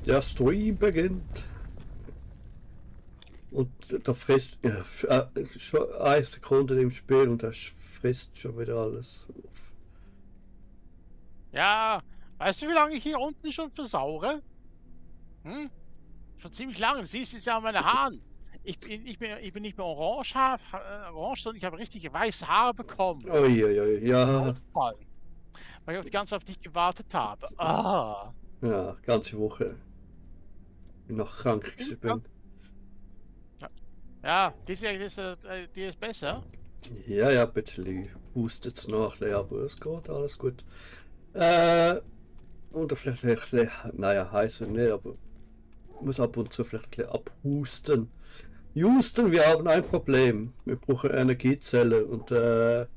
Der Stream beginnt. Und da frisst ja, schon eine Sekunde im Spiel und das frisst schon wieder alles auf. Ja, weißt du, wie lange ich hier unten schon versaure? Hm? Schon ziemlich lange. Du siehst es ja an meinen Haaren. Ich bin nicht mehr orange, sondern ich habe richtige weiße Haare bekommen. Uiuiui, ja, Ausfallen, weil ich auf die ganze Zeit auf dich gewartet habe. Ah. ja, ganze Woche noch krank gewesen Ja, bin. ja, die ist besser. Ja, ja, ein bisschen hustet's noch ein bisschen, aber es geht, alles gut. Äh, und vielleicht ein bisschen, naja, heißer nicht, aber muss ab und zu vielleicht ein bisschen abhusten. Houston, wir haben ein Problem. Wir brauchen Energiezellen und wir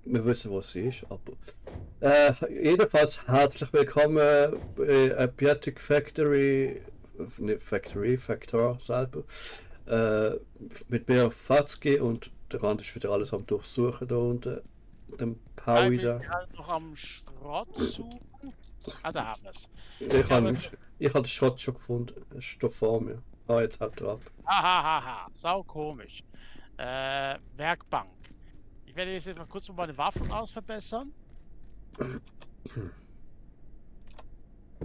wissen, was sie ist, aber jedenfalls herzlich willkommen bei Apiatic Factory, nicht Factory, Factor selber, mit mir Fatzki und der Rand ist wieder alles am Durchsuchen da unten, dem Ich Paui bin da. gerade noch am Schrott suchen. Ah, da haben wir es. Ich Ja, habe aber ich hab den Schrott schon gefunden, er ist da vor mir. Ah, jetzt haut er ab. hahaha, sau komisch. Werkbank. Ich werde jetzt mal kurz meine Waffen ausverbessern.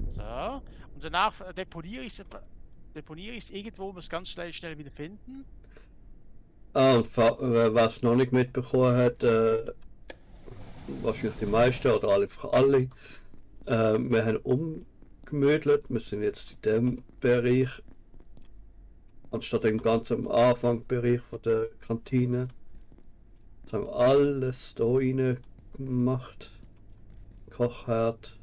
So. Und danach deponiere ich es irgendwo, muss ganz schnell wieder finden. Ah, und was noch nicht mitbekommen hat, wahrscheinlich die meisten oder einfach alle, wir haben umgemödelt, wir sind jetzt in dem Bereich, anstatt im ganzen Anfangsbereich von der Kantine. Jetzt haben wir alles da rein gemacht. Kochherd,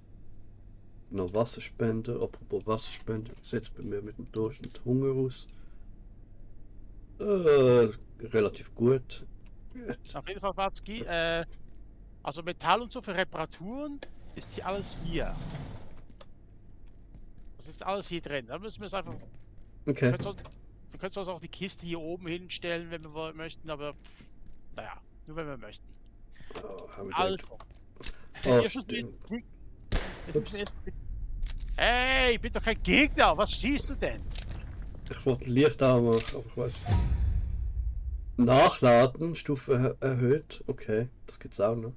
noch Wasserspender, apropos Wasserspender, sieht bei mir mit dem Durchschnitt Hunger aus. Relativ gut. Auf jeden Fall, Watzki, also Metall und so für Reparaturen ist hier alles hier. Das ist alles hier drin. Da müssen wir es einfach. Okay. Wir können sonst auch die Kiste hier oben hinstellen, wenn wir möchten, aber naja, nur wenn wir möchten. Oh, haben wir Also. Oh, Jetzt müssen wir- stimmt. jetzt müssen Ups. wir erst- Hey, ich bin doch kein Gegner. Was schießt du denn? Ich wollte Licht anmachen, aber ich weiß. Nachladen, Stufe erhöht. Okay, das gibt's auch noch.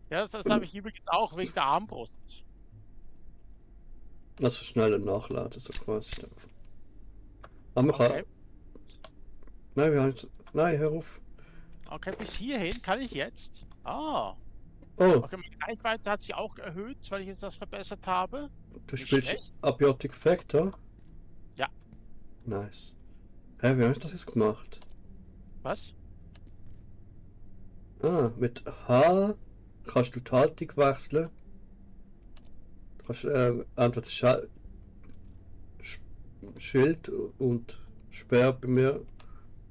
Ja, das habe ich übrigens auch wegen der Armbrust. Also schneller nachladen, so quasi. Aber man Okay. kann. Nein, wir haben jetzt. Nein, hör auf. Okay, bis hierhin kann ich jetzt. Ah. Oh, Okay, meine Reichweite hat sich auch erhöht, weil ich jetzt das verbessert habe. du Nicht spielst schlecht. Abiotic Factor? Ja. Nice. Hä, wie habe ich das jetzt gemacht? Was? Ah, mit H kannst du die Haltung wechseln. Du kannst entweder Schild und Speer bei mir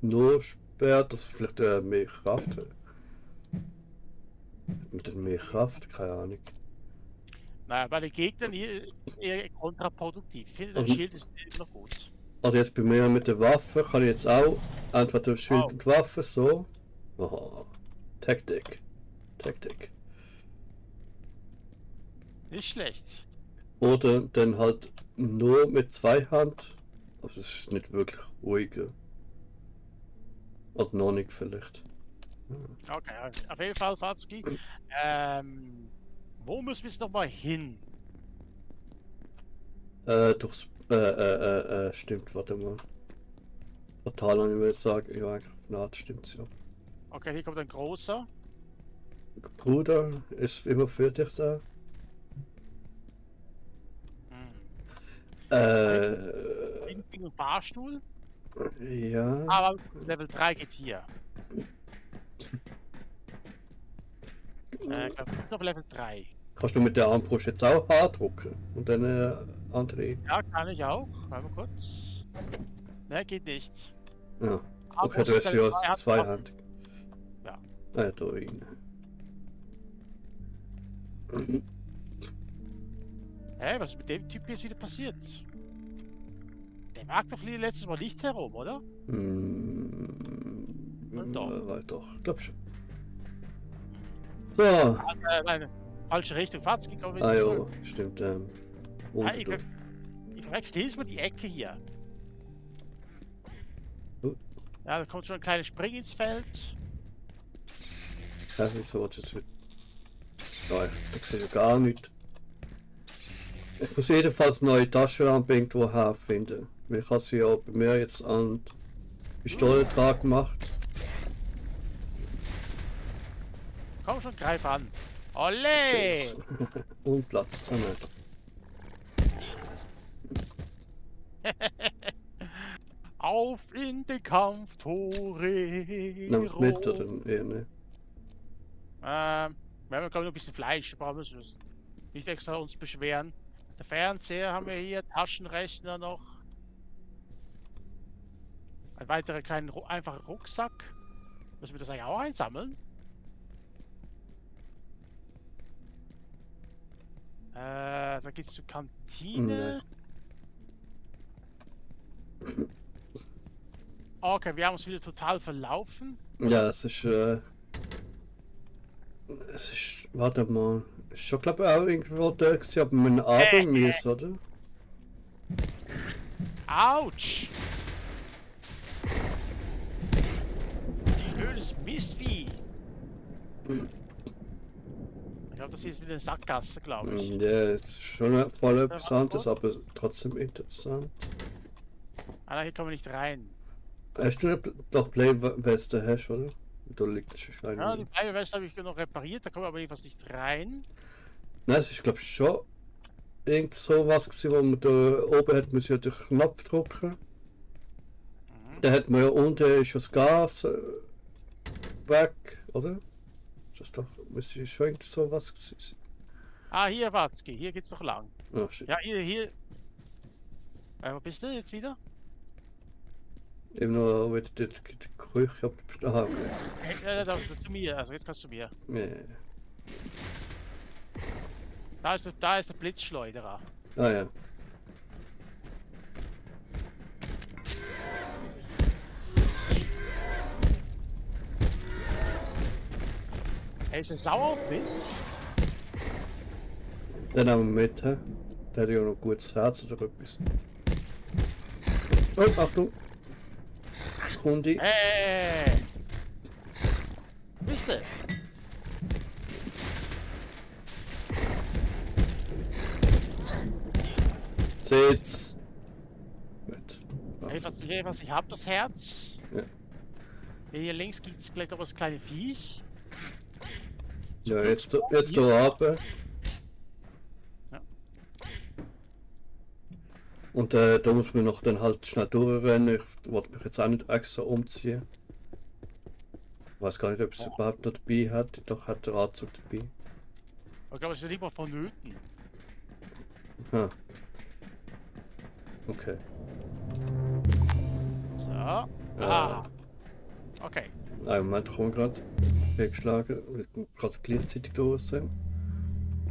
nur Speer, das vielleicht mehr Kraft hat. Mit mehr Kraft, keine Ahnung. Naja, bei den Gegnern hier eher kontraproduktiv. Ich finde, das Also, Schild ist immer noch gut. also jetzt bei mir mit der Waffe kann ich jetzt auch entweder Schild Wow. und Waffe so. Oh, Taktik. Taktik. Nicht schlecht. Oder dann halt nur mit Zweihand. Aber es ist nicht wirklich ruhiger. Oder noch nicht vielleicht. Okay, auf jeden Fall, Fatzki. Wo müssen wir jetzt nochmal hin? Durchs. Stimmt, warte mal. Total an, ich will sagen. Ja, eigentlich auf eine Art stimmt's ja. Okay, hier kommt ein großer. Bruder ist immer für dich da. Ein Fahrstuhl. Ja. Aber Level 3 geht hier. Ich glaube, auf Level 3. Kannst du mit der Armbrust jetzt auch H drücken? Und dann andere. Ja, kann ich auch. Warte mal kurz. Ne, geht nicht. Ja. Aber Okay, du hast ja zweihändig. Ja. Da rein. Hä, was ist mit dem Typ jetzt wieder passiert? Der mag doch letztes Mal nicht herum, oder? Doch. Doch, glaub schon. So. Nein, falsche Richtung. Fahrzeug kommen wir Ah nicht ja, zurück. stimmt. Ah, Unten durch. ich verwechsel jedes Mal die Ecke hier. Gut. Ja, da kommt schon ein kleiner Spring ins Feld. Ja, wieso willst du jetzt wieder? Nein, da sehe ich gar nichts. Ich muss jedenfalls neue Taschenlampe irgendwo herfinden. Weil ich habe sie ja bei mir jetzt an die Pistole dran gemacht. Komm schon, greif an. Olé! Und Platz da nicht. Auf in den Kampf, Tore! Nimm es mit oder eher nicht? Wir haben glaube ich noch ein bisschen Fleisch, da brauchen wir uns nicht extra uns beschweren. Der Fernseher haben wir hier, Taschenrechner noch. Ein weiterer kleiner einfacher Rucksack. Müssen wir das eigentlich auch einsammeln? Da geht's zur Kantine. Okay, wir haben uns wieder total verlaufen. Ja, es ist. Warte mal. Ist schon, glaube ich, auch irgendwo da gewesen, aber mit einem Abendmies, oder? Autsch! Blödes Mistvieh! Ich glaube, das hier ist wieder eine Sackgasse, glaube ich. Ja, es ist schon voll etwas anderes, aber trotzdem interessant. Ah, hier kommen wir nicht rein. Hast du doch Play-Weste, hast oder? Da liegt es schon. Ja, die Bleibeweste habe ich noch repariert, da kommen wir aber jedenfalls nicht rein. Nein, es ist glaube ich schon irgend sowas gewesen, wo man da oben hat, muss ja den Knopf drücken. Dann hat man ja unten schon das Gas weg, oder? Das doch, müsste schon irgend sowas gewesen sein. Ah, hier, Watzki, hier geht's doch lang. Oh, shit. Ja, hier. Wo bist du jetzt wieder? Eben noch wieder die Küche ab. Aha, okay. Da, zu mir, also jetzt kannst du mir. Ja. Da ist der Blitzschleuderer. Ah ja. Er ist sauer auf mich. Den nehmen wir mit, hä? Der hat ja noch ein gutes Herz oder etwas. Oh, Achtung! Hundi. Hey! Bist du? Sitz! Gut. Was, ich hab das Herz. Ja. Hier links gibt's gleich noch das kleine Viech. Ja, jetzt da runter. Ja. Und da muss man noch dann halt schnell durchrennen. Ich wollte mich jetzt auch nicht extra umziehen. Ich weiß gar nicht, ob es überhaupt noch dabei hat. Doch hat der Anzug dabei. Ich glaube, es ist nicht mal vonnöten. Ah. Okay. So. Ah. Okay. Einen Moment, ich komme gerade. Weggeschlagen. Wir gerade gleichzeitig durch sind.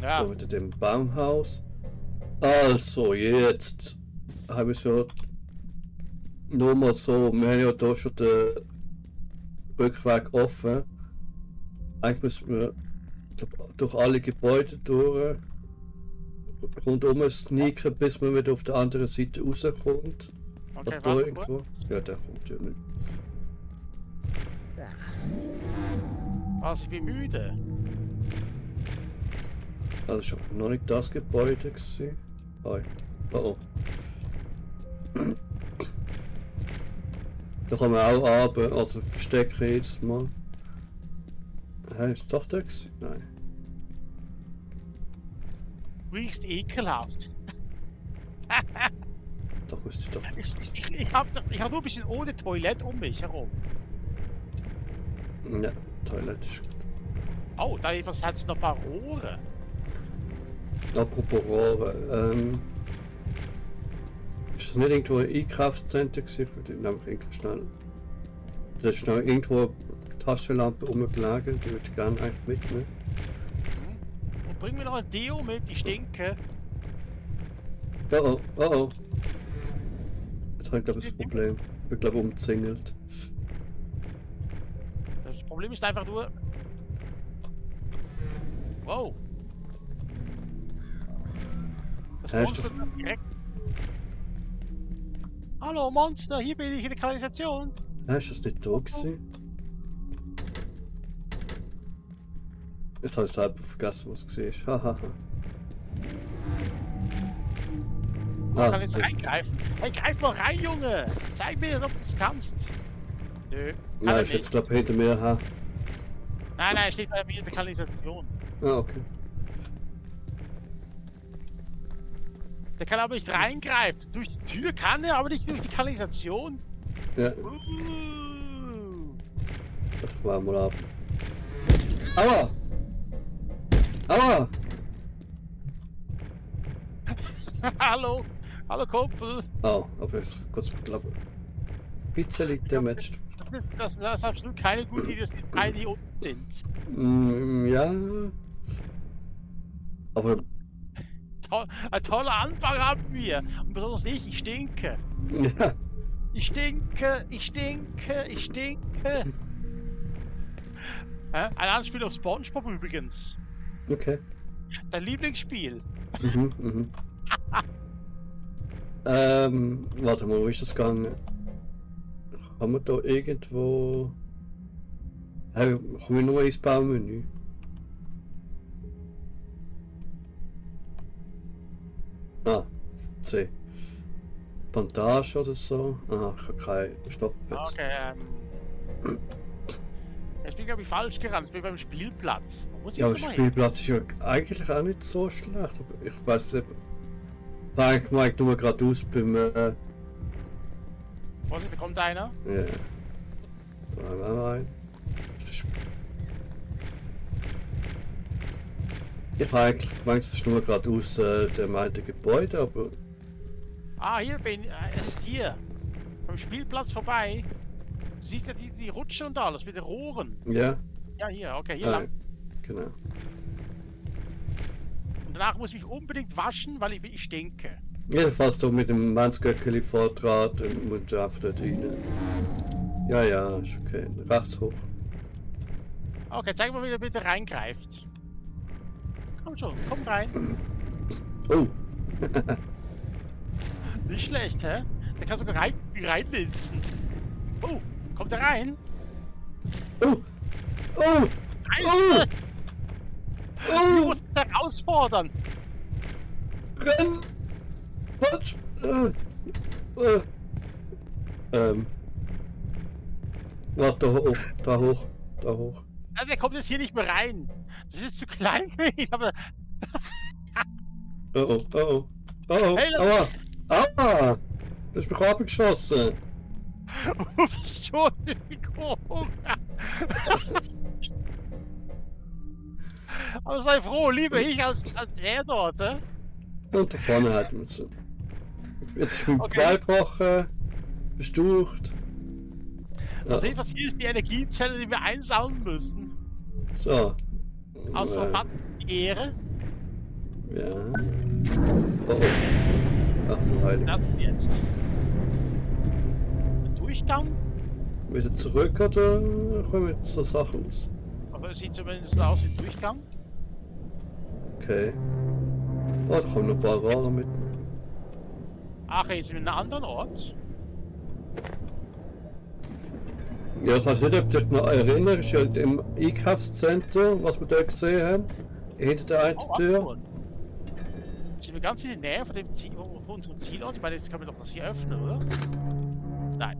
Ja. Da mit dem Baumhaus. Also, jetzt habe ich ja nur mal so, wir haben ja da schon den Rückweg offen. Eigentlich müssen wir durch alle Gebäude durch, rundum sneaken, bis man wieder auf der anderen Seite rauskommt. Okay, Oder da warte irgendwo. Ja, der kommt ja nicht. Was, ich bin müde. Also schon noch nicht das Gebäude gewesen. Oh, oh. Da kann man auch runter, also verstecken jedes Mal. Hä, ist doch der gewesen? Nein. Du riechst ekelhaft. Doch müsste ich doch. Ich hab nur ein bisschen ohne Toilette um mich herum. Ja, Toilette ist gut. Oh, da jedenfalls hat es noch ein paar Rohre. Apropos Rohre, ist das nicht irgendwo ein Einkaufszentrum gewesen? Ich würde nämlich irgendwo schnell. Da ist noch irgendwo eine Taschenlampe rumgelegen, die würde ich gerne eigentlich mitnehmen. Und bring mir noch ein Deo mit, ich stinke. Oh oh, oh oh. Jetzt habe ich glaube ich das Problem. Ich bin glaube umzingelt. Das Problem ist einfach nur... Wow. Das Ja, ist Monster doch- dann direkt. Hallo Monster, hier bin ich in der Kanalisation. Ist das nicht da gewesen? Jetzt habe ich selber vergessen, was es war. Hahaha. Man kann jetzt reingreifen. Hey, greif mal rein, Junge! Zeig mir, ob du es kannst. Nö, kann Nein, er ist jetzt nicht. glaube ich hinter mir. Ha. Nein, er steht bei mir in der Kanalisation. Ah, okay. Der kann aber nicht reingreifen. Durch die Tür kann er, aber nicht durch die Kanalisation. Ja, warte, ich mal ab. Aua! Aua! Hallo, hallo Kumpel. Oh, aber jetzt kurz glaube bisschen damaged. Das ist absolut keine gute Idee, dass wir beide hier unten sind. Ja. Aber Ein toller Anfang haben wir. Und besonders ich stinke. ja. Ich stinke, ich stinke, ich stinke. Ein Anspiel auf SpongeBob übrigens. Okay. Dein Lieblingsspiel. Mhm. Warte mal, wo ist das gegangen? Kann man da irgendwo. Hey, komme ich nur ins Baumenü? Ah, C. Bandage oder so? Ah, ich habe keinen Stoffwitz. Okay, ich bin glaube ich falsch gerannt. Ich bin beim Spielplatz. Wo muss ich Ja, aber jetzt der nochmal hin? Spielplatz ist ja eigentlich auch nicht so schlecht, aber ich weiß nicht. Ich meine, nur geradeaus beim. Vorsicht, da kommt einer. Ja. Da haben wir einen. Ich habe eigentlich gemeint, es ist nur geradeaus der meinte Gebäude, aber. Ah, hier bin es ist hier. Beim Spielplatz vorbei. Du siehst ja die Rutsche und alles mit den Rohren. Ja. Ja, hier, okay, hier Ah, lang. genau. Und danach muss ich mich unbedingt waschen, weil ich stinke. Jedenfalls so mit dem Mannsgöckeli Vordraht und einfach dort rein. Ja, ist okay. Rechts hoch. Okay, zeig mal, wie ihr bitte reingreift. Komm schon, komm rein. Oh! Nicht schlecht, hä? Der kann sogar reinlinsen. Oh, kommt er rein? Oh! Oh! Scheiße! Du Oh! musst es herausfordern. Renn! Falsch! Warte, da hoch, da hoch, da hoch. Ja, der kommt jetzt hier nicht mehr rein. Das ist zu klein für ihn, aber. Oh, Hey, aua! Aua! Du hast mich abgeschossen! Entschuldigung. Aber sei froh, lieber ich als der dort, hä? Und da vorne hat man so. Jetzt ist mein Okay. Bein gebrochen, bestaucht. Ja, Also jedenfalls hier ist die Energiezelle, die wir einsammeln müssen. so. Außer Äh, hat die Ehre. Ja. Oh. Ach du Heilige. Das jetzt. Ein Durchgang. Wieder zurück oder kommen wir zur Sache aus? Aber es sieht zumindest aus wie ein Durchgang. Okay. Oh, da kommen noch ein paar Rohre mit. Ach, jetzt sind wir in einem anderen Ort. Ja, ich weiß nicht, ob du dich noch erinnerst, ja, im Einkaufszentrum, was wir da gesehen haben, hinter der einen Oh, Tür. Tür. Sind wir ganz in der Nähe von dem Ziel, von unserem Zielort? Ich meine, jetzt können wir doch das hier öffnen, oder? Nein.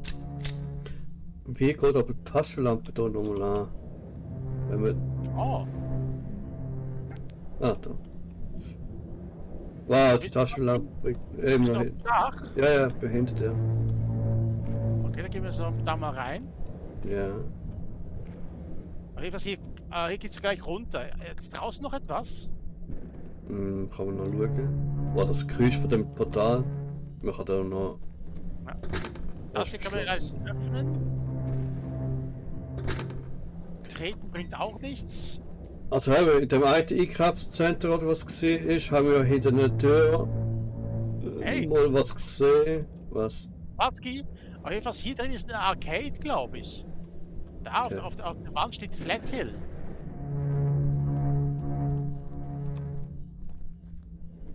Wie geht aber die Taschenlampe da nochmal an? Wenn wir. Oh, Ah, da. Wow, die Taschenlampe bringt immer ist noch noch hin. ein Dach. Ja, behindert der. Okay, dann gehen wir so da mal rein. Ja. Auf jeden Fall hier geht's gleich runter. Jetzt draußen noch etwas? Kann man noch schauen. War das Geräusch von dem Portal? Man kann da noch. Ja. Das hier kann man verschlossen. öffnen. Treten bringt auch nichts. Also in dem einen Einkaufszentrum oder was gesehen ist, haben wir hinter einer Tür Hey. mal was gesehen. Was? Watzki, auf jeden Fall hier drin ist eine Arcade, glaube ich. Da Okay. auf der Wand steht Flat Hill.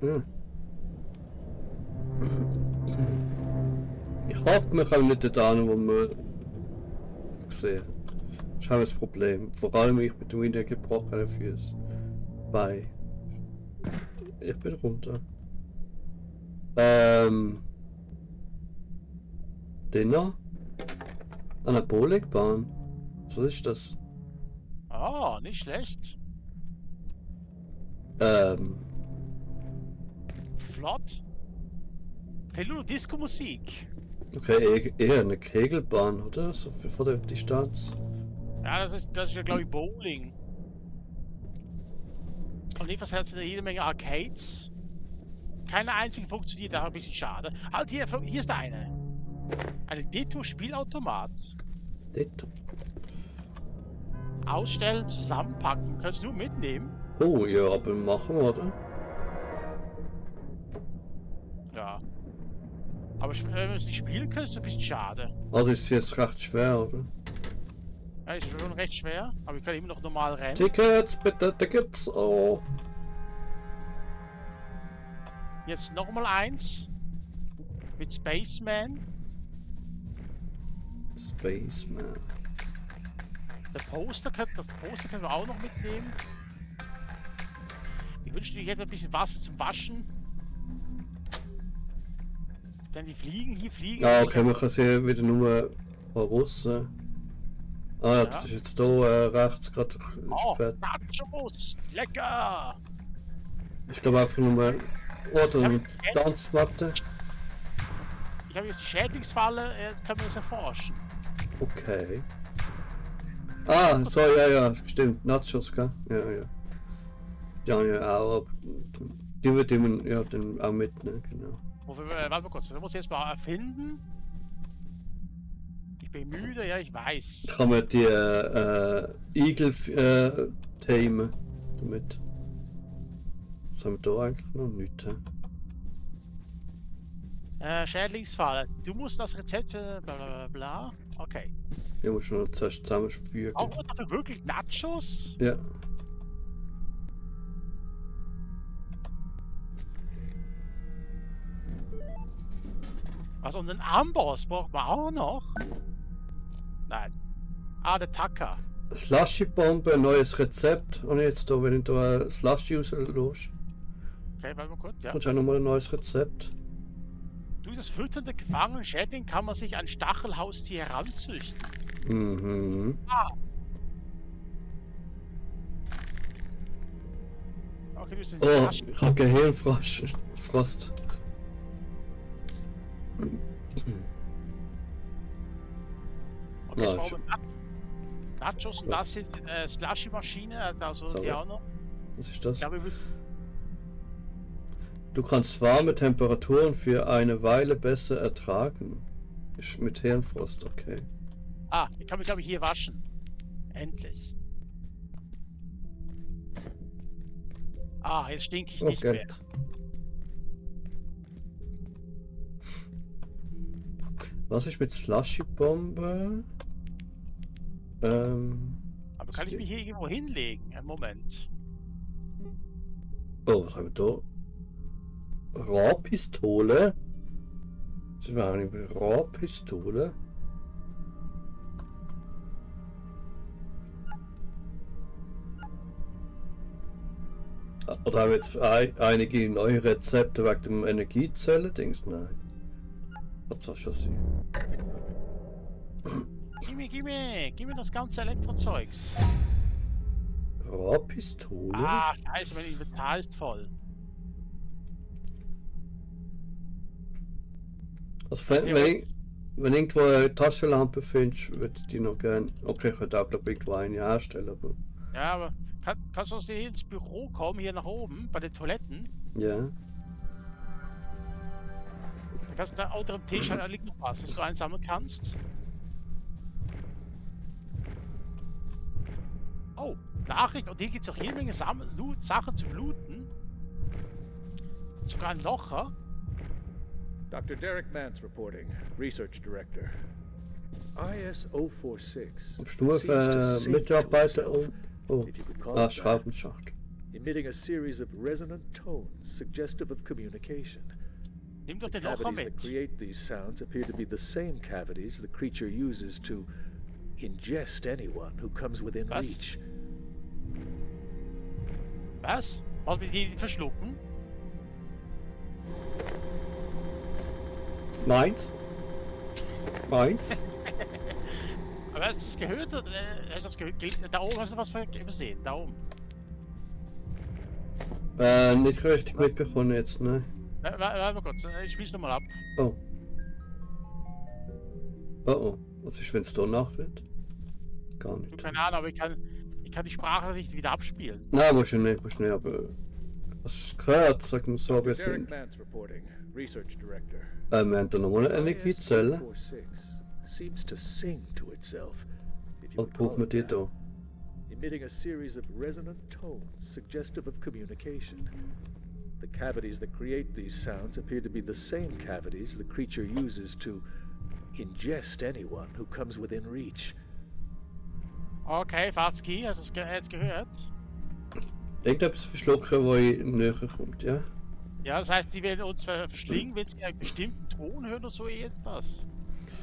Ja. Ich hoffe, wir kommen nicht da an, wo wir gesehen haben. Das ist auch das Problem. Vor allem ich mit dem Winter gebrochenen Füßen. Bei. Ich bin runter. Dinner? Anabolikbahn? Was ist das? Oh, nicht schlecht. Flott. Fellow Disco-Musik. Okay, eher eine Kegelbahn, oder? So für vor der Distanz. Ja, das ist ja, glaube ich, Bowling. Und jedenfalls hat es jede Menge Arcades. Keine einzige funktioniert, da ein bisschen schade. Halt, hier ist der eine. Eine Detour-Spielautomat. Dito. Ausstellen, zusammenpacken. Kannst du mitnehmen? Oh, ja, aber machen wir, oder? Ja. Aber wenn wir es nicht spielen können, ist es ein bisschen schade. Also ist es jetzt recht schwer, oder? Ja, ist schon recht schwer, aber ich kann immer noch normal rennen. Tickets, bitte, Tickets, oh. Jetzt nochmal eins. Mit Spaceman. Spaceman. Das Poster können wir auch noch mitnehmen. Ich wünschte, ich hätte ein bisschen Wasser zum Waschen. Denn die fliegen hier, fliegen. Ah, okay, man kann sie wieder nur von Russen. Ah, das ist jetzt hier rechts gerade fertig. Nachos! Lecker! Ich glaube einfach nur oder eine Tanzmatte. Ich habe jetzt die Schädlingsfalle, jetzt können wir das erforschen. Okay. Ah, so, ja, stimmt. Nachos, gell? Ja. Ja, auch. Aber die wird man ja dann auch mitnehmen, genau. Warte mal kurz, das muss ich jetzt mal erfinden. Ich bin müde, ja, ich weiß. Kann man die Igel tamen damit. Was haben wir da eigentlich noch nicht? Schädlingsfalle. Du musst das Rezept für bla bla bla. Okay. Ich muss schon zuerst zusammenfügen. Brauchen wir dafür wirklich Nachos? Ja. Was, und einen Amboss braucht man auch noch? Nein. Ah, der Tacker. Slushy-Bombe, neues Rezept. Und jetzt da, wenn ich da Slushy rauslöse. Okay, warte mal kurz, ja. Kannst du auch nochmal ein neues Rezept? Durch das Füttern der gefangenen Schädling kann man sich ein Stachelhaustier heranzüchten. Mhm. Okay, du bist ein Oh, Slush. ich hab Gehirnfrost. Frost. Okay, Ja, jetzt brauchen wir Nachos und das ist Slushy-Maschine, also Sorry. die auch noch. Was ist das? Ich glaube, Du kannst warme Temperaturen für eine Weile besser ertragen. Ist mit Hirnfrost, okay. ich kann mich, glaube ich, hier waschen. Endlich. Jetzt stinke ich nicht mehr. Geld. Was ist mit Slushy-Bombe? Aber kann ich mich hier irgendwo hinlegen? Einen Moment. Oh, was haben wir da? Rohrpistole? Das war eine Rohrpistole. Oder haben wir jetzt einige neue Rezepte wegen dem Energiezelle-Dings? Nein. Was soll schon sein? Gib mir das ganze Elektrozeugs. Rohrpistole? Scheiße, mein Inventar ist voll. Also wenn irgendwo eine Taschenlampe findest, würde ich die noch gerne. Okay, ich könnte auch glaube ich irgendwo eine herstellen, aber. Ja, aber kannst du aus hier ins Büro kommen, hier nach oben, bei den Toiletten? Ja. Da kannst du da unter dem Tisch, da liegt noch was du einsammeln kannst. Oh, Nachricht, und hier gibt es auch jede Menge Sachen zum Looten. Sogar ein Locher. Dr. Derek Mance reporting, Research Director. IS-046. Bist du auf Mitarbeiter? Oh, Schraubenschacht. Emitting a series of resonant tones suggestive of communication. Nimm doch The den Locher cavities that mit. create these sounds appear to be the same cavities the creature uses to ingest anyone who comes within Was? reach. Was? Wollen wir die verschlucken? Meins? Meins? Aber hast du das gehört? Oder, hast du das gehört? Da oben hast du was übersehen. Da oben. Nicht richtig mitbekommen jetzt, ne? Warte mal kurz. Ich spiel's nochmal ab. Oh. Oh oh. Was ist, wenn es da Nacht wird? Gar Du, nicht. keine Ahnung, aber ich kann die Sprache nicht wieder abspielen. Nein, musst du nicht, aber... Was gehört, sag mal so, wir Derek sind... Mance reporting, Research Director. Wir haben da nochmal eine Energiezelle. IS-646 seems to sing to itself. if you Was would call brauchen wir it die that, da? emitting a series of resonant tones suggestive of communication. The cavities that create these sounds appear to be the same cavities the creature uses to ingest anyone who comes within reach. Okay, Fatzki, hast du es jetzt gehört? Irgendetwas verschlucken, wo näher kommt, ja? Ja, das heißt, die werden uns verschlingen, wenn sie einen bestimmten Ton hören oder so etwas.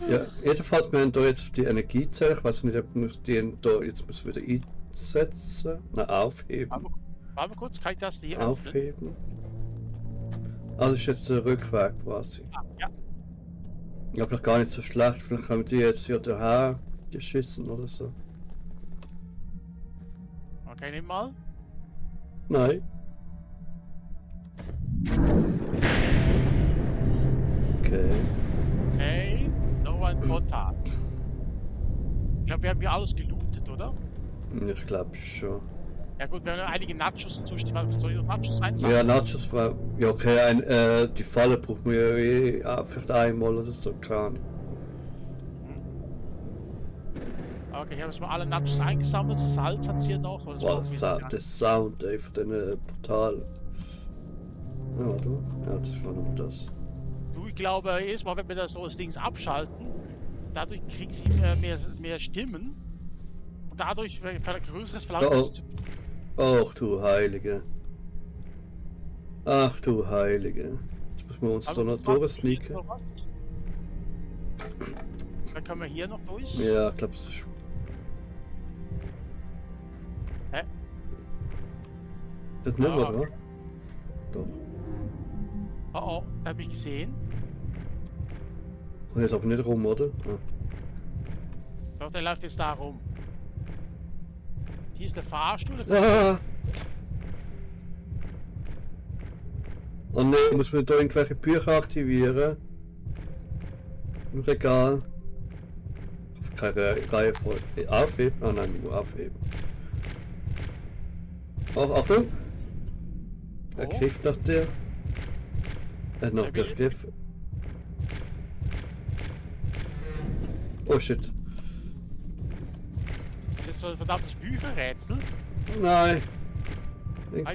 Ja, jedenfalls, wir haben hier jetzt die Energiezelle. Ich weiß nicht, ob wir die da jetzt wieder einsetzen. Nein, aufheben. Warte mal kurz, kann ich das hier öffnen? Aufheben. Also ist jetzt der Rückweg quasi. Ah, ja. Ja, vielleicht gar nicht so schlecht. Vielleicht haben die jetzt hier daher geschissen oder so. Okay, nimm mal. Nein. Okay. Hey, noch ein Portal. Ich glaube, wir haben hier alles gelootet, oder? Ich glaube schon. Ja gut, wir haben einige Nachos und Zustimmung. Soll ich noch Nachos einsammeln? Ja, Nachos war. Ja, okay, die Falle braucht man ja vielleicht einmal oder so, keine Ahnung. Okay, ich habe jetzt mal alle Nachos eingesammelt. Salz hat hier noch. Das Boah, brauchen wir nicht. der Sound ey, von diesen Portalen. Ja, warte mal. Ja, das war nur das. Du, ich glaube, erstmal, wenn wir das so das Ding abschalten, dadurch kriegen sie mehr Stimmen. Und dadurch wird ein größeres Verlangen. Oh, oh. das zu- Ach du Heilige. Ach du Heilige. Jetzt müssen wir uns da noch durchsneaken. noch was? Dann können wir hier noch durch. Ja, ich glaube, es ist. Hä? Das nicht mehr, Ah, okay. oder? Doch. Oh oh, da habe ich gesehen. Und jetzt aber nicht rum, oder? Ah. Doch, der läuft jetzt da rum. Hier ist der Fahrstuhl. Ah! Oh ne, muss man da irgendwelche Bücher aktivieren? Im Regal? Auf keine Reihe voll. Aufheben? Ah nein, nur aufheben. Oh, Achtung! Er Oh. griff nach der. Nach der will- Griff. Oh shit. Das ist jetzt so ein verdammtes Bücherrätsel. Nein!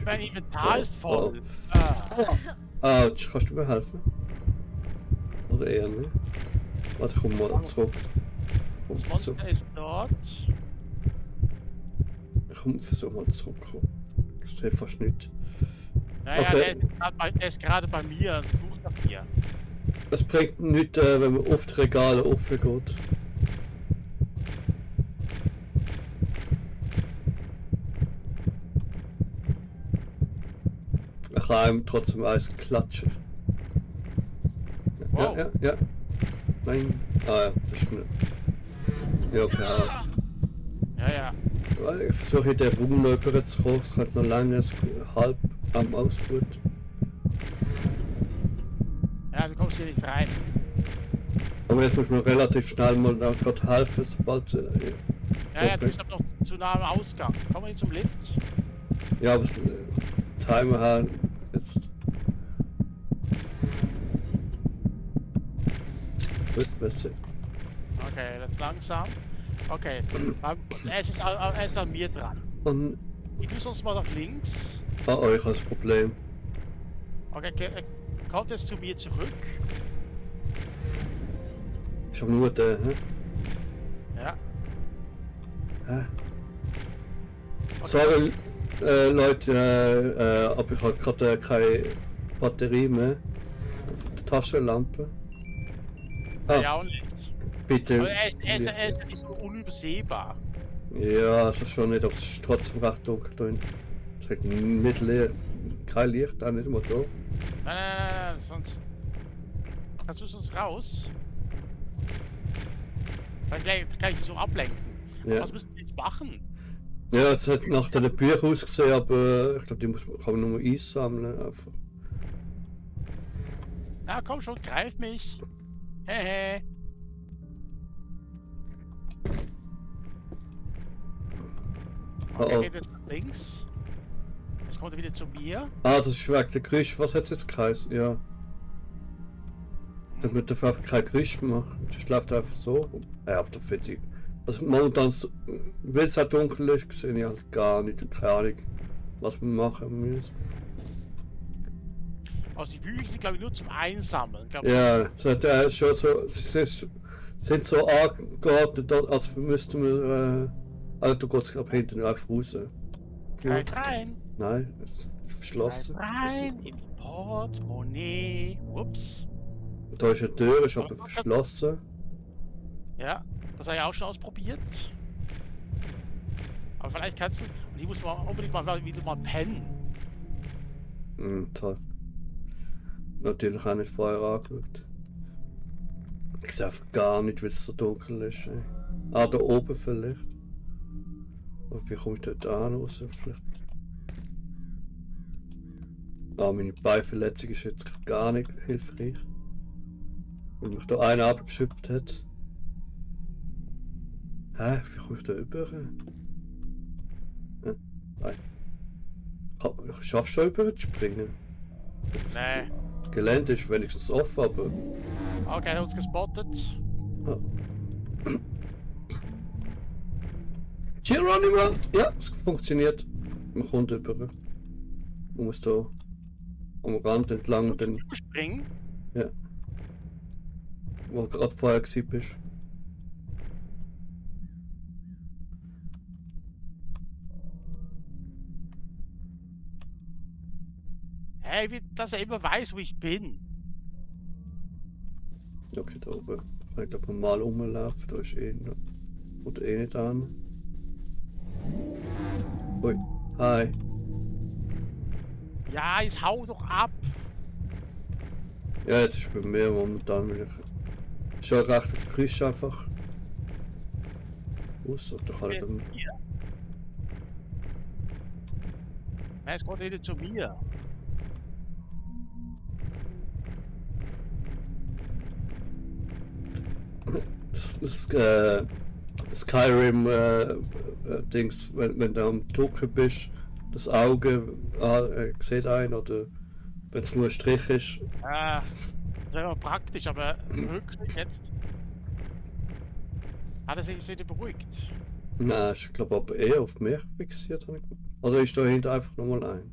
Mein Inventar ist voll. Oh. Ah, Autsch, kannst du mir helfen? Oder eher nicht? Warte, komm mal zurück. Komm, das versuch. Monster ist dort. Komm, versuch mal zurückkommen. Das hilft fast nicht. Naja, Okay. der ist gerade bei mir und sucht nach mir. Es bringt nichts, wenn man auf die Regale offen geht. Ich kann einem trotzdem eins klatschen. Ja, Wow. ja, ja. Nein. Ah ja, das ist nicht. Ja, okay. Ja, ja. Ich versuche in den Raum noch rüberzukommen. Es kann noch lange, es ist halb am Ausbrut. Ja, du kommst hier nicht rein. Aber jetzt muss man relativ schnell mal gerade helfen, sobald. Ja, ja, du Okay. bist aber noch zu nah am Ausgang. Komm mal hier zum Lift. Ja, aber Timer haben jetzt. Gut, besser. Okay, jetzt langsam. Okay, er ist an mir dran. Und. Ich tue sonst mal nach links. Oh, oh, ich habe das Problem. Okay, er kommt jetzt zu mir zurück. Ich habe nur den, hä? Ja. Hä? Sorry, Leute, aber ich habe gerade keine Batterie mehr. Von der Taschenlampe. Ja, auch nicht. Bitte. Aber er ist nicht so unübersehbar. Ja, das ist schon nicht, aber es ist trotzdem recht dunkel drin. Es hat nicht Licht, kein Licht, auch nicht mal da. Nein, sonst. Kannst du sonst raus? Vielleicht kann ich dich so ablenken. Ja. Was müssen wir jetzt machen? Ja, es hat nach den Büchern ausgesehen, aber ich glaube, kann man nur einsammeln. Einfach. Na komm schon, greif mich. Hehe. Okay, Oh, oh. geht jetzt nach links. Jetzt kommt er wieder zu mir. Ah, das ist wegen der Geräusch. Was hat es jetzt geheißen? Ja. Dann wird er einfach kein Geräusch machen. Sonst läuft er einfach so rum. Ja, aber für die. Also momentan, weil es auch dunkel ist, sehe ich halt gar nicht. Keine Ahnung, was wir machen müssen. Also die Bücher sind glaube ich nur zum Einsammeln. Glaub, Ja, es hat schon so. Sie sind so angeordnet, als müssten wir. Also du gehst glaube hinten einfach raus. Greif rein. Nein, es ist verschlossen. Rein ins Portemonnaie. Ups. Da ist eine Tür, ist aber verschlossen. Ja, das habe ich auch schon ausprobiert. Aber vielleicht kannst du. Und ich muss mal unbedingt mal wieder mal pennen. Toll. Natürlich auch nicht vorher angeschaut. Ich sehe einfach gar nicht, weil es so dunkel ist. Ey. Ah, da oben vielleicht. Aber wie komme ich dort an raus? Vielleicht. Ah, meine Beinverletzung ist jetzt gar nicht hilfreich. Weil mich da einer abgeschöpft hat. Hä? Wie komme ich da rüber? Nein. Schaffst du da rüber zu springen? Nee. Gelände ist wenigstens offen, aber. Okay, er hat uns gespottet. Ah. Geronimo! Ja, es funktioniert. Man kommt rüber. Man muss da am Rand entlang, den, Überspringen. wo du gerade vorher gewesen bist. Hey, wie, dass er immer weiß, wo ich bin. Okay, da oben. Ich glaube mal rumlaufen, da ist eh noch. Oder eh nicht an. Ui, hi. Ja, jetzt hau doch ab. Ja, jetzt ist bei mir momentan will ich schon recht auf Geräusch einfach. Ausser, da kann ich dann. Nein, es kommt wieder zu mir. Skyrim Dings, wenn du am Drucken bist, das Auge sieht ein oder wenn es nur ein Strich ist. Das wäre praktisch, aber wirklich jetzt. Hat er sich jetzt wieder beruhigt? Nein, ich glaube aber eher auf mich fixiert. Oder ist da hinten einfach nochmal ein?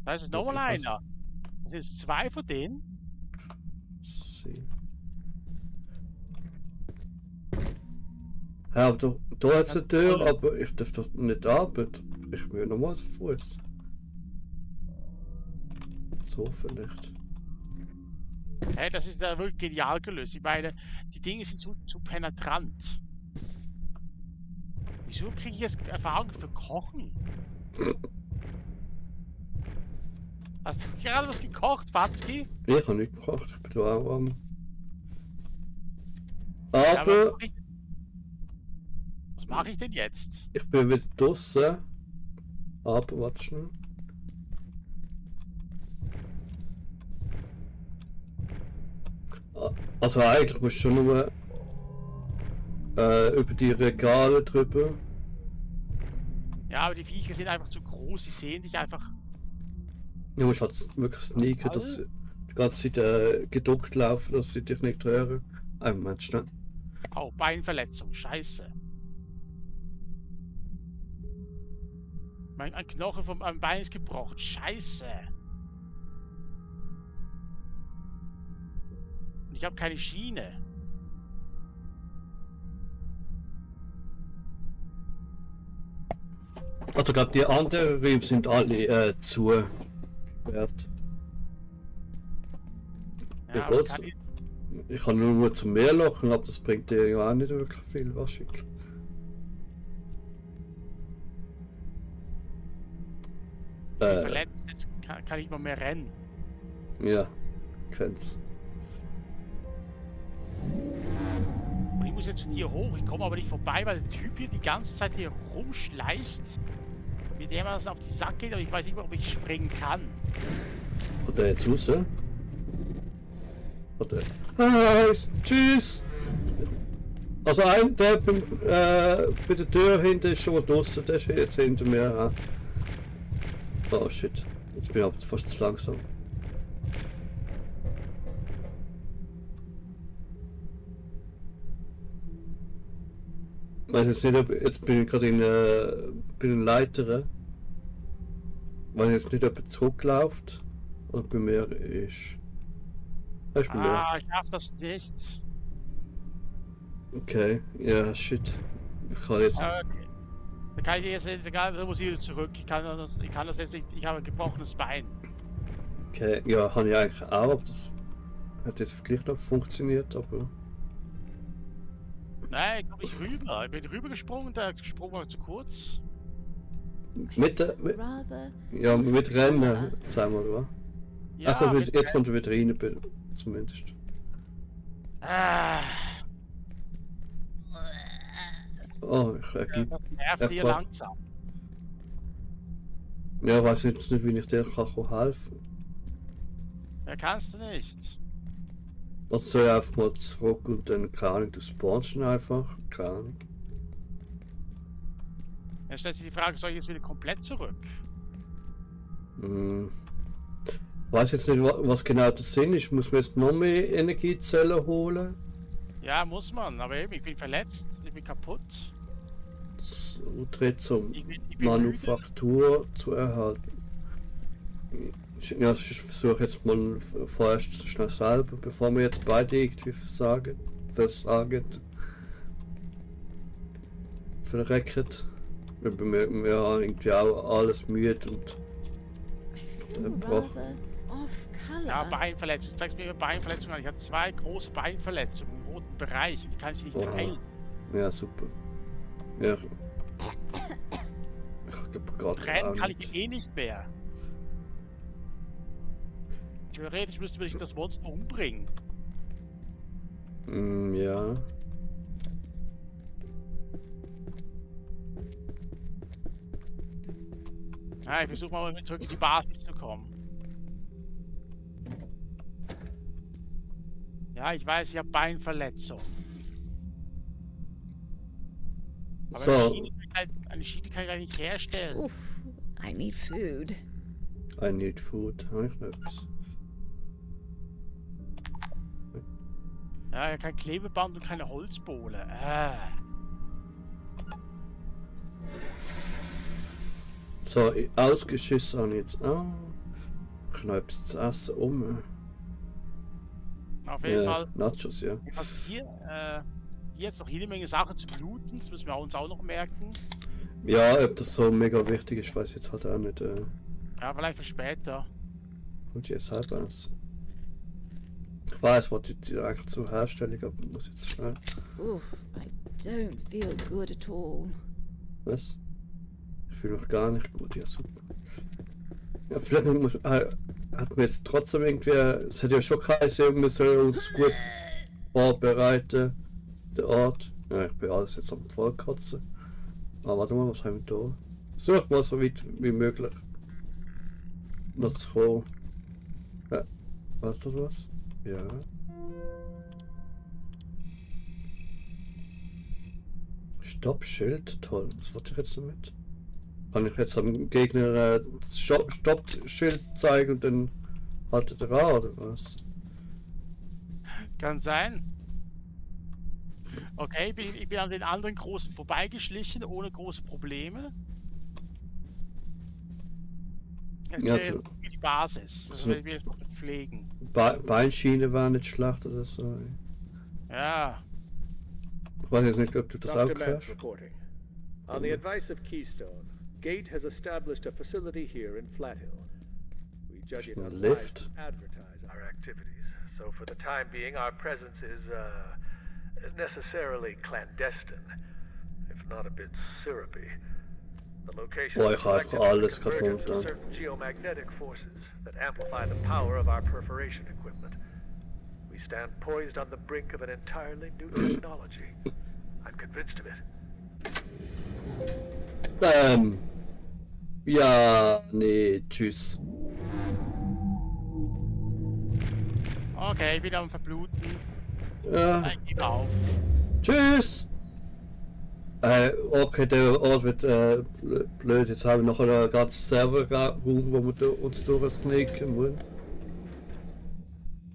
Da ist nochmal einer. Das sind zwei von denen. Ja, aber da hat es eine Tür, aber ich darf doch nicht arbeiten. Ich will nochmal zu Fuß. So vielleicht. Hey, das ist da wirklich genial gelöst. Ich meine, die Dinge sind zu penetrant. Wieso kriege ich jetzt Erfahrung für Kochen? Hast du gerade was gekocht, Fatzki? Ich habe nicht gekocht, ich bin da auch am. Ja, Aber was mache ich denn jetzt? ich bin wieder draußen. Aber warte schnell. Also eigentlich musst du schon nur über die Regale drüber. Ja, aber die Viecher sind einfach zu groß, sie sehen dich einfach. Du musst halt wirklich sneaken, dass sie die ganze Zeit geduckt laufen, dass sie dich nicht hören. Einen Moment, schnell. Oh, Beinverletzung, scheiße. Ein Knochen vom Bein ist gebrochen, scheiße. Und ich habe keine Schiene. Also ich glaube, die anderen Räume sind alle zugesperrt. Ja, aber gut. kann ich- Ich kann nur zum Meer lochen, aber das bringt dir ja auch nicht wirklich viel wahrscheinlich. bin verletzt, jetzt kann ich mal mehr rennen. Ja, kenn's. Und ich muss jetzt zu dir hoch. Ich komme aber nicht vorbei, weil der Typ hier die ganze Zeit hier rumschleicht. Mit dem er auf die Sack geht, aber ich weiß nicht mehr, ob ich springen kann. Kommt der jetzt raus? Warte. Heiß! Tschüss! Also der bei der Tür hinten ist schon mal draußen, der ist jetzt hinter mir. Oh shit. Jetzt bin ich aber fast zu langsam. Ich weiß jetzt nicht, ob jetzt bin ich gerade bei den Leitern. Ich weiß jetzt nicht, ob er zurückläuft oder bei mir ist. Er ist bei mir. Ah, ich schaff das nicht. Okay, ja, shit. Ich kann jetzt. Okay. Da kann ich jetzt nicht, da muss ich wieder zurück. Ich kann das jetzt nicht, ich habe ein gebrochenes Bein. Okay, ja, habe ich eigentlich auch, aber das hat jetzt vielleicht noch funktioniert, aber. Nein, ich komme nicht rüber. Ich bin rübergesprungen, der Sprung war zu kurz. Mit Rather ja, mit Rennen, sagen wir, oder? Ja, Ach, mit- jetzt kommt er wieder rein, zumindest. Ah, Oh, ich das ergib. nervt hier klar. langsam. Ja, ich weiß jetzt nicht, wie ich dir kann helfen. Ja, kannst du nicht. Also soll ich einfach mal zurück und dann, keine Ahnung, du spawnst ihn einfach. Keine Ahnung. Dann stellt sich die Frage, soll ich jetzt wieder komplett zurück? Hm. Ich weiß jetzt nicht, was genau der Sinn ist. Muss man jetzt noch mehr Energiezellen holen? Ja, muss man, aber eben, ich bin verletzt, ich bin kaputt. Zutritt zum Ich bin müde. Manufaktur zu erhalten. Ja, ich versuche jetzt mal vorerst schnell selber, bevor wir jetzt beide irgendwie versagen. Verrecken. Weil bei mir haben irgendwie auch alles müde und I feel Broch. rather off color. Ja, Beinverletzung. Du zeigst mir Beinverletzung an. Ich hatte 2 große Beinverletzungen im roten Bereich. Die kann ich nicht Oha. heilen. ja, super. Ja. Ich glaube gerade Rennen auch kann nicht. ich eh nicht mehr. Theoretisch müsste man sich das Monster umbringen. Ja. Ja, ich versuche mal zurück in die Basis zu kommen. Ja, ich weiß, ich habe Beinverletzung. Aber So, eine Schiene kann ich halt nicht herstellen. Oof, I need food. I need food. Habe ich noch etwas? Ja, kein Klebeband und keine Holzbohle. So, ausgeschissen habe ich jetzt auch. Ich habe noch etwas zu essen Auf jeden Ja, Fall. Nachos, ja. Also hier jetzt noch jede Menge Sachen zu bluten. Das müssen wir uns auch noch merken. Ja, ob das so mega wichtig ist, weiß ich jetzt halt auch nicht. Ja, vielleicht für später. Und jetzt halb eins. Ich weiß, was die eigentlich zur Herstellung, aber ich muss jetzt schnell. Oof, I don't feel good at all. Was? Ich fühle mich gar nicht gut, ja super. Ja, vielleicht muss, hat man jetzt trotzdem irgendwie, es hat ja schon geheißen, wir sollen uns gut vorbereiten, der Ort. Ja, ich bin alles jetzt am Vollkotzen. Ah, warte mal, was haben wir da? Versuch mal so weit wie möglich noch zu kommen. Ja, was ist das was? Ja. Stoppschild, toll. Was wollte ich jetzt damit? Kann ich jetzt am Gegner das Stoppschild zeigen und dann haltet er an, oder was? Kann sein. Okay, ich bin an den anderen Großen vorbeigeschlichen, ohne große Probleme. Jetzt Ja, gehe ich so- in die Basis. Das so- werde ich mir jetzt noch pflegen. Beinschiene war nicht schlecht oder so. Ja. Ich weiß jetzt nicht, ob du das auch Dr. Mance kennst. reporting. On the advice of Keystone, Gate has established a facility here in Flat Hill. We judge it Ein unwise Lift. to advertise our activities, So for the time being, our presence is, necessarily clandestine, if not a bit syrupy. The location Boah, is ich habe einfach selected for alles the gerade convergence of momentan. certain geomagnetic forces that amplify the power of our perforation equipment. We stand poised on the brink of an entirely new technology. I'm convinced of it. Ja, nee, tschüss. Okay, wieder am Verbluten. Ja, Nein, gib auf. tschüss! Okay, der Ort wird blöd. Jetzt haben wir noch einen ganzen Serverraum, wo wir uns durchsneaken müssen.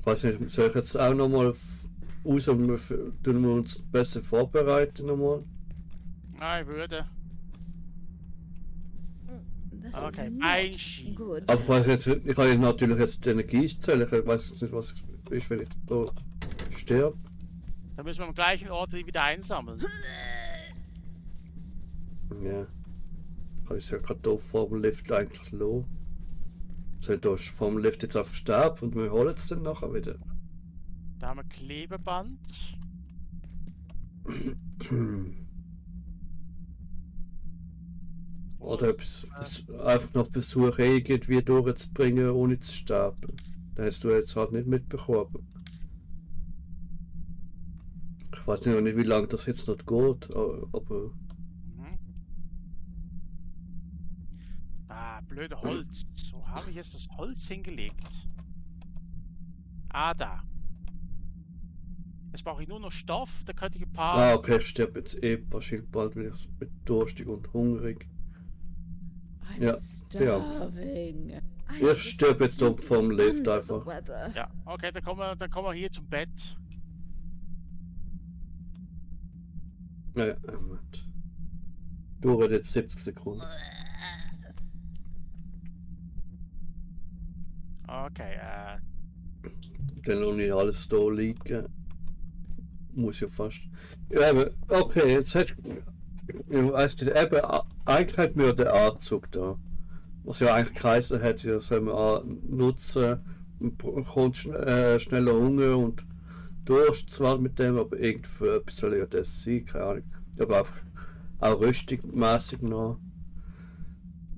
Ich weiß nicht, soll ich jetzt auch nochmal raus und tun wir uns besser vorbereiten nochmal? Nein, würde. This Okay, is Einschieben. not good. Aber ich weiß jetzt, ich kann jetzt natürlich jetzt die Energiezelle, ich weiß jetzt nicht, was es ist, wenn ich da sterbe. Dann müssen wir am gleichen Ort die wieder einsammeln. Ja. Kann ich ja gerade da vor dem Lift eigentlich los. Soll ich da vor dem Lift jetzt einfach sterben und wir holen es dann nachher wieder? Da haben wir Klebeband. Oder einfach noch versuchen, irgendwie durchzubringen, ohne zu sterben. Das hast du jetzt halt nicht mitbekommen. Ich weiß noch nicht, wie lange das jetzt noch geht, aber Mhm. Ah, blöde Holz. Wo habe ich jetzt das Holz hingelegt? Ah, da. Jetzt brauche ich nur noch Stoff. Da könnte ich ein paar... okay, ich sterbe jetzt wahrscheinlich bald, weil ich bin durstig und hungrig. I'm Ja, starving. I Ich sterbe jetzt da vom Lift under the einfach. weather. Ja, okay, dann kommen wir hier zum Bett. Ja, Moment. Dauert jetzt 70 Sekunden. Okay, Dann noch nicht alles da liegen. Muss ja fast. Ja, aber okay, jetzt hat. Ich weiss nicht, eben, eigentlich hat mir der Anzug da. Was ja eigentlich geheißen hat, ja, soll man nutzen, man bekommt schneller Hunger und Durst zwar mit dem, aber irgendwie etwas soll ja das sein, keine Ahnung. Aber auch rüstungsmäßig noch.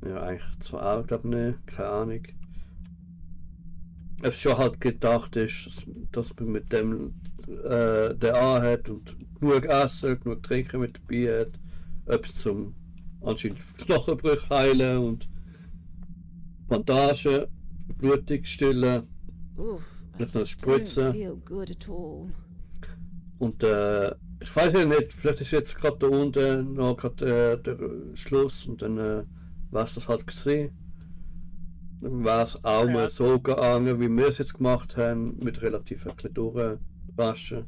Ja, eigentlich zwar auch, glaube ich, nicht, keine Ahnung. Es schon halt gedacht ist, dass man mit dem der anhat und genug Essen, genug Trinken mit dabei hat, etwas zum anscheinend Knochenbrüche heilen und Bandagen, Blutung stillen Oof, Vielleicht noch I Spritze. don't feel good at all. und ich weiß ja nicht, vielleicht ist jetzt gerade da unten noch gerade der Schluss und dann war es das halt gesehen. Dann war es auch mal so gegangen, wie wir es jetzt gemacht haben, mit relativ ein bisschen durchraschen.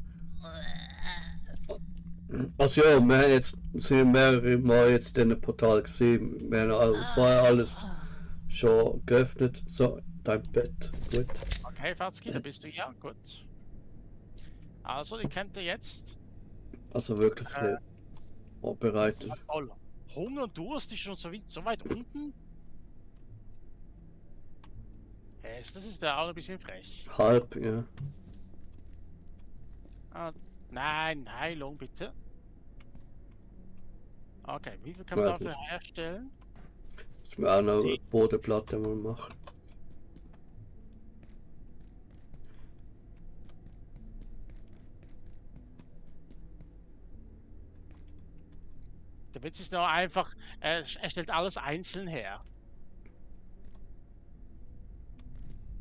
Also ja, wir haben jetzt sind mehrere Mal jetzt in dem Portal gesehen. Wir haben vorher alles schon geöffnet. So, dein Bett. Gut. Okay, Fatzki, da bist du ja, gut. Also, die kennt ihr jetzt. Also wirklich vorbereitet. Oh, Hunger und Durst ist schon so weit unten. Das ist ja auch ein bisschen frech. Halb, ja. Ah, nein, Heilung bitte. Okay, wie viel kann man Ja, dafür das- herstellen? Müssen wir auch noch eine Bodenplatte mal machen. Der Witz ist nur einfach, er stellt alles einzeln her.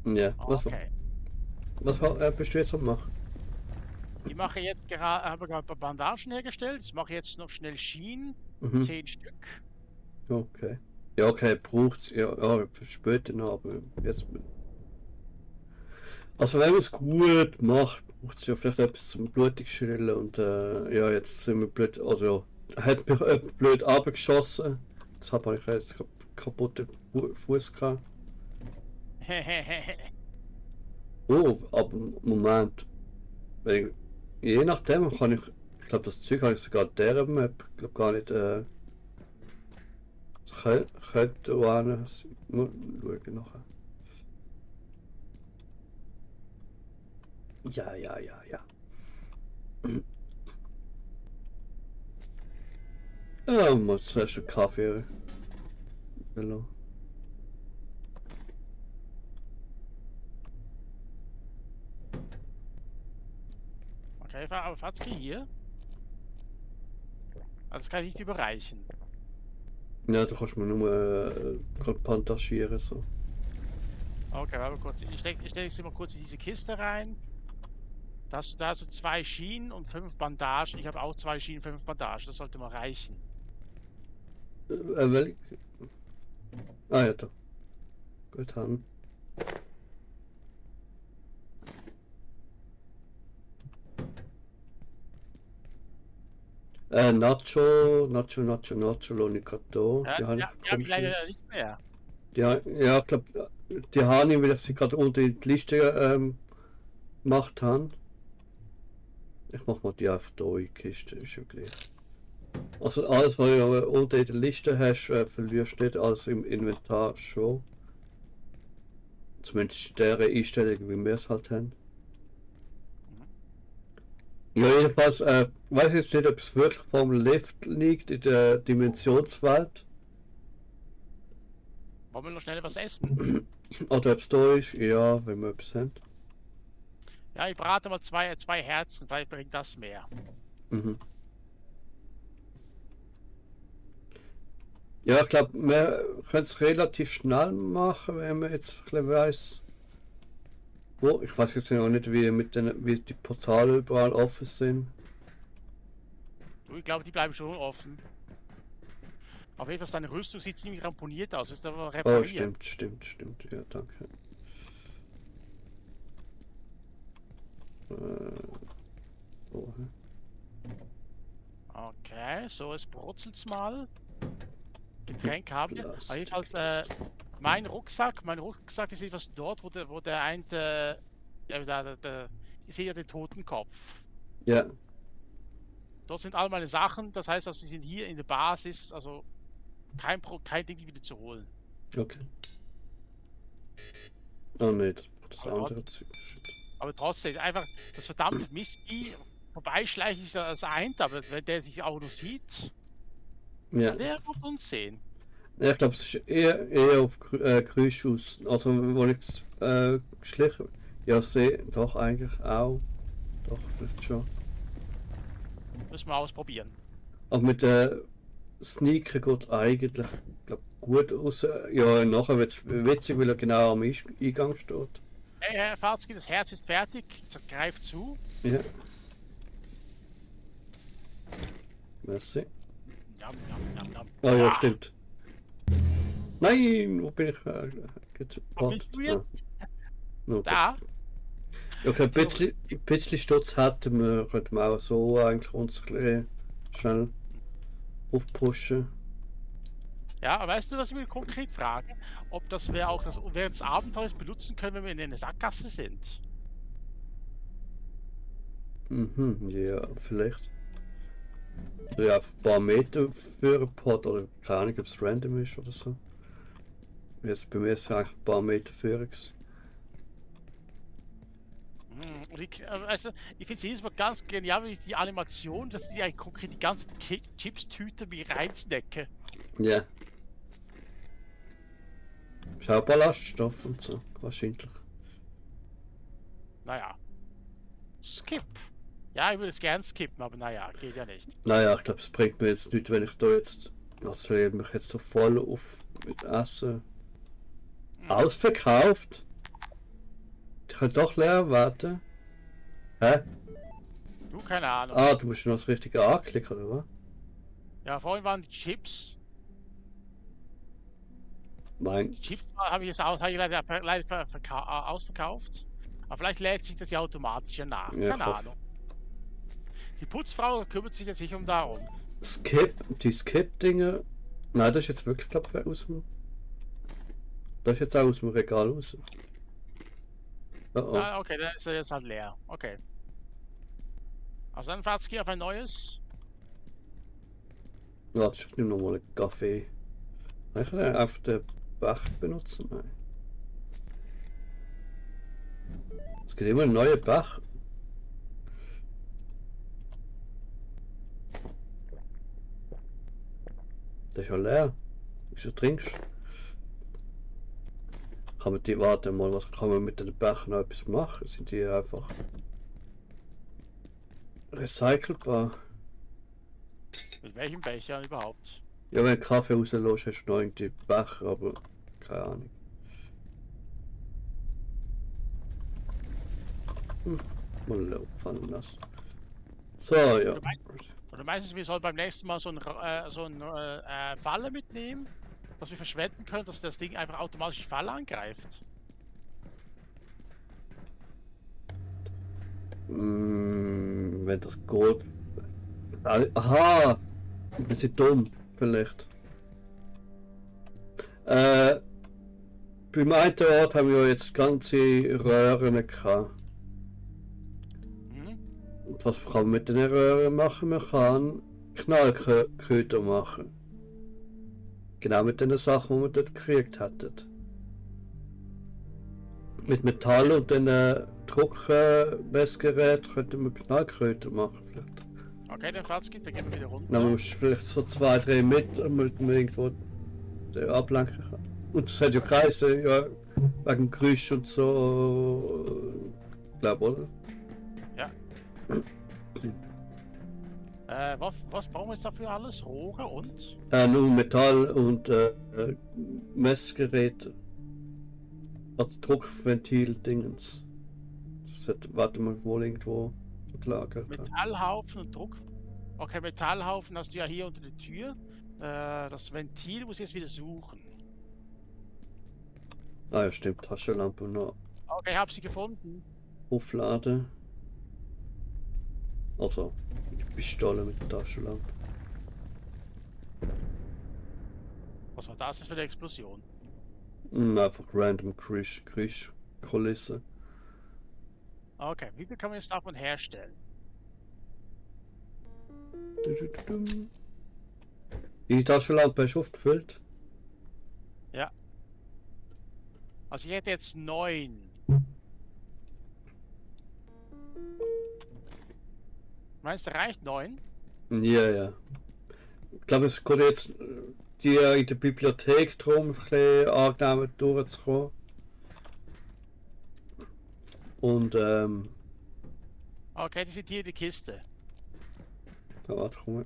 Ja, Okay. was bist du jetzt am machen? Ich mache jetzt gerade, habe gerade ein paar Bandagen hergestellt. Ich mache jetzt noch schnell Schienen. Mhm. 10 Stück. Okay. Ja, okay, braucht's ja für später noch, aber jetzt. Also wenn man es gut macht, braucht es ja vielleicht etwas zum Blutigschrillen und ja, jetzt sind wir blöd, also hat mich jemand blöd abgeschossen. Deshalb habe ich jetzt kaputten Fuß gehabt. Oh, aber Moment. Je nachdem kann ich glaube das Zeug habe ich sogar in dieser Map, ich glaube gar nicht, es könnte auch einer sein. Nur schauen nachher. Ja, ja, ja, ja. Ja, muss zuerst einen Kaffee. Hallo. Okay, aber Fatzki hier. Also das kann ich nicht überreichen. Ja, du kannst mir nur pantaschieren so. Okay, warte mal kurz. Ich steck jetzt mal kurz in diese Kiste rein. Da hast du da so 2 Schienen und 5 Bandagen. Ich habe auch 2 Schienen, 5 Bandagen. Das sollte mal reichen. Welch? Ah ja, da. Gut, haben. Nacho, lohne ich gerade da. Die habe Ja, ich die leider komischerweise. nicht mehr. Ja, ich glaube, die habe ich, weil ich sie gerade unter die Liste gemacht habe. Ich mach mal die einfach da in die Kiste, ist ja gleich. Also alles, was du unter der Liste hast, verlierst du nicht, alles im Inventar schon. Zumindest der Einstellung, wie wir es halt haben. Ja, jedenfalls, weiß ich jetzt nicht, ob es wirklich vom Lift liegt in der Dimensionswelt. Wollen wir noch schnell was essen? Oder ob es da ist, ja, wenn wir etwas haben. Ja, ich brate mal zwei Herzen. Vielleicht bringt das mehr. Mhm. Ja, ich glaube, wir können es relativ schnell machen, wenn man jetzt ein bisschen weiss. Wo, ich weiß jetzt noch nicht, wie die Portale überall offen sind. Du, ich glaube, die bleiben schon offen. Auf jeden Fall, deine Rüstung sieht ziemlich ramponiert aus. Ist aber Oh, reparieren. stimmt. Ja, danke. Oh, hä? Okay, so, es brutzelt's mal. Getränk haben wir. Plastik. Aber jedenfalls, mein Rucksack ist etwas dort, wo der eine, ich sehe ja den Totenkopf. Ja, Dort sind all meine Sachen, das heißt, also, sie sind hier in der Basis, also kein Ding, die wieder zu holen. okay. Oh ne, das Aber andere Zeug. Aber trotzdem, einfach das verdammte Mistvieh vorbeischleichen ist ja das eine, aber wenn der sich auch noch sieht, Ja. der wird uns sehen. Ja, ich glaube, es ist eher auf Geräusch aus. Also, wo ich geschlichen. Ja, sehe, doch eigentlich auch. Doch, vielleicht schon. Müssen wir ausprobieren. Aber mit der Sneaker geht eigentlich, glaub, gut aus. Ja, nachher wird es witzig, weil er genau am Eingang steht. Hey, Herr Farzki, das Herz ist fertig. Greift zu. Ja. Merci. Jam. Ah ja, Ah, stimmt. Nein, wo bin ich? Wo bist du jetzt? Okay. Da. Ja, okay, ein bisschen Stutz hätten wir, könnten wir auch so eigentlich uns ein bisschen schnell aufpushen. Ja, aber weißt du, was ich mir konkret frage? Ob das wir auch das während des Abenteuers benutzen können, wenn wir in einer Sackgasse sind. Mhm, ja, vielleicht. So, ja, ein paar Meter für einen Pod oder keine Ahnung, ob es random ist oder so. Jetzt bei mir ist es eigentlich ein paar Meter für uns. Und also, ich finde es jedes Mal ganz genial, wie ich die Animation, dass die eigentlich konkret die ganzen Chips-Tüten wie reinsnacke. Ja. Ist auch Ballaststoff und so, wahrscheinlich. Naja. Skip. Ja, ich würde es gern skippen, aber naja, geht ja nicht. Naja, ich glaube, es bringt mir jetzt nichts, wenn ich da jetzt. Also, ich mich jetzt so voll auf mit Essen. Ausverkauft? Ich kann doch leer warten. Hä? Du, keine Ahnung. Ah, du musst noch das Richtige anklicken, oder was? Ja, vorhin waren die Chips. Mein. Die Chips habe ich jetzt auch leider ausverkauft. Aber vielleicht lädt sich das ja automatisch ja nach. Ja, ich Keine hoffe. Ahnung. Die Putzfrau kümmert sich jetzt sicher darum. Die Skip-Dinge. Nein, das ist jetzt wirklich, glaube ich, aus dem. Das ist jetzt auch aus dem Regal raus. Oh oh. Ah, okay, dann ist er jetzt halt leer. Okay. Also dann Fatzki auf ein neues. Warte, ich nehme nochmal einen Kaffee. Ich kann einfach den Becher benutzen. Nein. Es gibt immer einen neuen ist ja leer. Wieso trinkst du? Kann man die, warte mal, was kann man mit den Bechern noch etwas machen? Sind die einfach recycelbar? Mit welchem Becher überhaupt? Ja, wenn du Kaffee rauslässt, hast du noch irgendwie Becher, aber keine Ahnung. Mal fallen lassen. So, ja. Oder meinst du, wir sollen beim nächsten Mal so ein Falle mitnehmen, dass wir verschwenden können, dass das Ding einfach automatisch die Falle angreift? Wenn das geht. Aha! Ein bisschen dumm, vielleicht. Beim einen Ort haben wir jetzt ganze Röhren gehabt. Mhm. Und was kann man mit den Röhren machen? Man kann Knallköder machen. Genau mit den Sachen, die wir dort gekriegt hätten. Mit Metall und den Druckmessgerät könnte man Knallköder machen vielleicht. Okay, dann Fahrtskit, dann gehen wir wieder runter. Dann musst du vielleicht so 2, 3 Meter, damit man irgendwo ablenken kann. Und es hat ja geheißen, ja, wegen Geräusch und so, glaube oder? Was brauchen wir jetzt dafür alles? Rohre und? Nur Metall und Messgeräte. Also Druckventil-Dingens. Das hat, warte mal, wohl irgendwo gelagert. Metallhaufen und Druck. Okay, Metallhaufen hast du ja hier unter der Tür. Das Ventil muss ich jetzt wieder suchen. Ah ja, stimmt, Taschenlampe noch Okay, ich habe sie gefunden. aufladen. Also, die Pistole mit der Taschenlampe. Was war das jetzt für eine Explosion? Einfach random Kulisse. Okay, wie viel kann man jetzt davon herstellen? Die Taschenlampe ist aufgefüllt. Also ich hätte jetzt 9. Meinst du, reicht 9? Ja, ja. Ich glaube, es geht jetzt die in der Bibliothek drum, ein bisschen angenehm durchzukommen. Und, Okay, die sind hier in der Kiste. ja, warte, komm.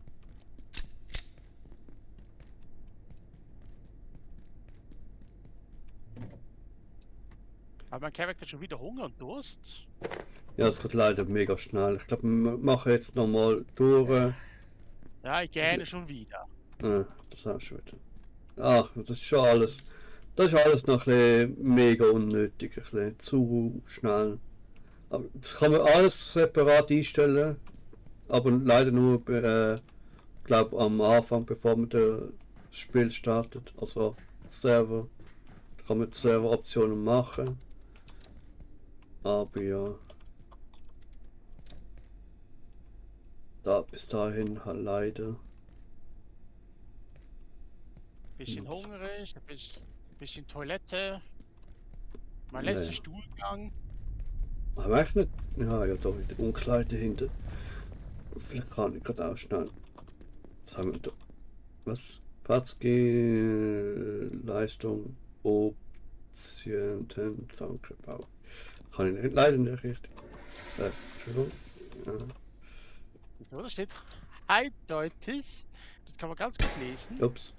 Aber mein Charakter hat schon wieder Hunger und Durst. Ja, es geht leider mega schnell. Ich glaube, wir machen jetzt nochmal durch. Ja, ich gähne schon wieder. Das auch schon wieder. Ach, das ist schon alles. Das ist alles noch ein bisschen mega unnötig, ein bisschen zu schnell. Aber das kann man alles separat einstellen, aber leider nur, glaube am Anfang, bevor man das Spiel startet. Also Server. Da kann man Server-Optionen machen. Aber ja. Da bis dahin halt leider. Bisschen hungrig, ein bisschen Toilette. Mein Nee. letzter Stuhlgang. Haben wir eigentlich nicht? Ja, ja, da mit der Umkleide hinten. Vielleicht kann ich gerade auch schnell. Was haben wir da? Was? Fahrtge Leistung, Optionen, danke, Bau. Kann ich nicht, leider nicht richtig. Entschuldigung. Ja. So, da steht eindeutig. Das kann man ganz gut lesen. Ups.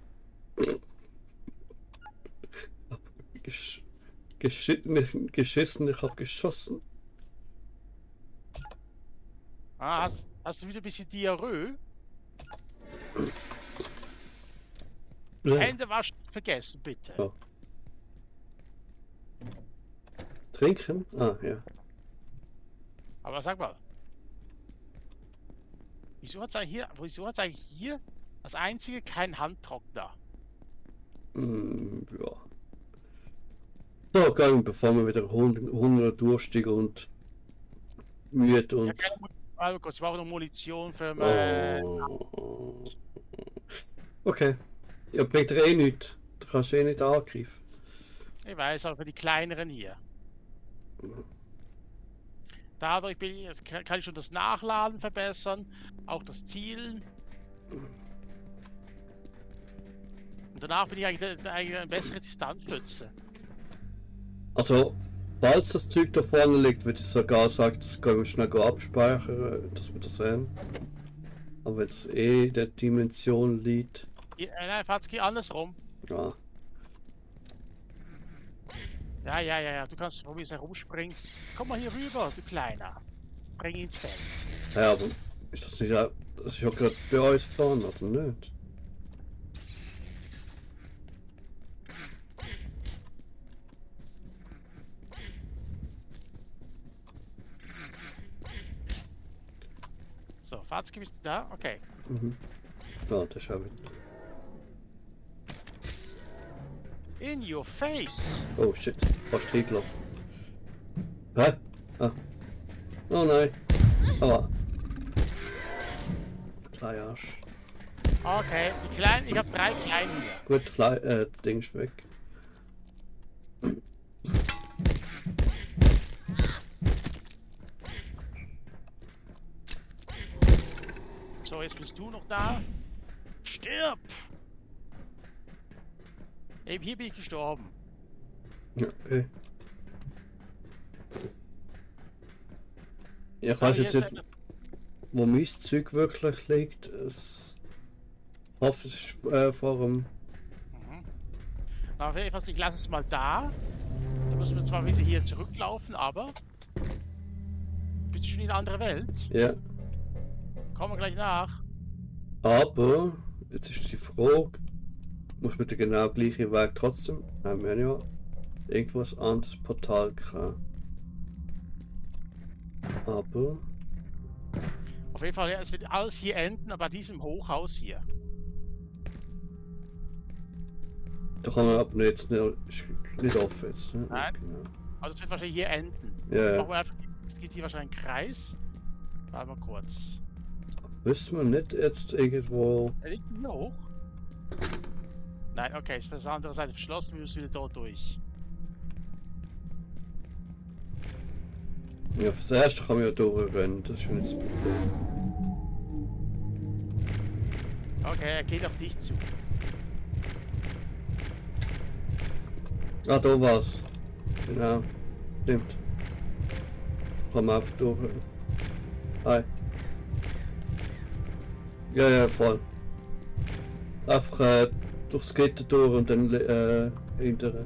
Geschissen, ich hab geschossen. Ah, hast du wieder ein bisschen Diarrhoe? Ja. Hände waschen vergessen, bitte. Ja. Trinken? Ah, ja. Aber sag mal. Wieso hat's eigentlich hier als einzige keinen Handtrockner? Ja. So, gehen, bevor wir wieder Hunger, durstig und müde Ja, und. oh Gott, ich brauche noch Munition für mein... Oh. Okay. Ja, bringt dir eh nichts. Du kannst eh nicht angreifen. Ich weiß, aber für die kleineren hier. Dadurch kann ich schon das Nachladen verbessern, auch das Zielen. Und danach bin ich eigentlich eine bessere Distanzschütze. Also, falls das Zeug da vorne liegt, würde ich sogar sagen, das können wir schnell abspeichern, dass wir das sehen. Aber wenn es eh in der Dimension liegt. Nein, Fatzki, andersrum. Ja. Ja, du kannst probieren herumspringen. Komm mal hier rüber, du Kleiner. Bring ihn ins Feld. Ja, aber ist das nicht. Das ist ja gerade bei uns vorne, oder nicht? So, Fatzki, bist du da? Okay. Mhm. Ja, das ist auch wieder. In your face! Oh shit, fast reingelaufen. Hä? Ah. Oh nein. Aber. Kleiner Arsch. Okay, die kleinen, ich habe 3 kleine hier. Gut, Ding ist weg. So, jetzt bist du noch da. Stirb! Eben hier bin ich gestorben. Ja, okay. Ja, ich weiß jetzt nicht, wo mein Zeug wirklich liegt. Ich hoffe, es ist vor dem. Na, auf jeden Fall, ich lasse es mal da. Da müssen wir zwar wieder hier zurücklaufen, aber. Bist du schon in eine andere Welt? Ja. Kommen wir gleich nach. Aber, jetzt ist die Frage, muss man den genau gleichen Weg trotzdem? Nein, wir haben ja irgendwo ein anderes Portal gehabt. Aber, Auf jeden Fall, ja, es wird alles hier enden, aber bei diesem Hochhaus hier. da kann man aber jetzt nicht, ist nicht offen jetzt. Ne? Nein. Genau. Also es wird wahrscheinlich hier enden. Ja, Machen wir ja. einfach, es geht hier wahrscheinlich einen Kreis. Warte mal kurz. Müssen wir nicht jetzt irgendwo. Er liegt hier hoch. Nein, okay, ist auf der anderen Seite verschlossen, wir müssen wieder dort durch. Ja, fürs Erste kann man ja durchrennen, das ist schon nicht das Problem. Okay, er geht auf dich zu. Ah, da war's. Genau. Stimmt. Da kann man einfach durch. Hi. Ja, voll. Einfach durchs Gitter durch und dann hinterher.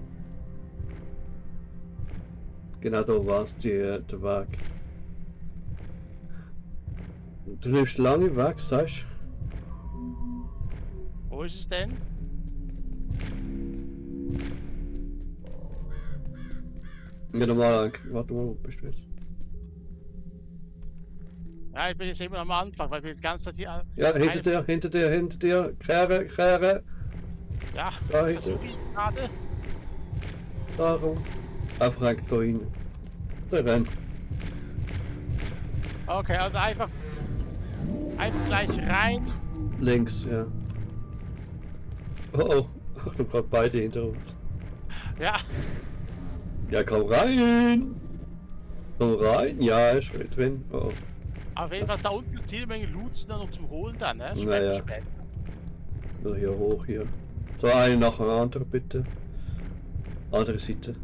Genau da war's, der Weg. Du nimmst lange Weg, sagst Wo ist es denn? du? Ja, normal. Warte mal, wo bist du jetzt? Ja, ich bin jetzt immer am Anfang, weil wir die ganze Zeit hier. Ja, hinter dir. Kehre. Ja, Da versuche ich gerade. Darum. Einfach eigentlich da hin. Da rein. Okay, also einfach gleich rein. Links, ja. Oh, Achtung, gerade beide hinter uns. Ja, Ja, komm rein! Komm rein! Ja, ist schon drin. Oh. auf jeden Fall da unten gibt es jede Menge Loot dann noch zum Holen dann, ne? Naja. Später. Nur hier hoch hier. So, eine nach der anderen bitte. Andere Seite.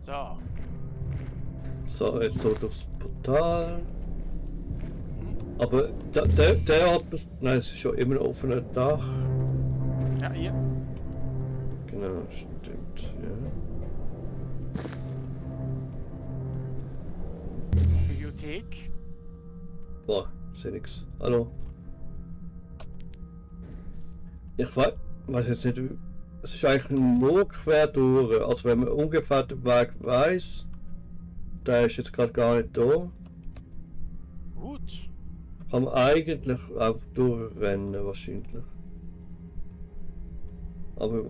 So. So, jetzt hier durchs Portal. Aber der hat. Nein, es ist schon immer ein offenes Dach. Ja, hier. Genau, stimmt, ja. Bibliothek. Boah, sehe nix. Hallo. Ich weiß jetzt nicht, es ist eigentlich nur quer durch. Also wenn man ungefähr den Weg weiß, der ist jetzt gerade gar nicht da, Gut. kann man eigentlich auch durchrennen wahrscheinlich. Aber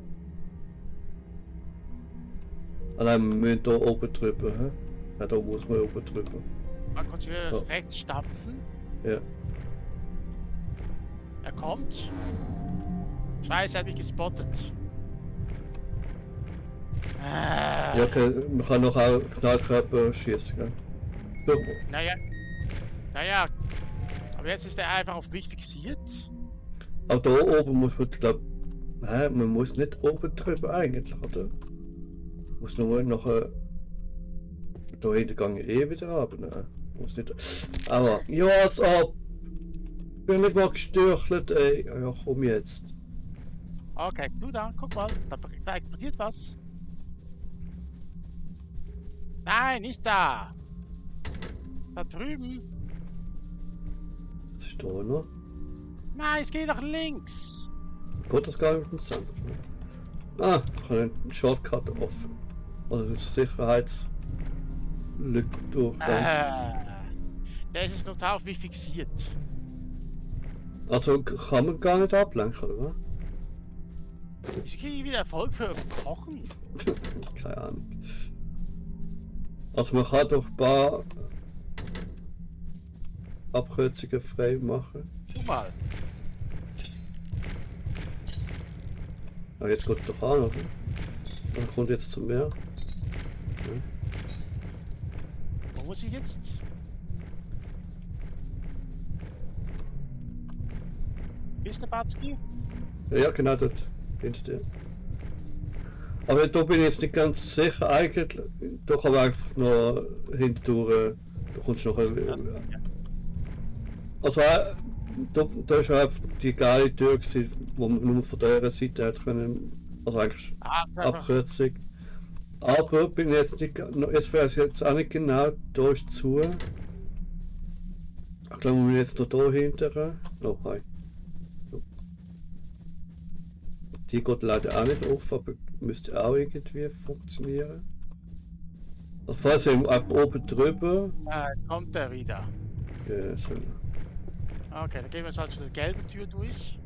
nein, wir müssen hier oben drüber. He? Ja, da muss man oben drüber. Mal kurz wieder Ja. rechts stampfen. Ja. Er kommt. Scheiße, er hat mich gespottet. Ja, okay, man kann noch auch Knallkörper schießen, gell? So. Naja. Aber jetzt ist er einfach auf mich fixiert. Aber da oben muss man, glaube nein, man muss nicht oben drüber eigentlich, oder? Muss nur nachher. Da hinten gehe ich eh wieder runter. Nein, muss nicht. Aber, ja, so. Bin nicht mal gestürchelt, ey. Ja, komm jetzt. Okay, du da, guck mal, da explodiert was. Nein, nicht da. Da drüben. Was ist da noch? Nein, es geht nach links. Geht das gar nicht mit dem Sand? Ah, ich habe einen Shortcut offen. Also Sicherheitslücke durchgang. Der ist total auf mich fixiert. Also kann man gar nicht ablenken, oder? Ich kriege wieder Erfolg für Kochen. Keine Ahnung. Also man kann doch ein paar Abkürzungen frei machen. Guck mal. Aber jetzt geht doch an, oder? Dann kommt jetzt zum Meer. Ja. Wo muss ich jetzt? Ist der Watzki? Ja, genau dort. Hinter dir. Aber da bin ich jetzt nicht ganz sicher. Eigentlich, da kann man einfach noch hindurch. Da kommst du noch. Also, da ist einfach die geile Tür, gewesen, wo man nur von dieser Seite hat können. Also eigentlich Abkürzung. Aber bin jetzt nicht. Jetzt weiß ich jetzt auch nicht genau. Da ist zu. Ich glaube, wir müssen jetzt noch da hinterher. Oh, hi. Die geht leider auch nicht auf, aber müsste auch irgendwie funktionieren. Also falls wir einfach oben drüber. Jetzt kommt er wieder. Ja, so. Okay, dann gehen wir jetzt halt zu der gelben Tür durch.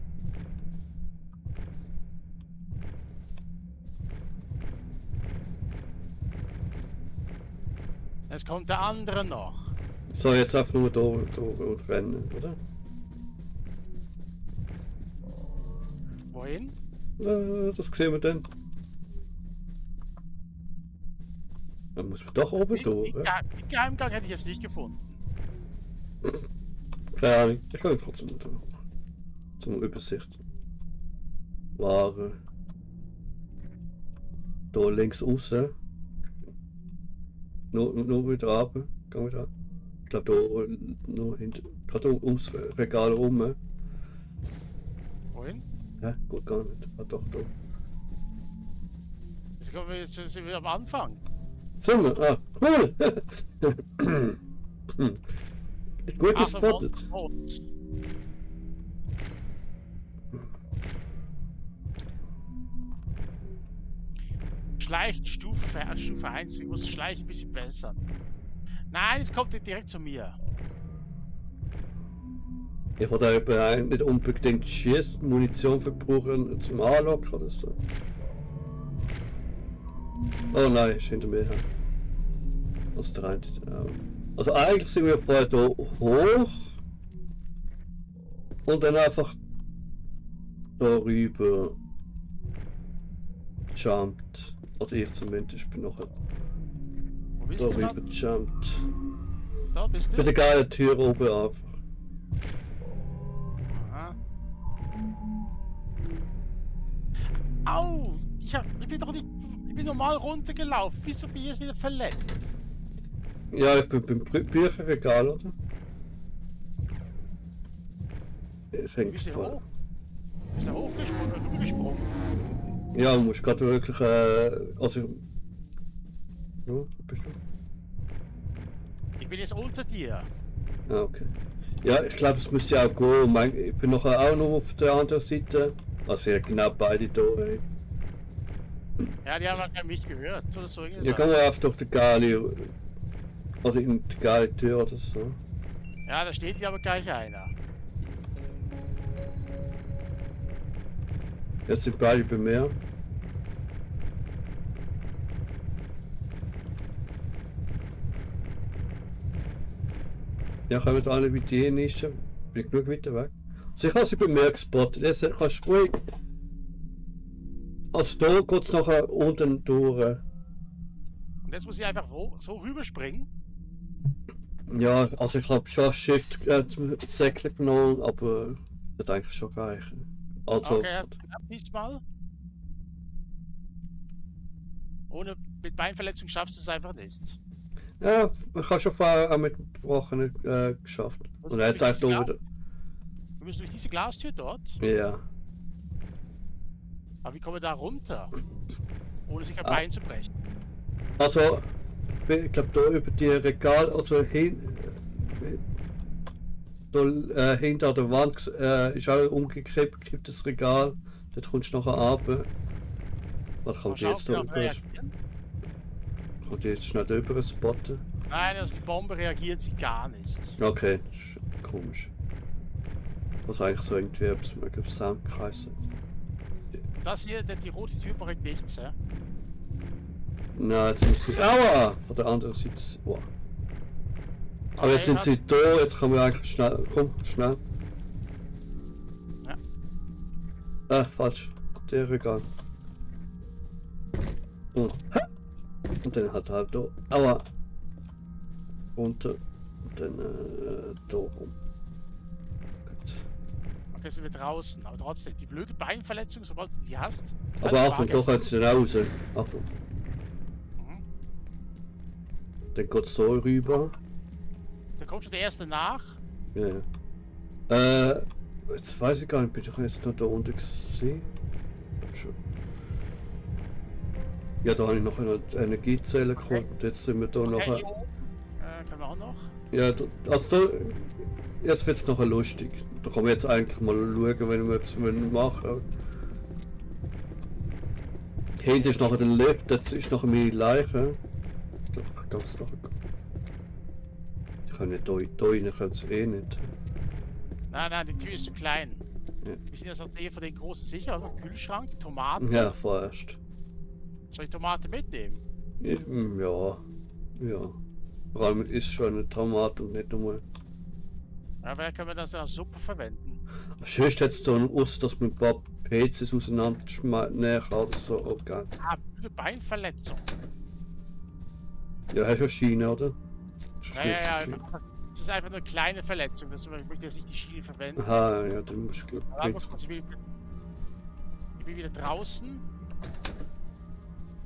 Jetzt kommt der andere noch. So, jetzt einfach nur da und rennen, oder? Wohin? Das sehen wir dann. Dann muss man doch oben durch. Den Geheimgang hätte ich jetzt nicht gefunden. Keine Ahnung, ich kann trotzdem nicht durch. Zum Übersicht. Ware. Da links raus. Nur wieder runter. Gehen wir da. Ich glaube da nur hinter. Gerade ums Regal rum. Wohin? Hä? Gut gar nicht. Ah doch, da. Jetzt sind wir am Anfang. Sind wir? Ah, cool! Gut gespottet. Schleichen Stufe 1. Ich muss Schleichen ein bisschen bessern. Nein, es kommt direkt zu mir. Ich wollte eben nicht unbedingt schießen, Munition verbrauchen zum Anlocken oder so. Oh nein, ist hinter mir. Also der eine auch. Also eigentlich sind wir vorher hier hoch und dann einfach da rüber jumpt. Also ich zumindest bin nachher Wo bist da du? rüber jumpt. Da bist Bei du? der geilen Tür oben einfach. Aha. Au! Ich bin doch nicht. Ich bin normal runtergelaufen. Wieso bin ich jetzt wieder verletzt? Ja, ich bin beim Bücherregal, oder? Ich hänge Bist du voll. hoch? Bist du hochgesprungen? Rübergesprungen? Ja, du musst gerade wirklich. Also. Ja, wo bist du? Ich bin jetzt unter dir. Ah, okay. Ja, ich glaube, es müsste auch gehen. Ich bin nachher auch noch auf der anderen Seite. Also, ja, genau beide da. Ey. Ja, die haben ja mich gehört. Oder so irgendwas. Ja, kann man einfach durch die geile. Also in die geile Tür oder so. Ja, da steht hier aber gleich einer. Jetzt sind beide bei mir. Ja, kommen alle wie die Nische. Bin genug weiter weg. Also ich habe sie bei mir gespottet. Jetzt kannst du ruhig Also da geht es nachher unten durch. Und jetzt muss ich einfach so rüberspringen. Ja, also ich habe schon Shift zum Säckchen genommen, aber das wird eigentlich schon reichen. Also, Okay, hat geklappt diesmal. Ohne mit Beinverletzung schaffst du es einfach nicht. ja, ich habe schon vorher auch mit Gebrochenen geschafft. Was Und er hat ist eigentlich das da wieder. Wir müssen durch diese Glastür dort. Ja. Aber wie kommen wir da runter? Ohne sich ein Ah. Bein zu brechen. Also, ich glaube da über die Regal, also da hinter der Wand ist auch umgekippt das Regal. Dort kommst du nachher runter. Was Mal kommt schauen, jetzt ob da wir über? reagieren. Kommt jetzt schnell drüber spotten? Nein, also die Bombe reagiert sie gar nicht. Okay, das ist komisch. Was eigentlich so irgendwie etwas mit dem Soundkreis. Das hier, die rote Tür bringt nichts, hä? Nein, jetzt muss ich. Aua! Von der anderen Seite. Wow. Aber jetzt sind sie da, jetzt kann man eigentlich schnell. Komm, schnell. Ja. Falsch. Der Regal. Und dann halt da. Aua! Runter. Und dann da rum. Gut. Okay, sind wir draußen. Aber trotzdem, die blöde Beinverletzung, sobald du die hast. Aber keine Achtung, Frage. da können sie raus. Achtung. Mhm. Dann geht's so rüber. Da kommt schon der erste nach. Ja, ja. Jetzt weiß ich gar nicht, bin ich jetzt noch da unten gesehen? Glaub schon. Ja, da habe ich noch eine Energiezelle geholt und jetzt sind wir da Okay, noch. hier oben. Können wir auch noch. Ja, also da. Jetzt wird es nachher lustig. Da kann man jetzt eigentlich mal schauen, wenn wir etwas machen. Hinten ist nachher der Lift, jetzt ist nachher meine Leiche. Ich kann es nachher. Die können nicht da rein, können es eh nicht. Nein, die Tür ist zu klein. Ja. Wir sind jetzt auf der von den großen sicher, aber Kühlschrank, Tomaten. Ja, vorerst. Soll ich Tomate mitnehmen? Ja. Ja. Vor allem ist schon eine Tomate und nicht nur. Ja, vielleicht können wir das als Suppe verwenden. Aber sonst hätte es dann aus, dass man ein paar PCs auseinanderschneiden kann oder so. Okay. Ah, blöde Beinverletzung. Ja, hast du ja Schiene, oder? Ja. Das ist einfach eine kleine Verletzung. Ich möchte jetzt nicht die Schiene verwenden. Aha, ja, dann musst du Warte mal kurz, ich bin wieder draußen.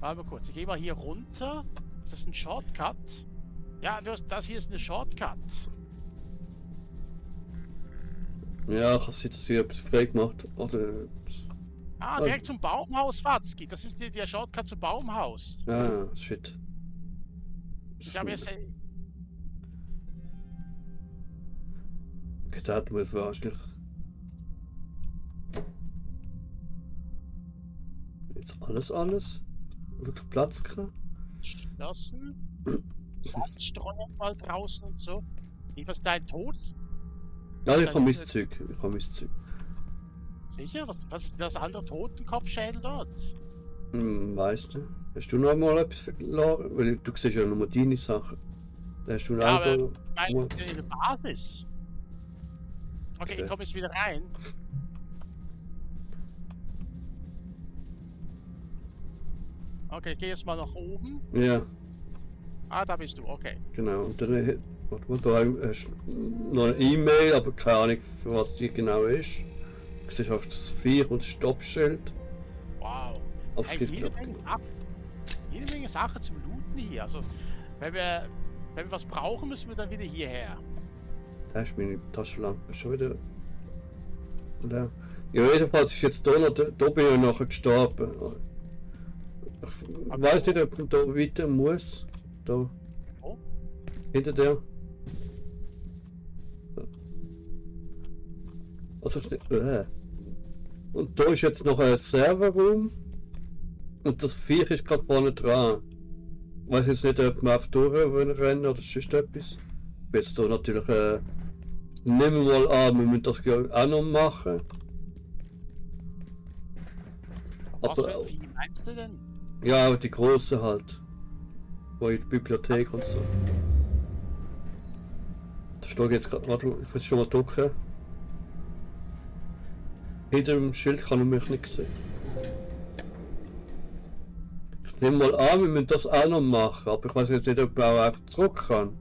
Warte mal kurz, ich gehe mal hier runter. Ist das ein Shortcut? Ja, das hier ist eine Shortcut. Ja, kann sein, dass sie etwas frei gemacht oder. Ah, direkt zum Baumhaus, Watzki. Das ist der Shortcut zum Baumhaus. Ah, shit. Ich habe jetzt. Gedacht, mir wahrscheinlich. Jetzt alles? Wirklich Platz gehabt? Geschlossen. Salzstreuer mal draußen und so. Jedenfalls dein Tod. Ja, ich habe mein Zeug. Sicher? Was ist das andere Totenkopfschädel dort? Weißt du? Hast du noch mal etwas verloren? Weil du siehst ja nur deine Sachen. Da hast du Ja, auch aber da. Nein, in der Basis. Okay, ich komme jetzt wieder rein. Okay, ich gehe jetzt mal nach oben. Ja, Ah, da bist du, okay. genau. Und dann warte mal, da hast du noch eine E-Mail, aber keine Ahnung, für was die genau ist. Du siehst auf das 4 und das Stoppschild. Wow. Aber es Hey, gibt jede Menge Sachen zum Looten hier. Also, wenn wir was brauchen, müssen wir dann wieder hierher. Da ist meine Taschenlampe schon wieder. Ja, jedenfalls ist jetzt da noch, da bin ich nachher gestorben. Ich weiß nicht, ob man da weiter muss. Da. Wo? Hinter der. So. Also Und da ist jetzt noch ein Serverraum. Und das Viech ist gerade vorne dran. Ich weiß jetzt nicht, ob man auf die Touren rennen oder sonst etwas. Ich bin jetzt da natürlich nehmen wir mal an, wir müssen das ja auch noch machen. Was Aber für ein Vieh meinst du denn? ja, die großen halt. Wo in die Bibliothek und so. Da steht jetzt gerade, warte mal, ich will schon mal drücken. Hinter dem Schild kann ich mich nicht sehen. nehme mal an, wir müssen das auch noch machen, aber ich weiß jetzt nicht, ob man auch einfach zurück kann.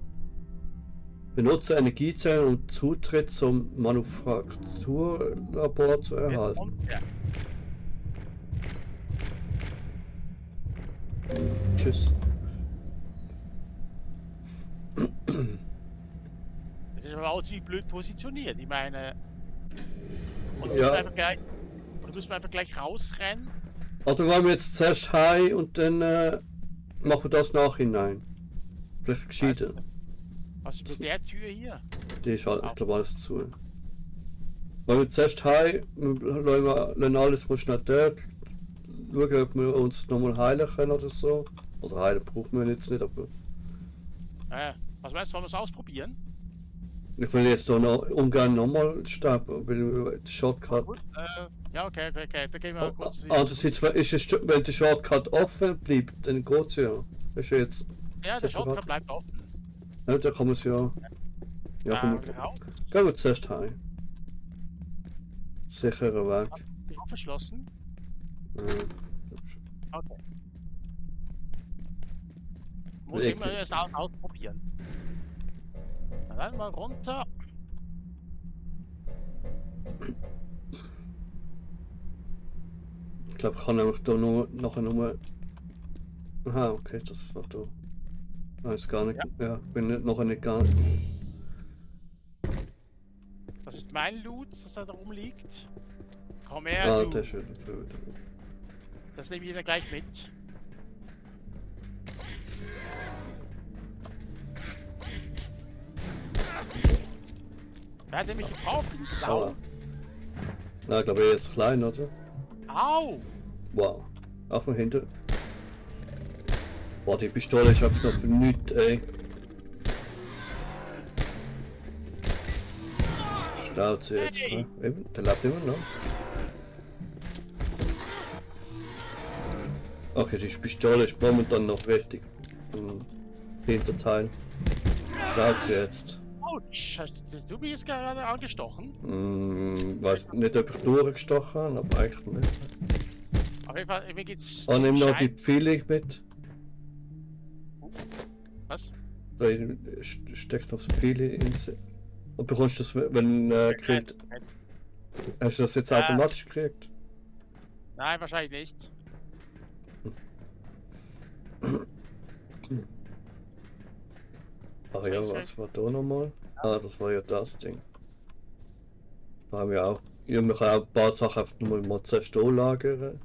Benutze Energiezellen und Zutritt zum Manufakturlabor zu erhalten. Ja. Tschüss. Das ist aber auch ziemlich blöd positioniert. Ich meine. Und Ja. du müssen einfach gleich rausrennen. Oder wollen wir jetzt zuerst heim und dann machen wir das nachhinein? Vielleicht gescheiter. Was ist mit der Tür hier? Die ist halt, ich glaube, alles zu. Wollen wir zuerst heim, wir lassen alles mal schnell dort, schauen, ob wir uns nochmal heilen können oder so. Also heilen brauchen wir jetzt nicht, aber Was meinst du, wollen wir es ausprobieren? ich will jetzt da noch ungern nochmal sterben, weil der Shortcut. Gut, ja, okay. Da gehen wir kurz. Andererseits, wenn der Shortcut offen bleibt, dann geht's ja. Das ist ja jetzt. Ja, der Shortcut bleibt offen. Ja, da kann man es ja. Ja, komm, Raus. gehen wir zuerst heim. Sicherer Weg. Die Tür verschlossen. Ja, Okay. Muss Ich- immer erst ausprobieren. Na dann mal runter. ich glaube, ich kann nämlich da nur nachher nur. Aha, okay, das war da. Weiß gar nicht. Ja, bin nicht, nachher nicht ganz. Das ist mein Loot, das da rumliegt. Komm her, Ah, du. der ist schön. Das nehme ich dann gleich mit. Wer hat denn mich getroffen? Sau. Ah. Na, ich glaube, er ist klein, oder? Au! Wow. Auch von hinten. Boah, die Pistole ist einfach noch für nichts, ey. Staut sie jetzt, Hey. ne? Eben, der lebt immer noch. Okay, die Pistole ist momentan noch richtig. Hinterteil. Staut sie jetzt. Autsch! Hast du mich jetzt gerade angestochen? Weiß nicht, ob ich durchgestochen habe, aber eigentlich nicht. Auf jeden Fall, mir geht's. Oh, nimm noch die Schein- Pfeile mit. Was? Da steckt noch das Pfeile in sie. Und bekommst du das, wenn gekriegt. Hast du das jetzt Ja. automatisch gekriegt? Nein, wahrscheinlich nicht. Ach ja, was war da nochmal? Ah, das war ja das Ding. Da haben wir auch. Ja, wir können auch ein paar Sachen einfach mal zuerst hier lagern.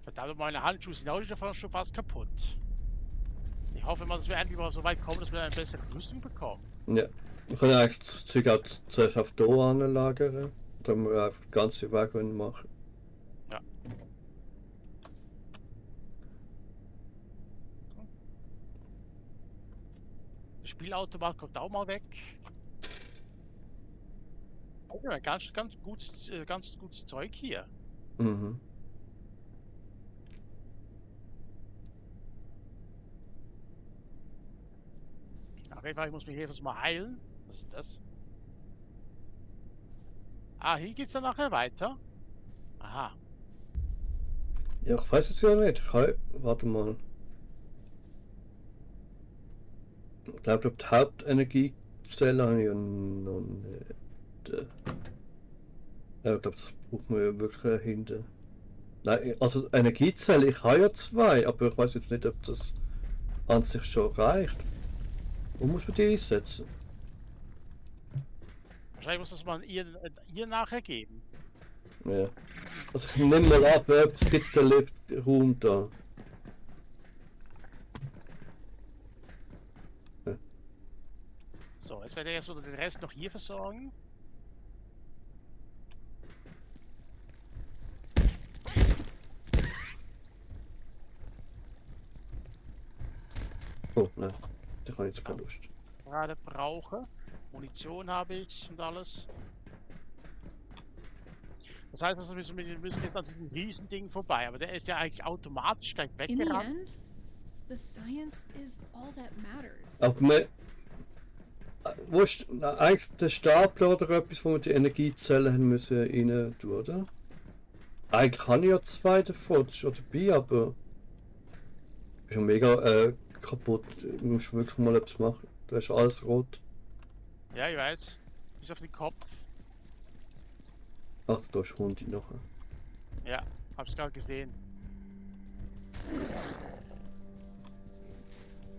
Verdammt, meine Handschuhe sind auch schon fast kaputt. Ich hoffe mal, dass wir endlich mal so weit kommen, dass wir eine bessere Rüstung bekommen. Ja. Wir können eigentlich das Zeug auch zuerst auf hier anlagern. Dann wir einfach den ganzen Weg machen. Ja. Der Spielautomat kommt auch mal weg. Oh, ja, ganz gutes Zeug hier. Mhm. Auf jeden Fall, ich muss mich hier mal heilen. Was ist das? Ah, hier geht's dann nachher weiter. Aha. Ja, ich weiß es ja nicht. Warte mal. Ich glaube, die Hauptenergiezelle habe ich ja noch nicht. Ja, ich glaube, das braucht man ja wirklich hinten. Nein, also Energiezelle, ich habe ja zwei, aber ich weiß jetzt nicht, ob das an sich schon reicht. Wo muss man die einsetzen? Wahrscheinlich muss das mal ihr nachher geben. Ja. Also ich nehme mal ab, es gibt den Liftraum da. So, jetzt werde ich erst den Rest noch hier versorgen. Oh, nein. Da habe ich jetzt keine Lust. Gerade brauche. Munition habe ich und alles. Das heißt, also, wir müssen jetzt an diesem Riesending vorbei, aber der ist ja eigentlich automatisch gleich In the weggerannt. end, the science is all that matters. Aber wir. Wo ist eigentlich der Stapler oder etwas, wo wir die Energiezellen haben müssen rein tun, oder? Eigentlich habe ich ja 2 davon, das ist schon dabei, aber... Ist schon mega kaputt. Du musst wirklich mal etwas machen. Da ist alles rot. Ja, ich weiß. Bis auf den Kopf. Ach, da ist Hundi noch. Ja, hab's gerade gesehen.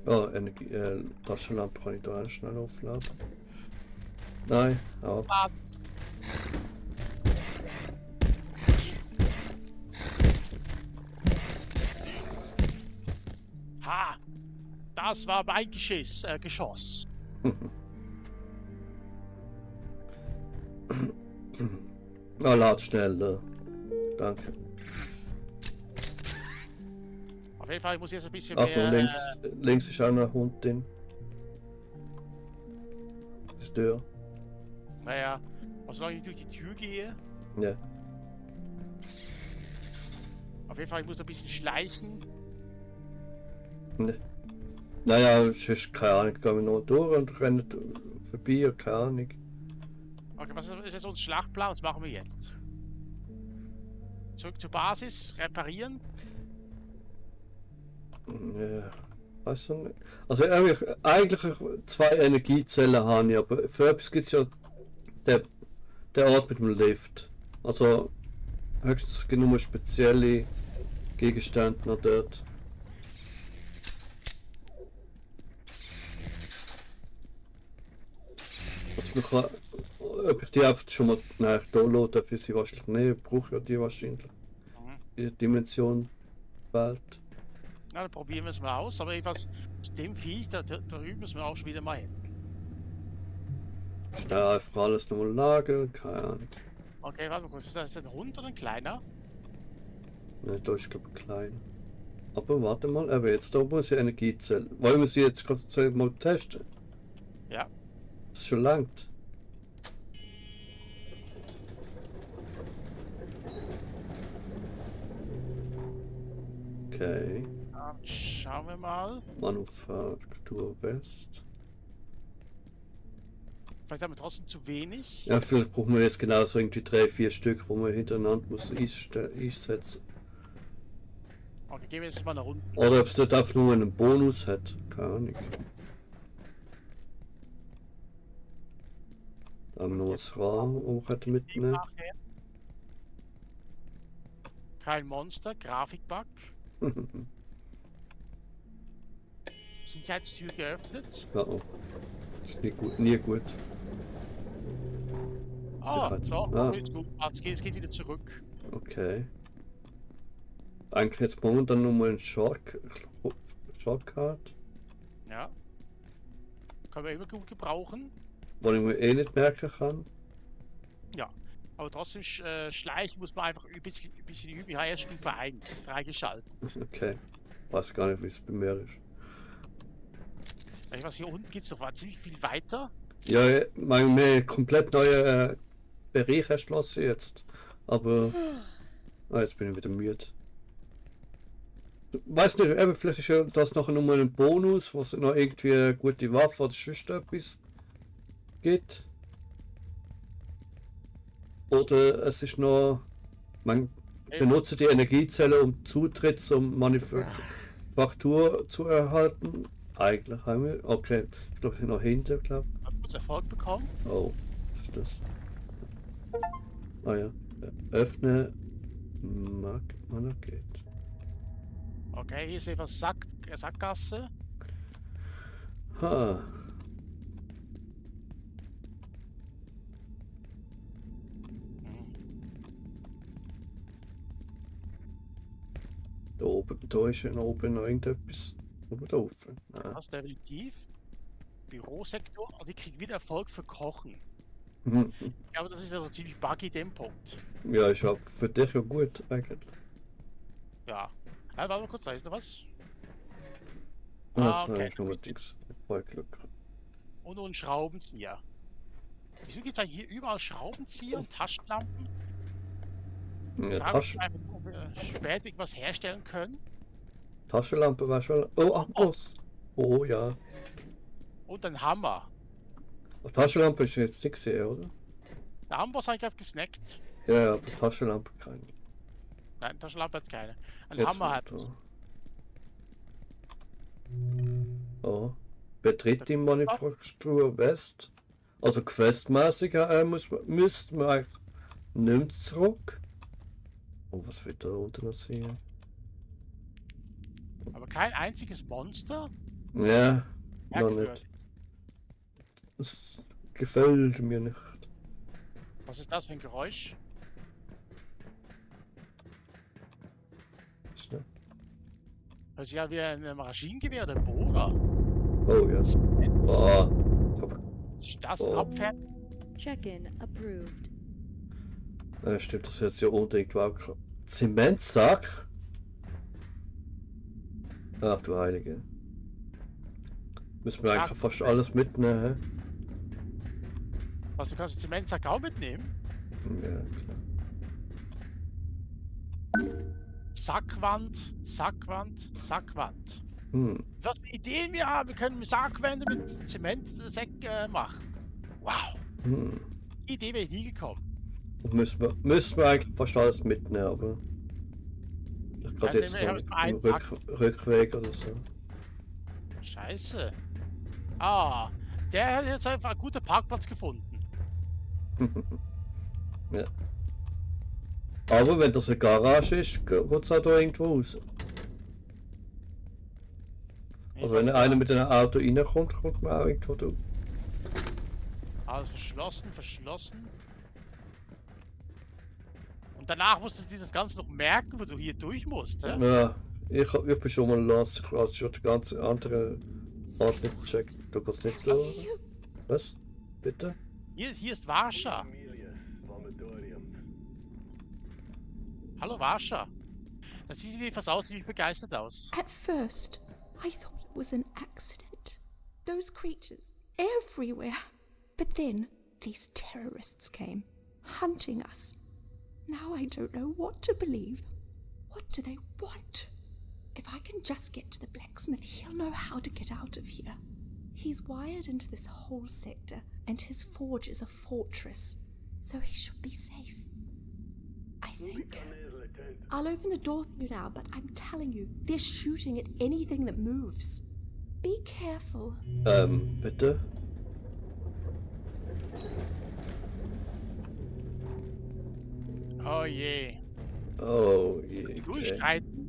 Ah, Energie, Taschenlampe kann ich da auch schnell aufladen. Nein, aber. Ah, ha! Das war mein Geschoss. Ah, lad schnell. Danke. Auf jeden Fall, ich muss jetzt ein bisschen Achtung, mehr... links ist auch noch ein Hund drin. Die Tür. Naja, aber solange ich durch die Tür gehe... Ja. Auf jeden Fall, ich muss ein bisschen schleichen. Ne. Naja, es ist keine Ahnung, gehen wir noch durch und rennen vorbei, keine Ahnung. Okay, was ist jetzt unser Schlachtplan? Was machen wir jetzt? Zurück zur Basis, reparieren. Ja, weiß ich nicht. Also eigentlich 2 Energiezellen habe ich, aber für etwas gibt es ja der Ort mit dem Lift. Also höchstens genug spezielle Gegenstände noch dort. Also man kann, ob ich die einfach schon mal downloaden, für sie wahrscheinlich nicht, brauche ja die wahrscheinlich. In der Dimension Welt. Na, dann probieren wir es mal aus. Aber jedenfalls, zu dem Viech, da drüben müssen wir auch schon wieder mal hin. Schnell einfach alles nochmal lagern, keine Ahnung. Okay, warte mal kurz. Ist das ein Hund oder ein kleiner? Ne, da ist glaube ich klein. Aber warte mal, aber jetzt da muss ich Energiezellen. Wollen wir sie jetzt gerade mal testen? Ja. Das ist schon langt. Okay. Dann schauen wir mal. Manufaktur West. Vielleicht haben wir trotzdem zu wenig. Ja, vielleicht brauchen wir jetzt genauso irgendwie 3, 4 Stück, wo man hintereinander muss einsetzen. Okay, gehen wir jetzt mal nach unten. Oder ob es dort einfach nur einen Bonus hat. Keine Ahnung. Da haben wir noch das Rahmen auch hätte mitnehmen. Nachher. Kein Monster, Grafikbug. Sicherheitstür geöffnet. Ja, oh. Das ist nie gut. Nie gut. Ah, doch, Ah, jetzt gut. Es geht wieder zurück. okay. Eigentlich jetzt momentan nur mal ein Shortcut, Ja. Können wir immer gut gebrauchen. wo ich mir eh nicht merken kann. Ja. Aber trotzdem schleichen muss man einfach ein bisschen üben. Ich habe erst Stufe 1 freigeschaltet. Okay. Weiß gar nicht, wie es bei mir ist. Was hier unten geht es doch ziemlich viel weiter. Ja, wir komplett neue Bereich erschlossen jetzt. Aber jetzt bin ich wieder müde. Weiß nicht, eben, vielleicht ist ja das nachher nochmal ein Bonus, was noch irgendwie eine gute Waffe oder sonst etwas gibt. Oder es ist noch. Man benutzt die Energiezelle, um Zutritt zum Manufaktur zu erhalten. Eigentlich haben wir. Okay, ich glaube, ich bin noch hinter, glaube ich. Haben wir kurz Erfolg bekommen? Oh, was ist das? Ah ja. Öffne Magma geht. Okay, hier ist etwas Sackgasse. Ha. Da oben, da ist ja oben noch irgendetwas. Oben da oben. Nein. Das definitiv. Bürosektor. Und ich kriege wieder Erfolg für Kochen. Mhm. Ich glaube, das ist also ziemlich buggy, dem Punkt. Ja, ist ja für dich ja gut eigentlich. Ja. Warte mal kurz, da ist noch was. Das Okay. ist nur nichts. Voll Glück. Und ein Schraubenzieher. Wieso gibt es hier überall Schraubenzieher und Taschenlampen? Ja, Frage mich einfach, ob wir später irgendwas herstellen können. Taschenlampe war schon. Oh, Amboss! Oh ja. Und ein Hammer. Taschenlampe ist jetzt nicht gesehen, oder? Der Amboss habe ich gerade gesnackt. Ja, aber Taschenlampe kann ich. Nein, Taschenlampe hat keine. Ein Jetzt Hammer hat. weiter. Oh. Betritt die Manufaktur West. Also questmäßig müssten wir eigentlich nicht mehr zurück. Oh, was wird da unten noch sein? Aber kein einziges Monster? Ja, noch Merkwürdig. nicht. Das gefällt mir nicht. Was ist das für ein Geräusch? Ist nicht. Hört sich ja wie ein Maschinengewehr oder ein Bohrer. Oh ja. Oh, Ist das Oh. ein Abfähr? Check-in approved. stimmt, das jetzt ja unbedingt auch. Zementsack? Ach du Heilige. Müssen wir eigentlich fast alles mitnehmen, Was, du kannst den Zementsack auch mitnehmen? hä? Ja, klar. Sackwand, Sackwand, Sackwand. Was für Ideen wir haben, wir können Sackwände mit Zementsäcken machen. Wow, die Idee wäre ich nie gekommen. Müssen wir eigentlich fast alles mitnehmen, aber. Ich Ja, gerade jetzt nehmen wir noch einen im Sack. Rückweg oder so. Scheiße. Ah, der hat jetzt einfach einen guten Parkplatz gefunden. Ja. Aber wenn das eine Garage ist, geht es auch da irgendwo raus. Also wenn einer mit einem Auto reinkommt, kommt man auch irgendwo durch. Alles verschlossen, verschlossen. Und danach musst du dir das Ganze noch merken, wo du hier durch musst, hä? Ja, ich bin schon mal lost. Ich habe schon die ganze andere Art nicht gecheckt. Du kannst nicht durch. Was? Bitte? Hier ist Warscha. Hallo Warscha. Das sieht jedenfalls aus, ziemlich begeistert aus. At first, I thought it was an accident. Those creatures everywhere. But then these terrorists came, hunting us. Now I don't know what to believe. What do they want? If I can just get to the blacksmith, he'll know how to get out of here. He's wired into this whole sector, and his forge is a fortress, so he should be safe. I think. I'll open the door for you now, but I'm telling you, they're shooting at anything that moves. Be careful. Bitte? Oh je. Oh je. Okay. Durchstreiten.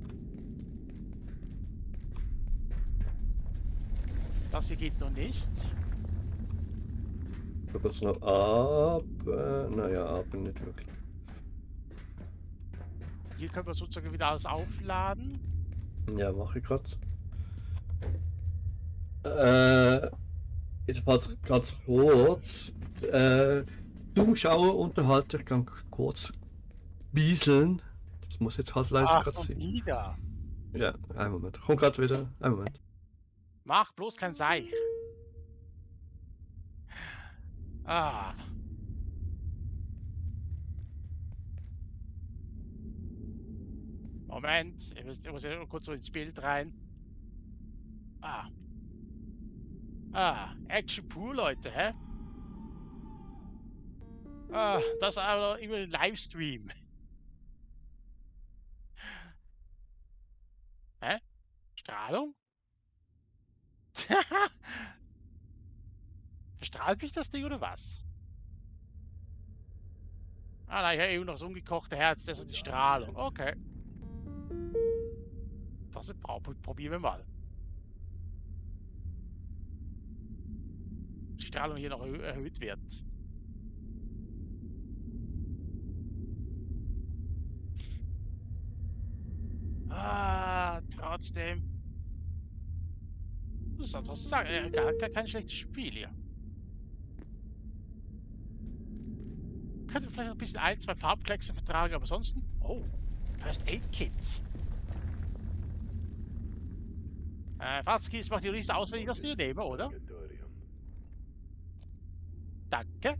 Das hier geht noch nicht. Da geht's noch ab. Naja, ab nicht wirklich. Hier können wir sozusagen wieder alles aufladen. Ja, mache ich gerade. Jedenfalls ganz kurz. Zuschauer unterhalten, ich kann kurz bieseln. Das muss jetzt halt leise gerade und sein. wieder. Ja, einen Moment. Komm gerade wieder. Einen Moment. Mach bloß kein Seich. Ah. Moment, ich muss ja kurz so ins Bild rein. Ah. Ah, Action pur, Leute, hä? Ah, das aber über den Livestream. Hä? Strahlung? Verstrahlt mich das Ding oder was? Ah nein, ich habe eben noch das umgekochte Herz, das ist die Strahlung. Okay. Das probieren wir mal. Die Strahlung hier noch erhöht wird. Ah, trotzdem. Das ist was zu sagen. Kein schlechtes Spiel hier. Könnte vielleicht ein bisschen ein, zwei Farbkleckse vertragen, aber ansonsten. Oh, First Aid Kit. Fahrtskis macht die Liste aus, wenn ich das hier nehme, oder? Danke.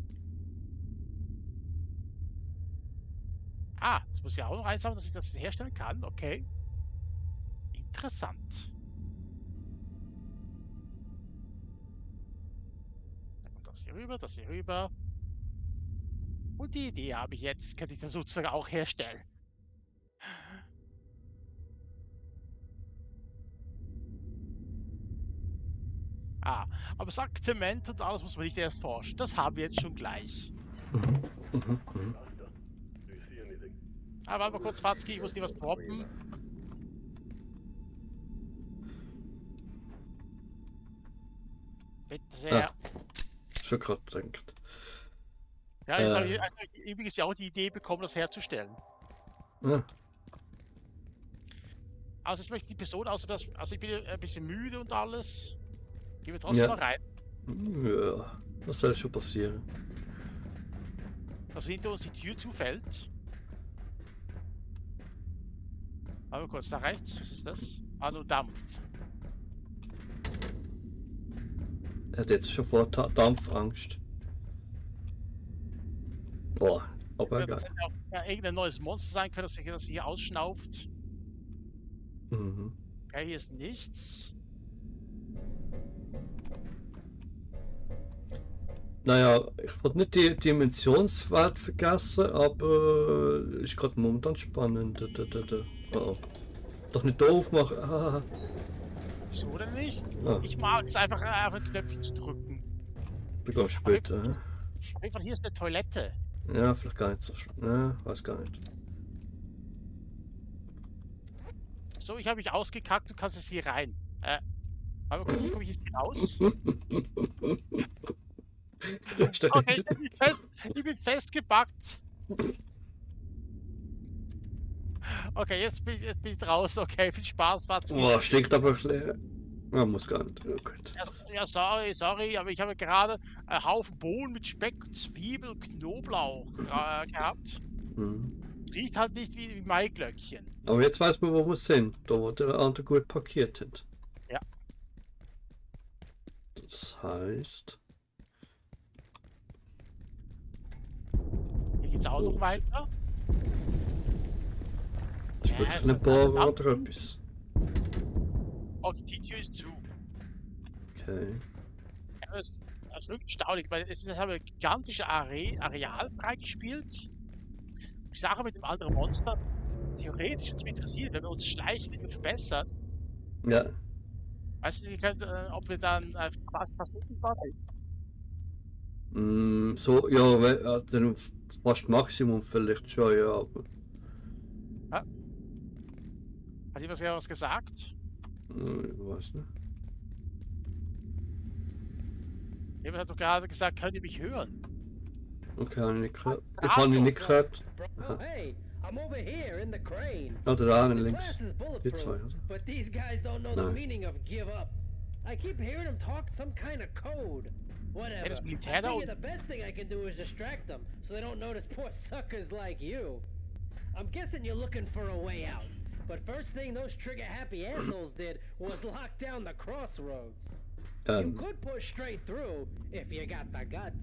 Ah, das muss ich auch noch eins haben, dass ich das herstellen kann. Okay. Interessant. Dann kommt das hier rüber, das hier rüber. Und die Idee habe ich jetzt, kann ich das sozusagen auch herstellen. Ah, aber sagt Zement und alles muss man nicht erst forschen. Das haben wir jetzt schon gleich. Aber warte mal kurz, Fatzki, ich muss dir was droppen. Bitte sehr. Schon gerade gedacht. Ja, jetzt habe ich übrigens ja auch die Idee bekommen, das herzustellen. Ja. Also jetzt möchte die Person, also ich bin ein bisschen müde und alles. Gehen wir trotzdem Ja. mal rein. Ja, was soll schon passieren? Dass hinter uns die Tür zufällt. Warte mal kurz, da rechts, was ist das? Ah, nur Dampf. Er hat jetzt schon vor Dampfangst. Boah, aber Ja, das egal. hätte auch ja, irgendein neues Monster sein können, das hier ausschnauft. Mhm. Okay, hier ist nichts. Naja, ich wollte nicht die Dimensionswelt vergessen, aber ist gerade momentan spannend. Oh. Doch nicht doof machen. Ah. So oder nicht? Ah. Ich mag es einfach ein Knöpfchen zu drücken. Bekommst später. hä? Auf jeden Fall, hier ist eine Toilette. Ja, vielleicht gar nicht so schlimm. Ja, weiß gar nicht. So, ich habe mich ausgekackt, du kannst jetzt hier rein. Aber guck, wie komme ich jetzt hier raus? Der steht Okay, ich bin festgebackt. Okay, jetzt bin ich draußen. Okay, viel Spaß, Fatzki. Boah, stinkt einfach leer. Ja, muss gar nicht. Oh Gott. Ja, sorry, aber ich habe gerade einen Haufen Bohnen mit Speck, Zwiebel, Knoblauch gehabt. Mhm. Riecht halt nicht wie Maiglöckchen. Aber jetzt weiß man, wo wir sind. Da, wo der andere gut parkiert hat. Ja. Das heißt. Hier geht's auch noch Oh, weiter. Das ist Ja, wirklich eine das- Bohrer das- oder etwas. Okay, die Tür ist zu. Okay. Ja, das ist wirklich erstaunlich, weil es ist haben wir ein gigantisches Areal freigespielt. Die Sache mit dem anderen Monster, theoretisch würde es mich interessieren, wenn wir uns schleichen, immer verbessern. Ja. Weißt du, ob wir dann quasi fast unsichtbar sind? So, ja, dann fast Maximum vielleicht schon, ja, aber. Hat jemand was gesagt? Ich weiß nicht. Jemand hat doch gerade gesagt, könnt ihr mich hören? Okay, habe ich nicht gehört. Ich habe ihn nicht gehört. Bro, hey, I'm over here in the crane. Oder da The links. glass is Die bulletproof, zwei, oder? but these guys don't know No. the meaning of give up. I keep hearing them talk some kind of code. Whatever. das I Militär da figure unten. the best thing I can do is distract them so they don't notice poor suckers like you. I'm guessing you're looking for a way out. But first thing those trigger-happy assholes did was lock down the crossroads. You could push straight through if you got the guts.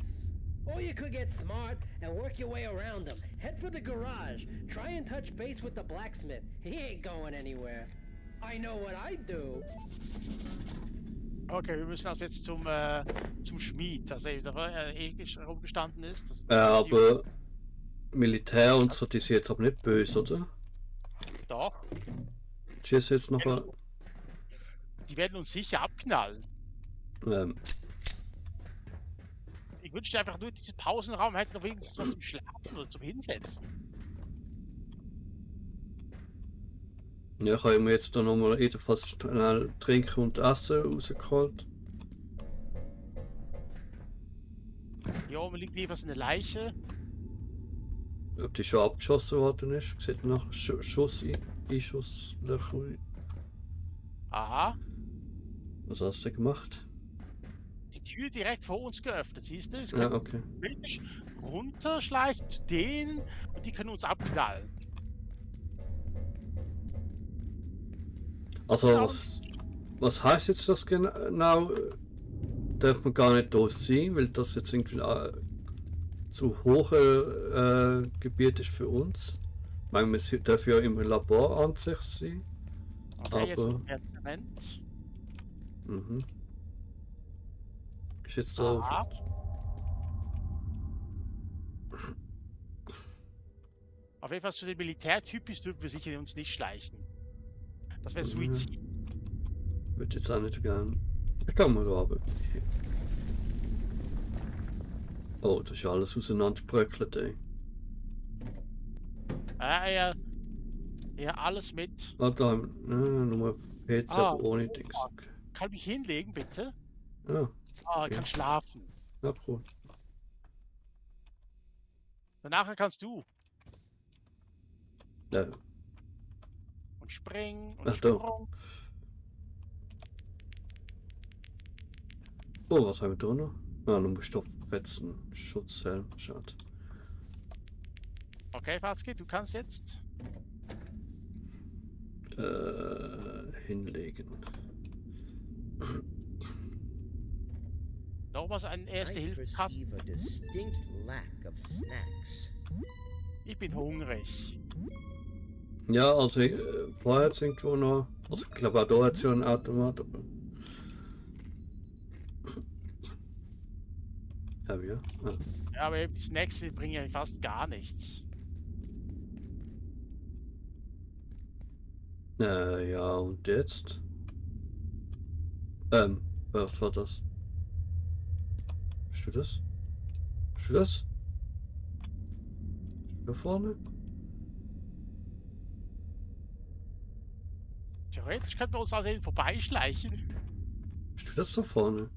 Or you could get smart and work your way around them. Head for the garage. Try and touch base with the blacksmith. He ain't going anywhere. I know what I'd do. Okay, wir müssen also jetzt zum Schmied, also da rumgestanden ist. Aber Militär und so, die sind jetzt aber nicht böse, oder? Doch, Tschüss jetzt noch ein. die werden uns sicher abknallen. Ich wünschte einfach nur, diesen Pausenraum hätte noch wenigstens was zum Schlafen oder zum Hinsetzen. Ja, ich habe mir jetzt da nochmal jedenfalls schnell trinken und essen rausgeholt. Hier oben liegt jedenfalls eine Leiche. Ob die schon abgeschossen worden ist, sieht nach Einschusslöcher. Aha, Was hast du gemacht? die Tür direkt vor uns geöffnet, siehst du? Es Ja, können okay. theoretisch runterschleichen zu denen und die können uns abknallen. Also, Genau. was heißt jetzt das genau? Darf man gar nicht da sein, weil das jetzt irgendwie zu hohe Gebiet ist für uns. Ich meine, wir dürfen ja im Labor an sich sein. Okay, jetzt Aber- mehr Zement. Mhm. Ist jetzt da. Aha. Auf jeden Fall zu den Militärtypis dürfen wir sicher uns nicht schleichen. Das wäre Mhm. Suizid. Würde jetzt auch nicht gern Da kann man da aber. Oh, das ist alles auseinanderbröckelt, ey. Ja, ja, alles mit. Ah, da, nur PC, Ah, aber ohne so. Dings. Okay. Kann ich mich hinlegen, bitte? Ja, Ah, ich kann Ja. schlafen. ja, cool. Danach kannst du. Ja. Und springen und Ach, da. Sprung. Oh, was haben wir da noch? Ah, nur Stoffwetzen, Schutzhelm, schade. Okay, Fatzki, du kannst jetzt. Hinlegen. Nochmals einen I Erste-Hilfe-Kasten. perceive a distinct lack of snacks. Ich bin hungrig. Ja, also vorher jetzt irgendwo noch. Also ich glaube auch da hat es ja einen Automat, aber. Ja, wie? Ah. Ja, aber eben die Snacks die bringen ja fast gar nichts. Ja, und jetzt? Was war das? Bist du das? Bist du das? Bist du da vorne? Theoretisch könnten wir uns an denen vorbeischleichen. Bist du das da vorne?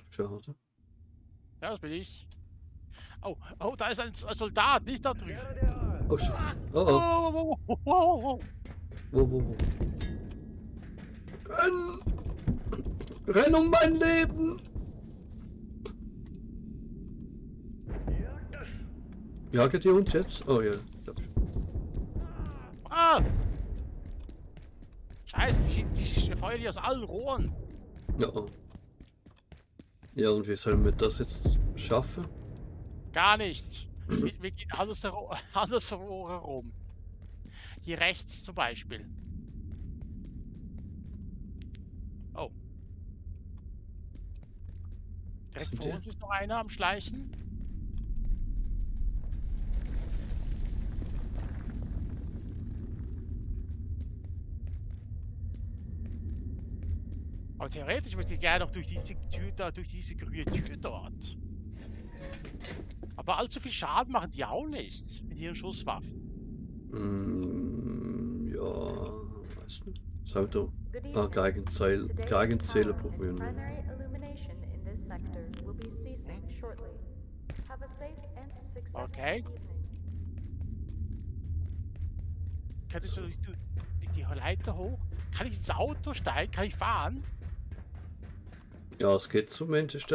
Schade. Ja, das bin ich. Oh, oh, da ist ein Soldat, nicht da drüben. Oh shit. Oh oh. Oh. Wo? Renn! Renn um mein Leben! Jagt ihr uns jetzt? Oh ja, ich glaub schon. Ah! Scheiße, die feuern die aus allen Rohren. Ja, oh. Ja, und wie sollen wir das jetzt schaffen? Gar nicht. Wir gehen alles rum. Hier rechts zum Beispiel. Oh. Direkt Sind vor die? uns ist noch einer am Schleichen. Aber theoretisch möchte ich gerne noch durch diese Tür da, durch diese grüne Tür dort. Aber allzu viel Schaden machen die auch nicht mit ihren Schusswaffen. Ja, weiß nicht. Was haben wir da? Good Ah, evening. Geigenzähler Today's brauchen wir power and noch. primary illumination in this sector will be ceasing shortly. Have a safe and successful Okay. evening. Kann ich so durch die Leiter hoch? Kann ich ins Auto steigen? Kann ich fahren? Ja, es geht zumindest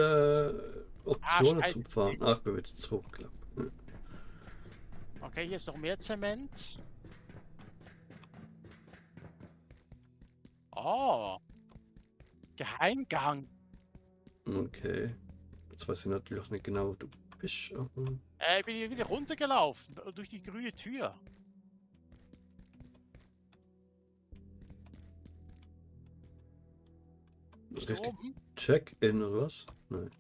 Optionen scheiße. zum Fahren. Ach, ich bin wieder zurück, glaube ich. Okay, hier ist noch mehr Zement. Oh. Geheimgang. Okay. Jetzt weiß ich natürlich nicht genau, wo du bist, aber. Ich bin hier wieder runtergelaufen. Durch die grüne Tür. Bist du Richtig. oben? Check-in oder was? Nein.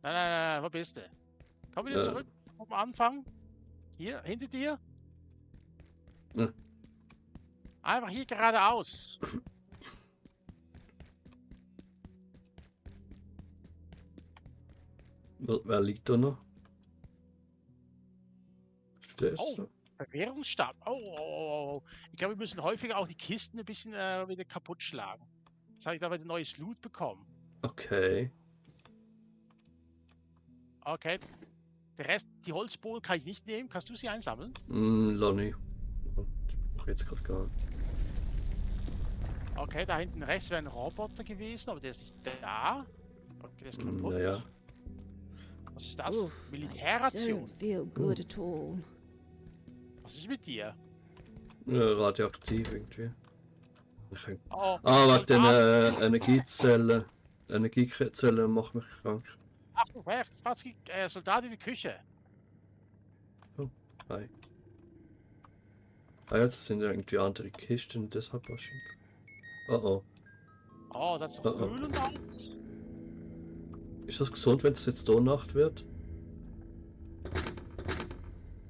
Nein, wo bist du? Komm wieder zurück vom Anfang. Hier, hinter dir. Ja. Einfach hier geradeaus. Wer liegt da noch? Stehst Oh. du? Verwährungsstab. Oh. Ich glaube, wir müssen häufiger auch die Kisten ein bisschen wieder kaputt schlagen. Jetzt habe ich dabei ein neues Loot bekommen. Okay. Okay. Der Rest, die Holzbohlen kann ich nicht nehmen. Kannst du sie einsammeln? Lonnie. Ich brauche jetzt gerade gar nicht. Okay, da hinten rechts wäre ein Roboter gewesen, aber der ist nicht da. Okay, der ist kaputt. Naja. Was ist das? Oof, Militärration. Don't feel good at all. Was ist mit dir? Radioaktiv irgendwie. Ich kann... Oh, wegen den Soldaten. Energiezellen. Energiezellen machen mich krank. Achtung, Fatzki, Soldat in der Küche. Hi. Ah ja, das sind irgendwie andere Kisten, deshalb wahrscheinlich. Oh. Oh, das ist Oh, oh. Öl und alles. Ist das gesund, wenn es jetzt da Nacht wird?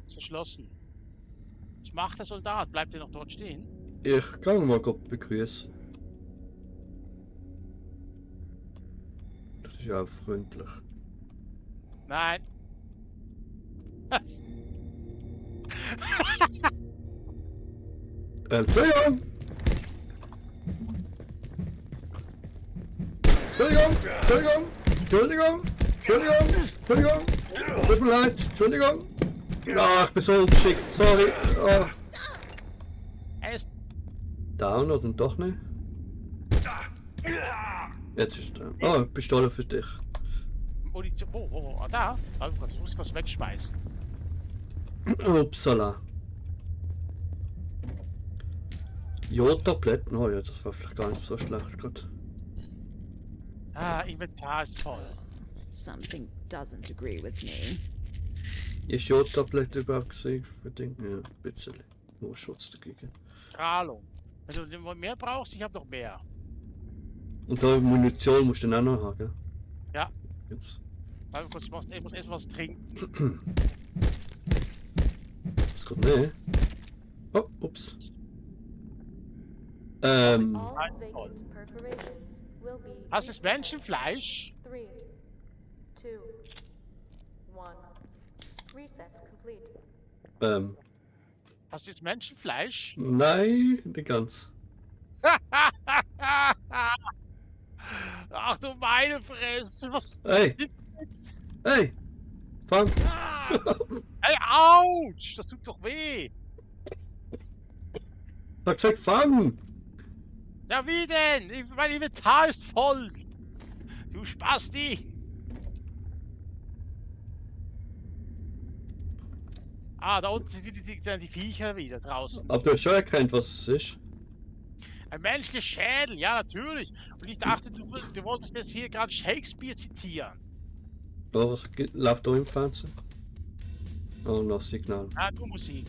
Ist verschlossen. Was macht der Soldat? Bleibt er noch dort stehen? Ich kann mal Gott begrüßen. ist ja auch freundlich. Nein. Entschuldigung! Entschuldigung! Entschuldigung! Entschuldigung! Entschuldigung! Entschuldigung! Tut mir leid! Entschuldigung! Ah, ich bin so ungeschickt, sorry! Ah. Er ist. Down oder doch nicht? Jetzt ist er down. Oh, Pistole für dich. Munition. Oh, da. Warte kurz, ich muss was wegschmeißen. Upsala. Jodtabletten? Oh ja, das war vielleicht gar nicht so schlecht gerade. Ah, Inventar ist voll. Something doesn't agree with me. Ist Jodtablette überhaupt gesehen für Dinge? Ja, ein bisschen. Nur Schutz dagegen. Strahlung. Wenn du mehr brauchst, ich habe noch mehr. Und da Munition musst du dann auch noch haben, gell? Ja. Jetzt. Warte kurz, ich muss erst was trinken. Das geht nicht. Oh, ups. All vacant toll. perforations will be. Hast du das Menschenfleisch? 3, 2, 1. Reset complete. Hast du das Menschenfleisch? Nein, nicht ganz. Ach du meine Fresse, was Hey, ist das? hey! Fang! Hey, ouch! Das tut doch weh! Ich hab gesagt, fang! Ja, wie denn? Mein Inventar ist voll! Du Spasti! Ah, da unten sind die Viecher wieder draußen. Aber du hast schon erkannt, was es ist. Ein menschlicher Schädel, ja natürlich. Und ich dachte, du wolltest jetzt hier gerade Shakespeare zitieren. Oh, was läuft da im Fernsehen? Oh, noch Signal. Ah, nur Musik.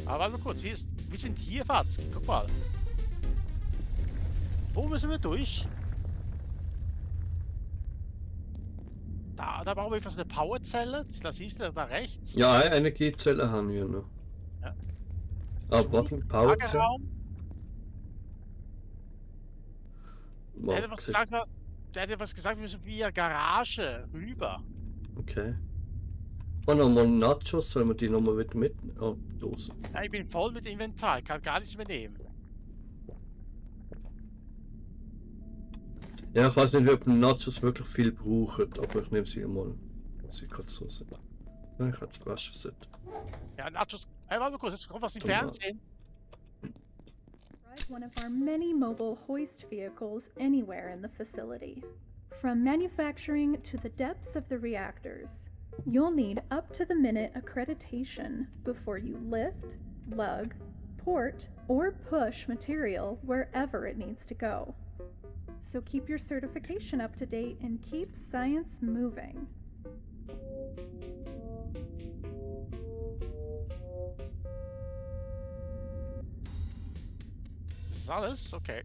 Aber warte mal kurz, wir sind hier, Fatzki, guck mal. Wo müssen wir durch? Da brauchen wir fast eine Powerzelle. Da siehst du da rechts. Ja, eine Energiezelle haben wir noch. Ja. Aber was mit Powerzelle? Lagerraum. Der Wow, hätte was gesagt, wir müssen via Garage rüber. okay. Und nochmal Nachos, sollen wir die nochmal wieder mitnehmen? Oh, Dose. Ja, ich bin voll mit Inventar, ich kann gar nichts mehr nehmen. Ja, ich weiß nicht, ob Nachos wirklich viel brauchen, aber ich nehme sie mal. Sie kann so sein. Ja, ich hätte es waschen sollen. Ja, Nachos. Hey, warte mal kurz, jetzt kommt was im Tomat. Fernsehen. Ride one of our many mobile hoist vehicles anywhere in the facility. From manufacturing to the depths of the reactors, you'll need up-to-the-minute accreditation before you lift, lug, port, or push material wherever it needs to go. So keep your certification up to date and keep science moving. Das ist alles? Okay.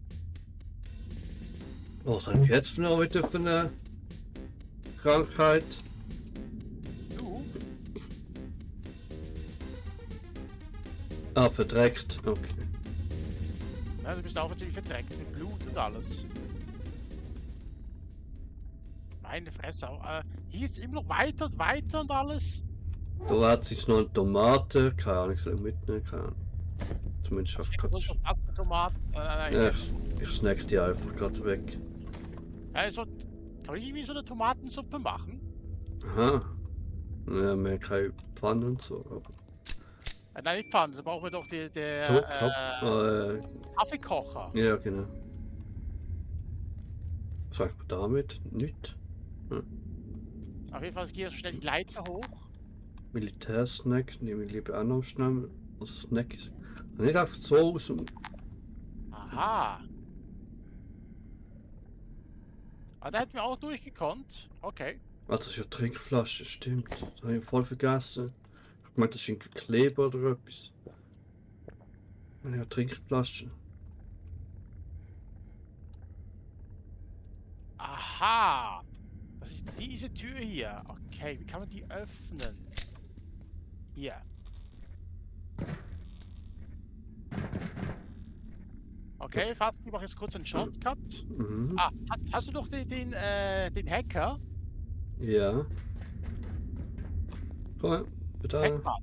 Was habe ich jetzt noch wieder für eine Krankheit? Du? Ah, verdreckt. Okay. Ja, du bist auch ziemlich verdreckt mit Blut und alles. Meine Fresse. Hier ist immer noch weiter und weiter und alles. Da hat sich noch eine Tomate. Keine Ahnung, ich soll mitnehmen. Keine Ahnung. Zumindest schafft Ich gerade. habe Tomaten. Ja, ich snack die einfach gerade weg. Also, kann man irgendwie so eine Tomatensuppe machen? Aha. Ja, mehr keine Pfanne und so. Aber Nein, nicht Pfanne, da brauchen wir doch den Kaffeekocher. ja, genau. Was sagt man damit? Nicht. Auf jeden Fall gehe ich schnell die Leiter hoch. Militärsnack nehme ich lieber auch noch schnell. Was Snack ist. Nicht einfach so aus dem. Aha. Ah, da hätten wir auch durchgekonnt. Okay. Ah, das ist ja Trinkflasche, stimmt. Das habe ich voll vergessen. Ich meine, das ist irgendwie Kleber oder etwas. Ja, Trinkflasche. Aha. Das ist diese Tür hier. Okay, wie kann man die öffnen? Hier. Okay, Fazit, ich mache jetzt kurz einen Shortcut. Mhm. Ah, hast du noch den Hacker? Ja. Komm mal, bitte. Hack mal.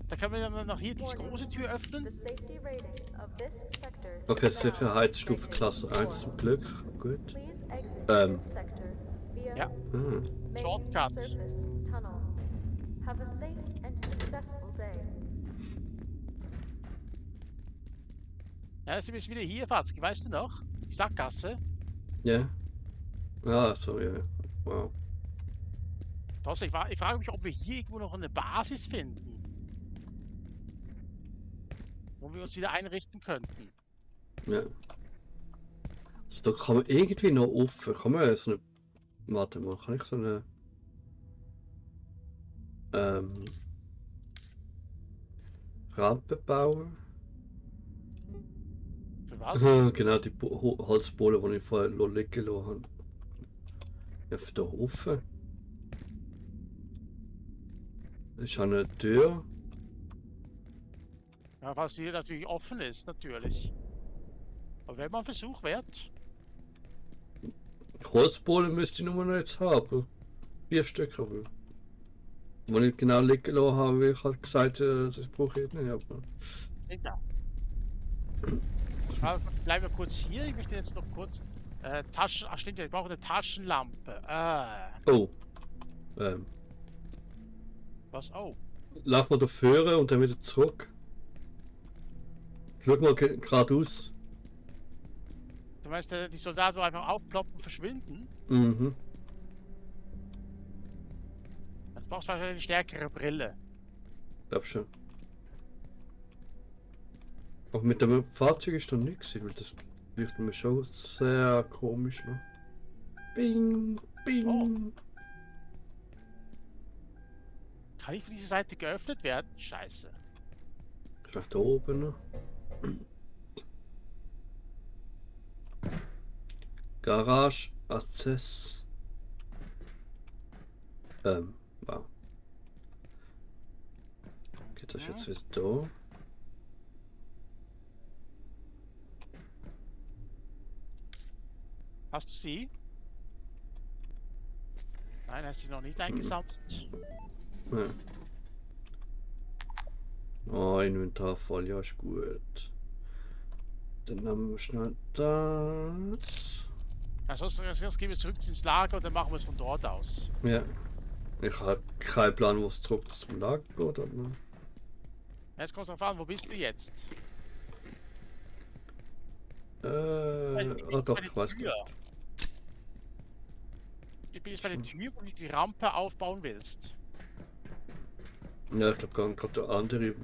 Da können wir dann noch hier diese Warning. große Tür The öffnen. safety rating of this sector Okay, is now Sicherheitsstufe rated Klasse 1 zum 4. Glück. Gut. Please exit Ähm. this sector via Ja. Ah. main Shortcut. surface tunnel. Have a safe and successful day. Ja, jetzt sind wir wieder hier, Fazit. Weißt du noch? Die Sackgasse. Ja. Ah, so, ja. Wow. Thorsten, ich frage mich, ob wir hier irgendwo noch eine Basis finden. Wo wir uns wieder einrichten könnten. Ja. Also da kann man irgendwie noch offen. Kann man so eine. Warte mal, kann ich so eine. Rampe bauen? Für was? Genau, die Holzbohlen, die ich vorher liegen lassen habe. Ja, für da offen. Das ist eine Tür. Ja, was hier natürlich offen ist, natürlich. Aber wäre mal ein Versuch wert. Holzbohlen müsste ich nur noch jetzt haben. 4 Stück aber. Wenn ich genau liegen lassen habe, wie ich halt gesagt, das brauche ich nicht. Aber Ja. Bleiben wir kurz hier. Ich möchte jetzt noch kurz Taschen. Ach stimmt ja, ich brauche eine Taschenlampe. oh. Was? Oh. Lauf mal da vorne und dann wieder zurück. Schau mal geradeaus. Du meinst, die Soldaten so einfach aufploppen und verschwinden? Mhm. Dann brauchst du wahrscheinlich eine stärkere Brille. Glaub schon. Aber mit dem Fahrzeug ist doch nichts, weil das wirkt mir schon sehr komisch noch. Bing, bing. Oh. Kann ich von dieser Seite geöffnet werden? Scheiße. Ist nach da oben noch. Garage, Access. Wow. Geht das jetzt wieder da? Hast du sie? Nein, hast du sie noch nicht eingesammelt. Ja. Oh, Inventar voll, ja, ist gut. Dann haben wir schnell das. Also, sonst gehen wir zurück ins Lager und dann machen wir es von dort aus. Ja. Ich habe keinen Plan, wo es zurück zum Lager geht, aber. Jetzt kommt es drauf an, wo bist du jetzt? Doch, ich weiß Tür. nicht. Ich bin jetzt bei der Tür, wo du die Rampe aufbauen willst. Ja, ich glaube, gerade der andere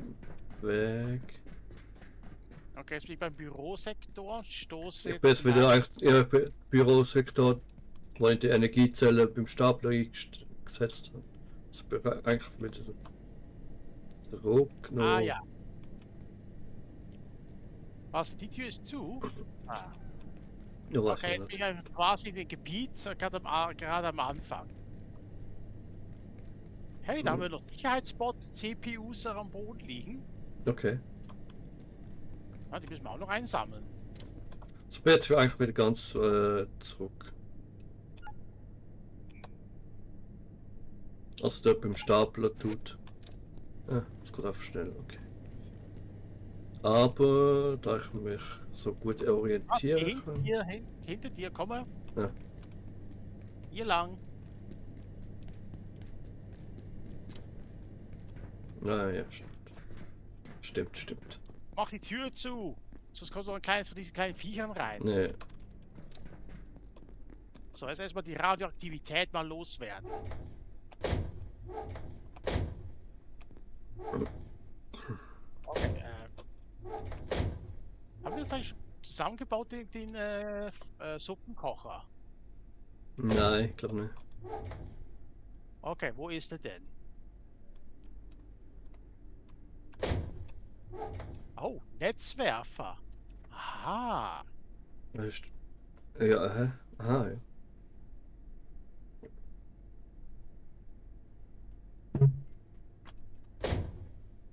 Weg. Okay, jetzt bin ich beim Bürosektor. Stoße Ich bin jetzt wieder eigentlich im Bürosektor, wo ich die Energiezelle beim Stapler eingesetzt habe. Das ist eigentlich wieder zurück noch. Ah ja. Was? Die Tür ist zu? Ah. Ja, weiß Okay, ich ich nicht. bin quasi in dem Gebiet, gerade am Anfang. Hey, da haben wir noch Sicherheitsspot, CPUs am Boden liegen. Okay. Ja, die müssen wir auch noch einsammeln. So bin jetzt eigentlich wieder ganz zurück. Also dort beim Stapler tut. Ah, es geht einfach schnell, okay. Aber da ich mich so gut orientieren kann. Hinter dir, komm mal. Ja. Hier lang. Ah ja, stimmt. Stimmt. Mach die Tür zu. Sonst kommt noch ein kleines von diesen kleinen Viechern rein. Nee. So, jetzt erstmal die Radioaktivität mal loswerden. Okay, haben wir jetzt eigentlich zusammengebaut, den Suppenkocher? Nein, ich glaube nicht. Okay, wo ist er denn? Oh, Netzwerfer. Aha. Ja, hä? Aha, ja.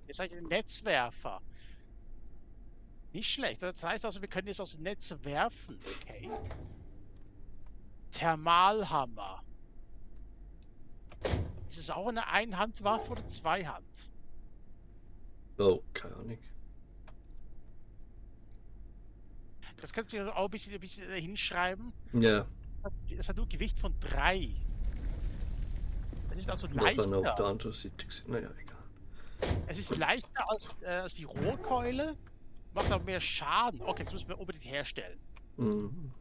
Ihr seid ein Netzwerfer. Nicht schlecht. Das heißt also, wir können jetzt aus dem Netz werfen. Okay. Thermalhammer. Ist es auch eine Einhandwaffe oder Zweihand? Oh, keine Ahnung. Das kannst du auch ein bisschen hinschreiben. Ja, Das hat nur Gewicht von 3. Es ist also das dann auf der leichter. anderen Seite gesehen. Naja, egal. Es ist leichter als die Rohrkeule, macht aber mehr Schaden. Okay, das müssen wir unbedingt herstellen. Mhm.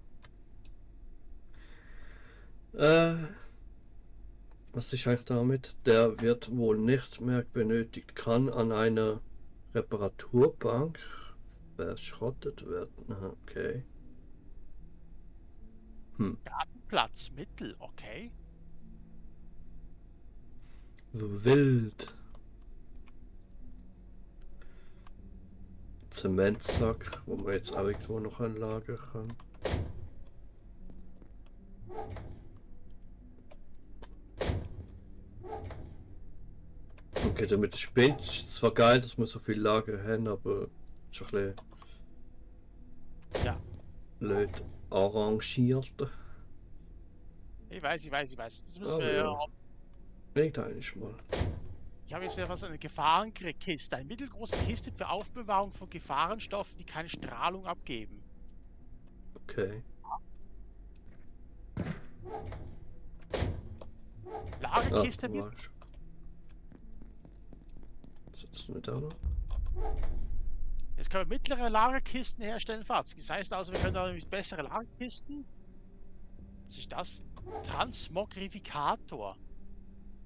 Was ist eigentlich damit? Der wird wohl nicht mehr benötigt, kann an einer Reparaturbank verschrottet werden. Aha, okay. Gartenplatz, Mittel, okay. Wild. Zementsack, wo man jetzt auch irgendwo noch anlagern kann. Okay, damit es spinnt, ist zwar geil, dass wir so viel Lager haben, aber ist ein bisschen Ja. blöd arrangiert. Ich weiß. Das müssen Aber wir ja. Irgendeines mal. Ich habe jetzt ja was eine Gefahrenkiste. Eine mittelgroße Kiste für Aufbewahrung von Gefahrenstoffen, die keine Strahlung abgeben. Okay. Lagerkiste mit. war schon. Sitzt du nicht da noch? Jetzt können wir mittlere Lagerkisten herstellen, Fatz. Das heißt also, wir können da nämlich bessere Lagerkisten. Was ist das? Transmogrifikator.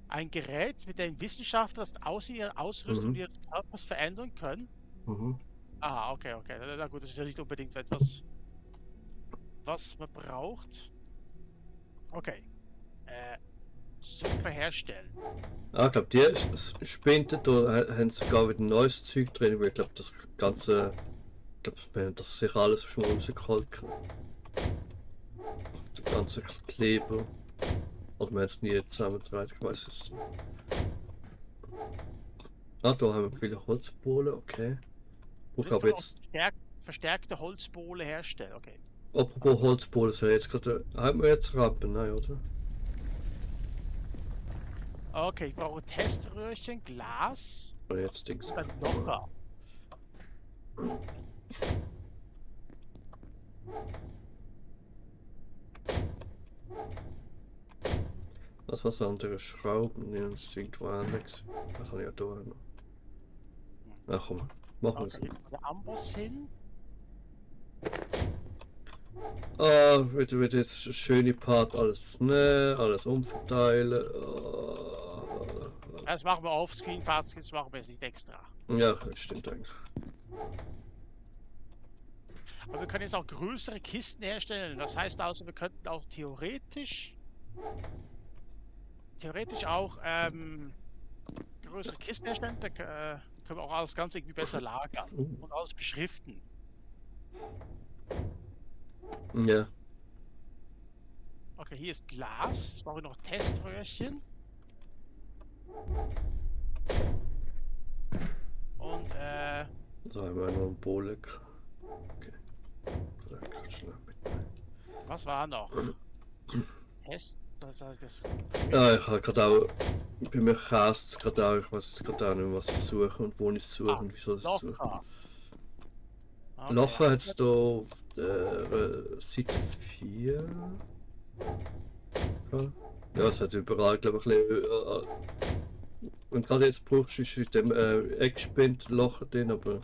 Ein Gerät, mit dem Wissenschaftler das Aussehen ihrer Ausrüstung ihres Körpers verändern können. Mhm. Aha, okay. Na gut, das ist ja nicht unbedingt etwas, was man braucht. Okay. Suppe herstellen. Ah, ich glaube, die Spinte, da haben sie sogar wieder neues Zeug drin, weil ich glaube, das ganze. Ich glaube, wir haben das sicher alles schon mal rausgeholt. Der ganze Kleber. Also, wir haben es nie zusammengetragen, ich weiß es nicht. Ah, da haben wir viele Holzbohlen, okay. Ich habe jetzt. Verstärkte Holzbohle herstellen, okay. Apropos Holzbohlen, soll jetzt gerade. Haben wir jetzt Rampen, nein, oder? Okay, ich brauche Teströhrchen, Glas. Oder jetzt Dings. Dann locker. Was andere Schrauben? Ja, das ist irgendwo anders. Das kann ich ja da noch. Ach komm, machen wir es. Okay, der Amboss hin. Ah, wird jetzt ein schöne Part alles nehmen, alles umverteilen. Das machen wir offscreen, Fazit, das machen wir jetzt nicht extra. Ja, das stimmt eigentlich. Aber wir können jetzt auch größere Kisten herstellen. Das heißt also, wir könnten auch theoretisch auch größere Kisten herstellen. Da können wir auch alles Ganze irgendwie besser lagern und alles beschriften. Ja. Okay, hier ist Glas. Jetzt brauche ich noch Teströhrchen. Und Da haben wir noch einen Bohle. Okay. Schnell mitnehmen. was war noch? Test. Das. Ja, ich habe gerade auch. Bei mir käst es gerade auch. Ich weiß jetzt gerade auch nicht mehr, was ich suche und wo ich es suche und wieso ich es suche. Locher. Okay. Locher hat es da auf der Seite 4. Ja, es hat überall, glaube ich, ein bisschen. Wenn du gerade jetzt brauchst, ist in dem Eckspind Loch drin, aber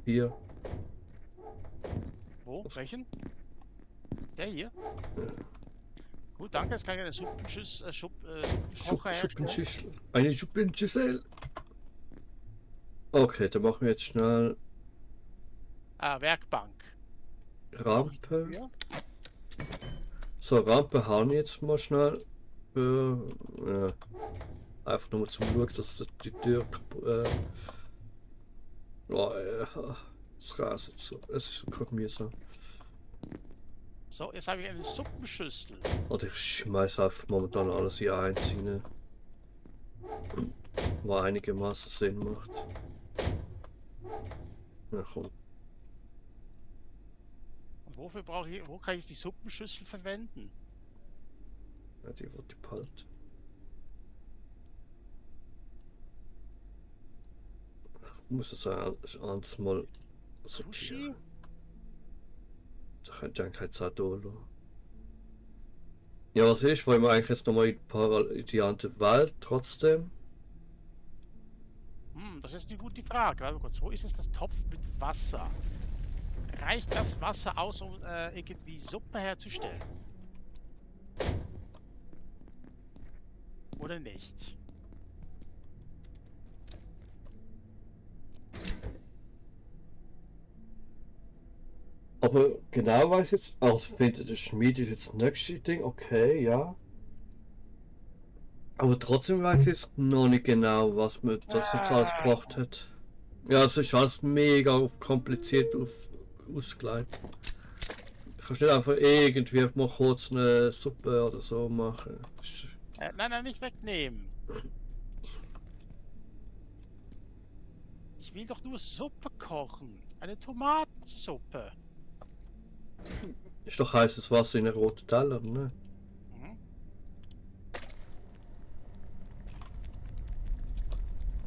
hier. Wo? Welchen? Der hier? Ja. Gut, danke. Jetzt kann ich eine Suppenkocher herstellen. Suppenschüssel. Eine Suppenschüssel. Okay, dann machen wir jetzt schnell Werkbank. Rampe. Ja. So, Rampe haben wir jetzt mal schnell. Ja. Einfach nur zum Schauen, dass die Tür kaputt. Es raset so. Es ist so gerade mühsam. So, jetzt habe ich eine Suppenschüssel. Oder ich schmeiß einfach momentan alles in eins rein. Was einigermaßen Sinn macht. Na komm. Wo kann ich die Suppenschüssel verwenden? Ja, die wird die behalten. Ich muss es eins mal sortieren. Sushi? Da könnte ich eigentlich auch da lassen. Ja, was ist? Wollen wir eigentlich jetzt nochmal in die andere Welt trotzdem? Das ist eine gute Frage. Warte mal kurz. Wo ist es das Topf mit Wasser? Reicht das Wasser aus, um irgendwie Suppe herzustellen? Oder nicht? Aber genau weiß ich jetzt, also finde der Schmied ist jetzt das nächste Ding, okay, ja. Aber trotzdem weiß ich jetzt noch nicht genau, was mir das jetzt alles gebracht hat. Ja, es ist alles mega kompliziert ausgelegt. Du kannst nicht einfach irgendwie mal kurz eine Suppe oder so machen. Nein, nicht wegnehmen. Ich will doch nur Suppe kochen. Eine Tomatensuppe. Ist doch heißes Wasser in einem roten Teller, ne?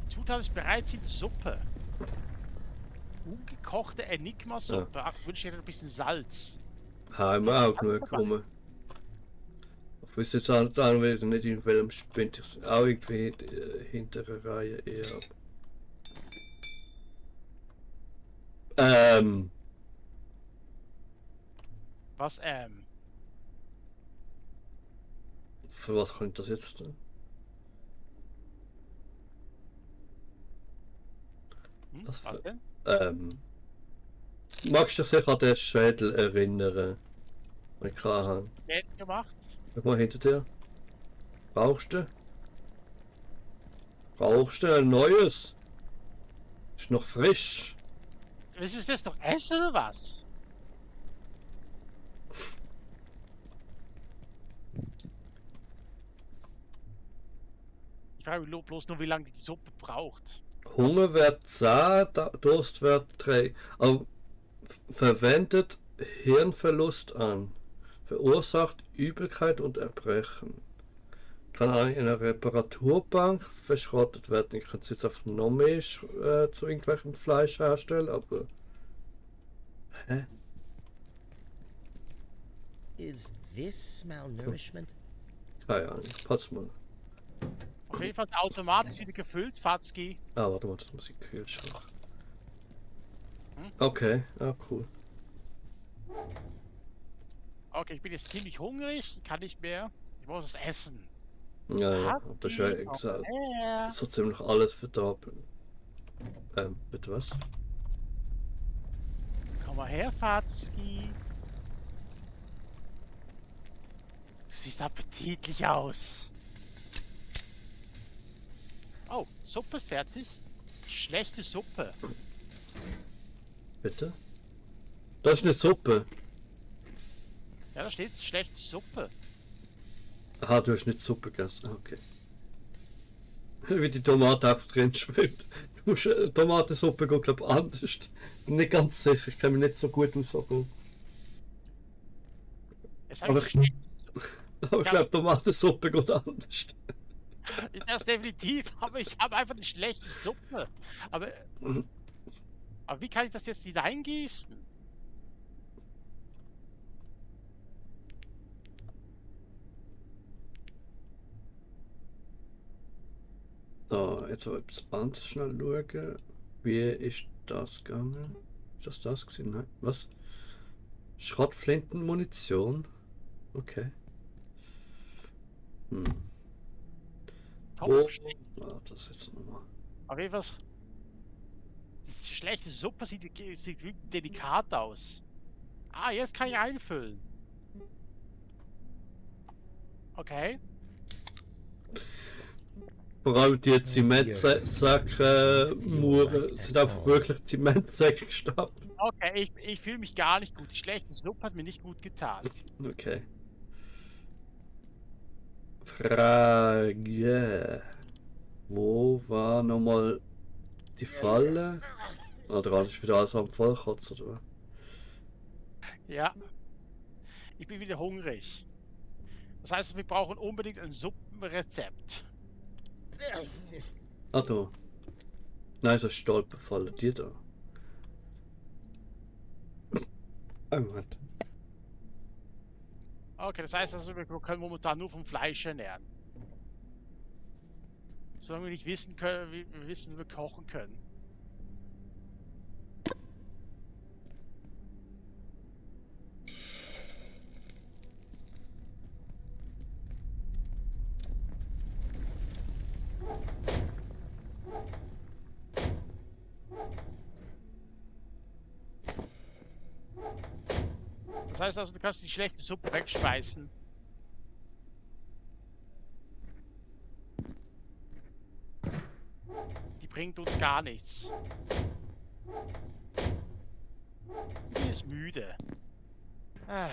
Die Zutat ist bereit, sind Suppe. Ungekochte Enigma-Suppe. Ach, ich wünsche dir ein bisschen Salz. Haben wir auch genug gekommen. Ich wüsste jetzt auch wieder nicht, in welchem Spind ich auch irgendwie hinter der Reihe eher ab. Was, Für was kann ich das jetzt tun? Was denn? Magst du dich sicher an den Schädel erinnern, den ich hatte? Geld gemacht? Guck mal hinter dir. Brauchst du? Brauchst du ein neues? Ist noch frisch. Willst du das doch essen oder was? Ich frage mich bloß nur, wie lange die Suppe braucht. Hunger wird 10, Durst wird 3. Aber verwendet Hirnverlust an. Verursacht Übelkeit und Erbrechen. Kann auch in einer Reparaturbank verschrottet werden. Ich kann es jetzt auf noch mehr zu irgendwelchem Fleisch herstellen, aber. Hä? Is this malnourishment? Keine Ahnung, pass mal. Auf jeden Fall automatisch wieder gefüllt, Fatzki. Ah, warte mal, das muss ich Kühlschrank. Okay, cool. Okay, ich bin jetzt ziemlich hungrig, ich kann nicht mehr. Ich muss es essen. Ja, das ist ja gesagt. So ziemlich alles verdoppelt. Bitte was? Komm mal her, Fatzki. Du siehst appetitlich aus. Oh, Suppe ist fertig. Schlechte Suppe. Bitte? Das ist eine Suppe. Ja, da steht schlechte Suppe. Aha, du hast nicht Suppe gegessen. Okay. Wie die Tomate einfach drin schwimmt. Du musst Tomatensuppe gehen, glaube ich, anders. Bin nicht ganz sicher, ich kenne mich nicht so gut aus. Aber ich glaube, Tomatensuppe geht anders. Das definitiv, aber ich habe einfach eine schlechte Suppe. Aber wie kann ich das jetzt hineingießen? So, jetzt aber etwas anderes schnell schauen. Wie ist das gegangen? Ist das gewesen? Nein. Was? Schrottflintenmunition? Okay. Wo? Das jetzt nochmal. Auf jeden Fall. Die schlechte Suppe sieht wirklich delikat aus. Ah, jetzt kann ich einfüllen. Okay. Vor allem die Zementsäcke Muren sind einfach wirklich Zementsäcke gestapelt. Okay, ich fühle mich gar nicht gut. Die schlechte Suppe hat mir nicht gut getan. Okay. Frage. Wo war nochmal die Falle? Oder alles wieder alles am Vollkotz, oder? Ja. Ich bin wieder hungrig. Das heißt, wir brauchen unbedingt ein Suppenrezept. Ah, da. Nein, das ist Stolperfalle, die da. Moment. Okay, das heißt also, wir können momentan nur vom Fleisch ernähren. Solange wir nicht wissen können, wie wir kochen können. Das heißt also, du kannst die schlechte Suppe wegschmeißen. Die bringt uns gar nichts. Ich bin jetzt müde. Ah.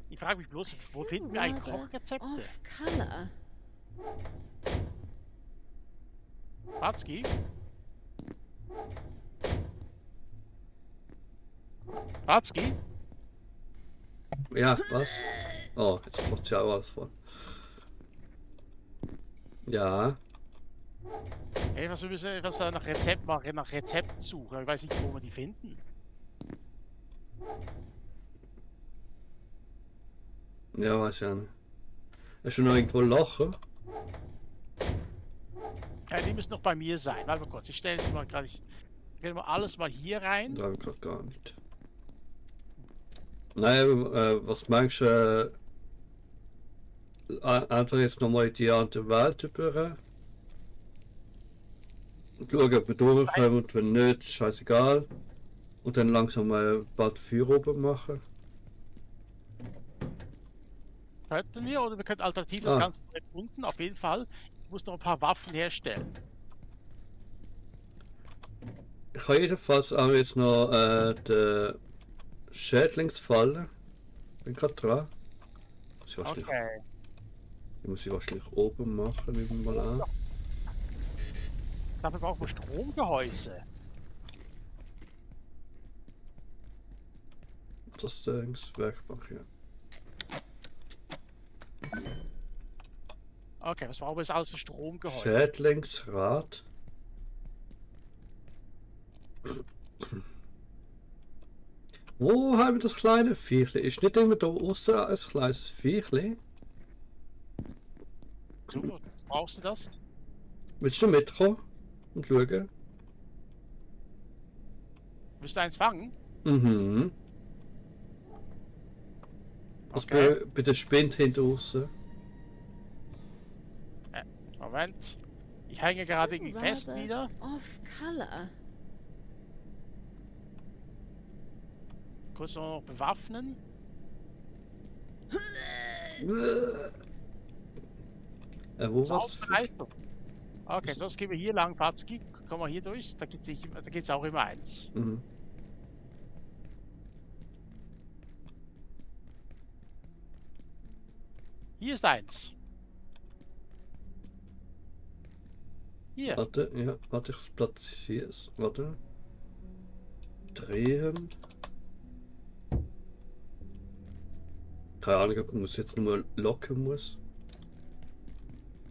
Ich frage mich bloß, wo finden wir eigentlich Kochrezepte? Off color. Watzki? Watzki? Ja, was? Oh, jetzt macht sie auch was von. Ja. Ey, wir müssen etwas nach Rezept machen, nach Rezepten suchen. Ich weiß nicht, wo wir die finden. Ja, weiß ja nicht. Hast du noch irgendwo Lachen? Ja, die müssen noch bei mir sein. Warte mal kurz, ich stelle sie mal gerade. Ich werde mal alles mal hier rein. Da habe ich gerade gar nicht. Nein, was meinst du? Einfach jetzt nochmal in die andere Welt über. Schauen, ob wir durchkommen und wenn nicht, scheißegal. Und dann langsam mal bald Feuer oben machen. Könnten wir, oder wir könnten alternativ das Ganze unten, auf jeden Fall. Ich muss noch ein paar Waffen herstellen. Ich habe jedenfalls auch jetzt noch die Schädlingsfalle. Bin gerade dran. Okay. Die muss ich wahrscheinlich oben machen, nehmen wir mal an. Dafür brauchen wir Stromgehäuse. Das Dings Werkbank hier. Okay, was brauchen wir jetzt alles für Stromgehäuse? Schädlingsrad. Wo haben wir das kleine Viechli? Ist nicht immer da außen ein kleines Viechli? Super, brauchst du das? Willst du mitkommen und schauen? Willst du eins fangen? Mhm. Also bei der Spind hinter außen. Moment. Ich hänge gerade irgendwie fest wieder. Off color. Kurz noch bewaffnen. Wo war's? Okay, sonst gehen wir hier lang, Fatzki. Kommen wir hier durch. Da geht's auch immer eins. Mhm. Hier ist eins. Hier. Warte, ja, warte, ich platziere es. Warte. Drehen. Keine Ahnung, ob man es jetzt nur locken muss.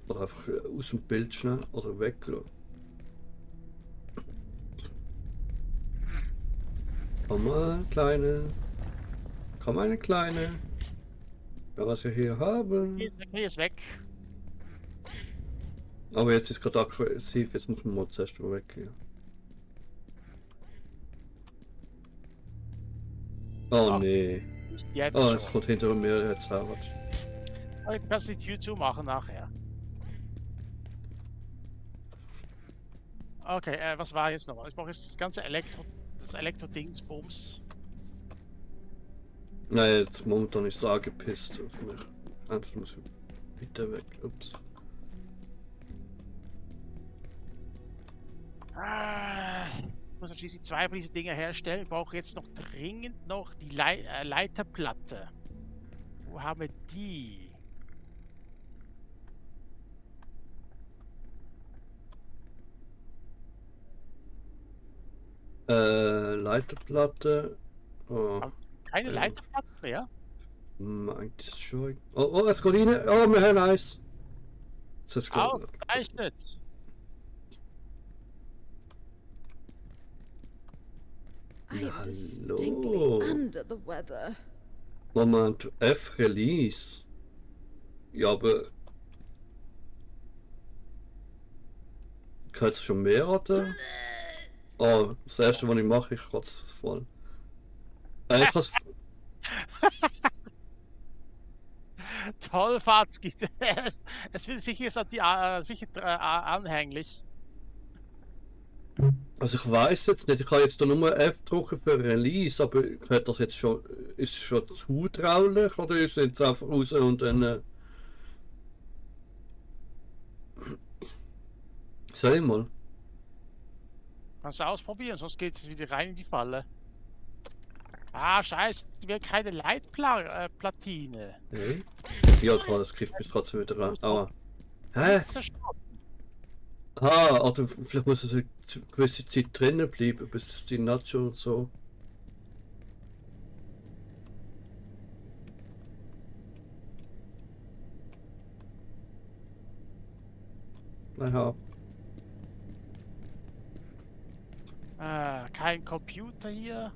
Oder einfach aus dem Bild schnell oder weglassen. Komm mal, Kleine. Komm, eine Kleine. Ja, was wir hier haben. Hier ist weg. Aber jetzt ist gerade aggressiv, jetzt muss man mal zuerst weg. Ja. Oh nee. Jetzt oh, jetzt kommt hinter mir jetzt Harvard. Aber du kannst die Tür zumachen nachher. Okay, was war jetzt noch? Ich brauche jetzt das ganze Elektro-Dingsbums. Nein, jetzt momentan ist es angepisst auf mich. Einfach muss ich bitte weg. Ups. muss ja schließlich 2 von diesen Dingen herstellen. Ich brauche jetzt noch dringend noch die Leiterplatte. Wo haben wir die? Leiterplatte. Oh, Keine Leiterplatte mehr? eigentlich schon. Oh, es geht rein. Oh, wir haben eins. Ausgezeichnet. I am Hallo. distinctly under the weather. Moment, F-Release. Ja, aber. Gehört es schon mehr oder? Oh, das erste, was ich mache, ich kotze es voll. Ich kann's. Toll, Fatzki. Es wird sicher ist anhänglich. Also ich weiß jetzt nicht, ich kann jetzt da nur F drücken für Release, aber gehört das jetzt schon, ist es schon zutraulich oder ist es jetzt einfach raus und dann... Soll ich mal? Kannst du ausprobieren, sonst geht es wieder rein in die Falle. Ah, scheiße, die will keine Leitplatine. Hey? Ja, klar, das greift mich trotzdem wieder an. Aua. Hä? Ah, oder vielleicht muss es eine gewisse Zeit drinnen bleiben, bis es die Nacho und so. Naja. Kein Computer hier.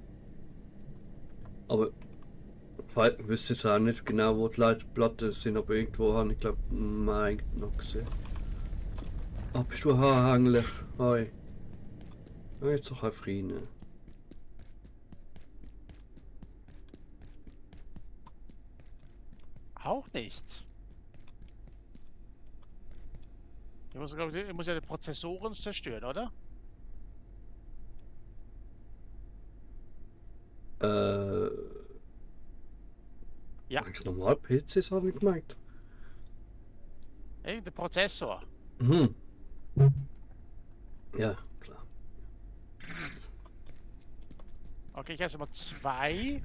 Aber ich wüsste jetzt auch nicht genau, wo die Leitplatten sind, aber irgendwo habe ich glaube noch gesehen. Ah, bist du anhänglich? Hi. Ah, jetzt doch einfach rein. Auch nicht. Ich muss ja die Prozessoren zerstören, oder? Ja. Normal PCs habe ich gemeint. Hey, der Prozessor. Mhm. Ja, klar. Okay, ich esse mal 2.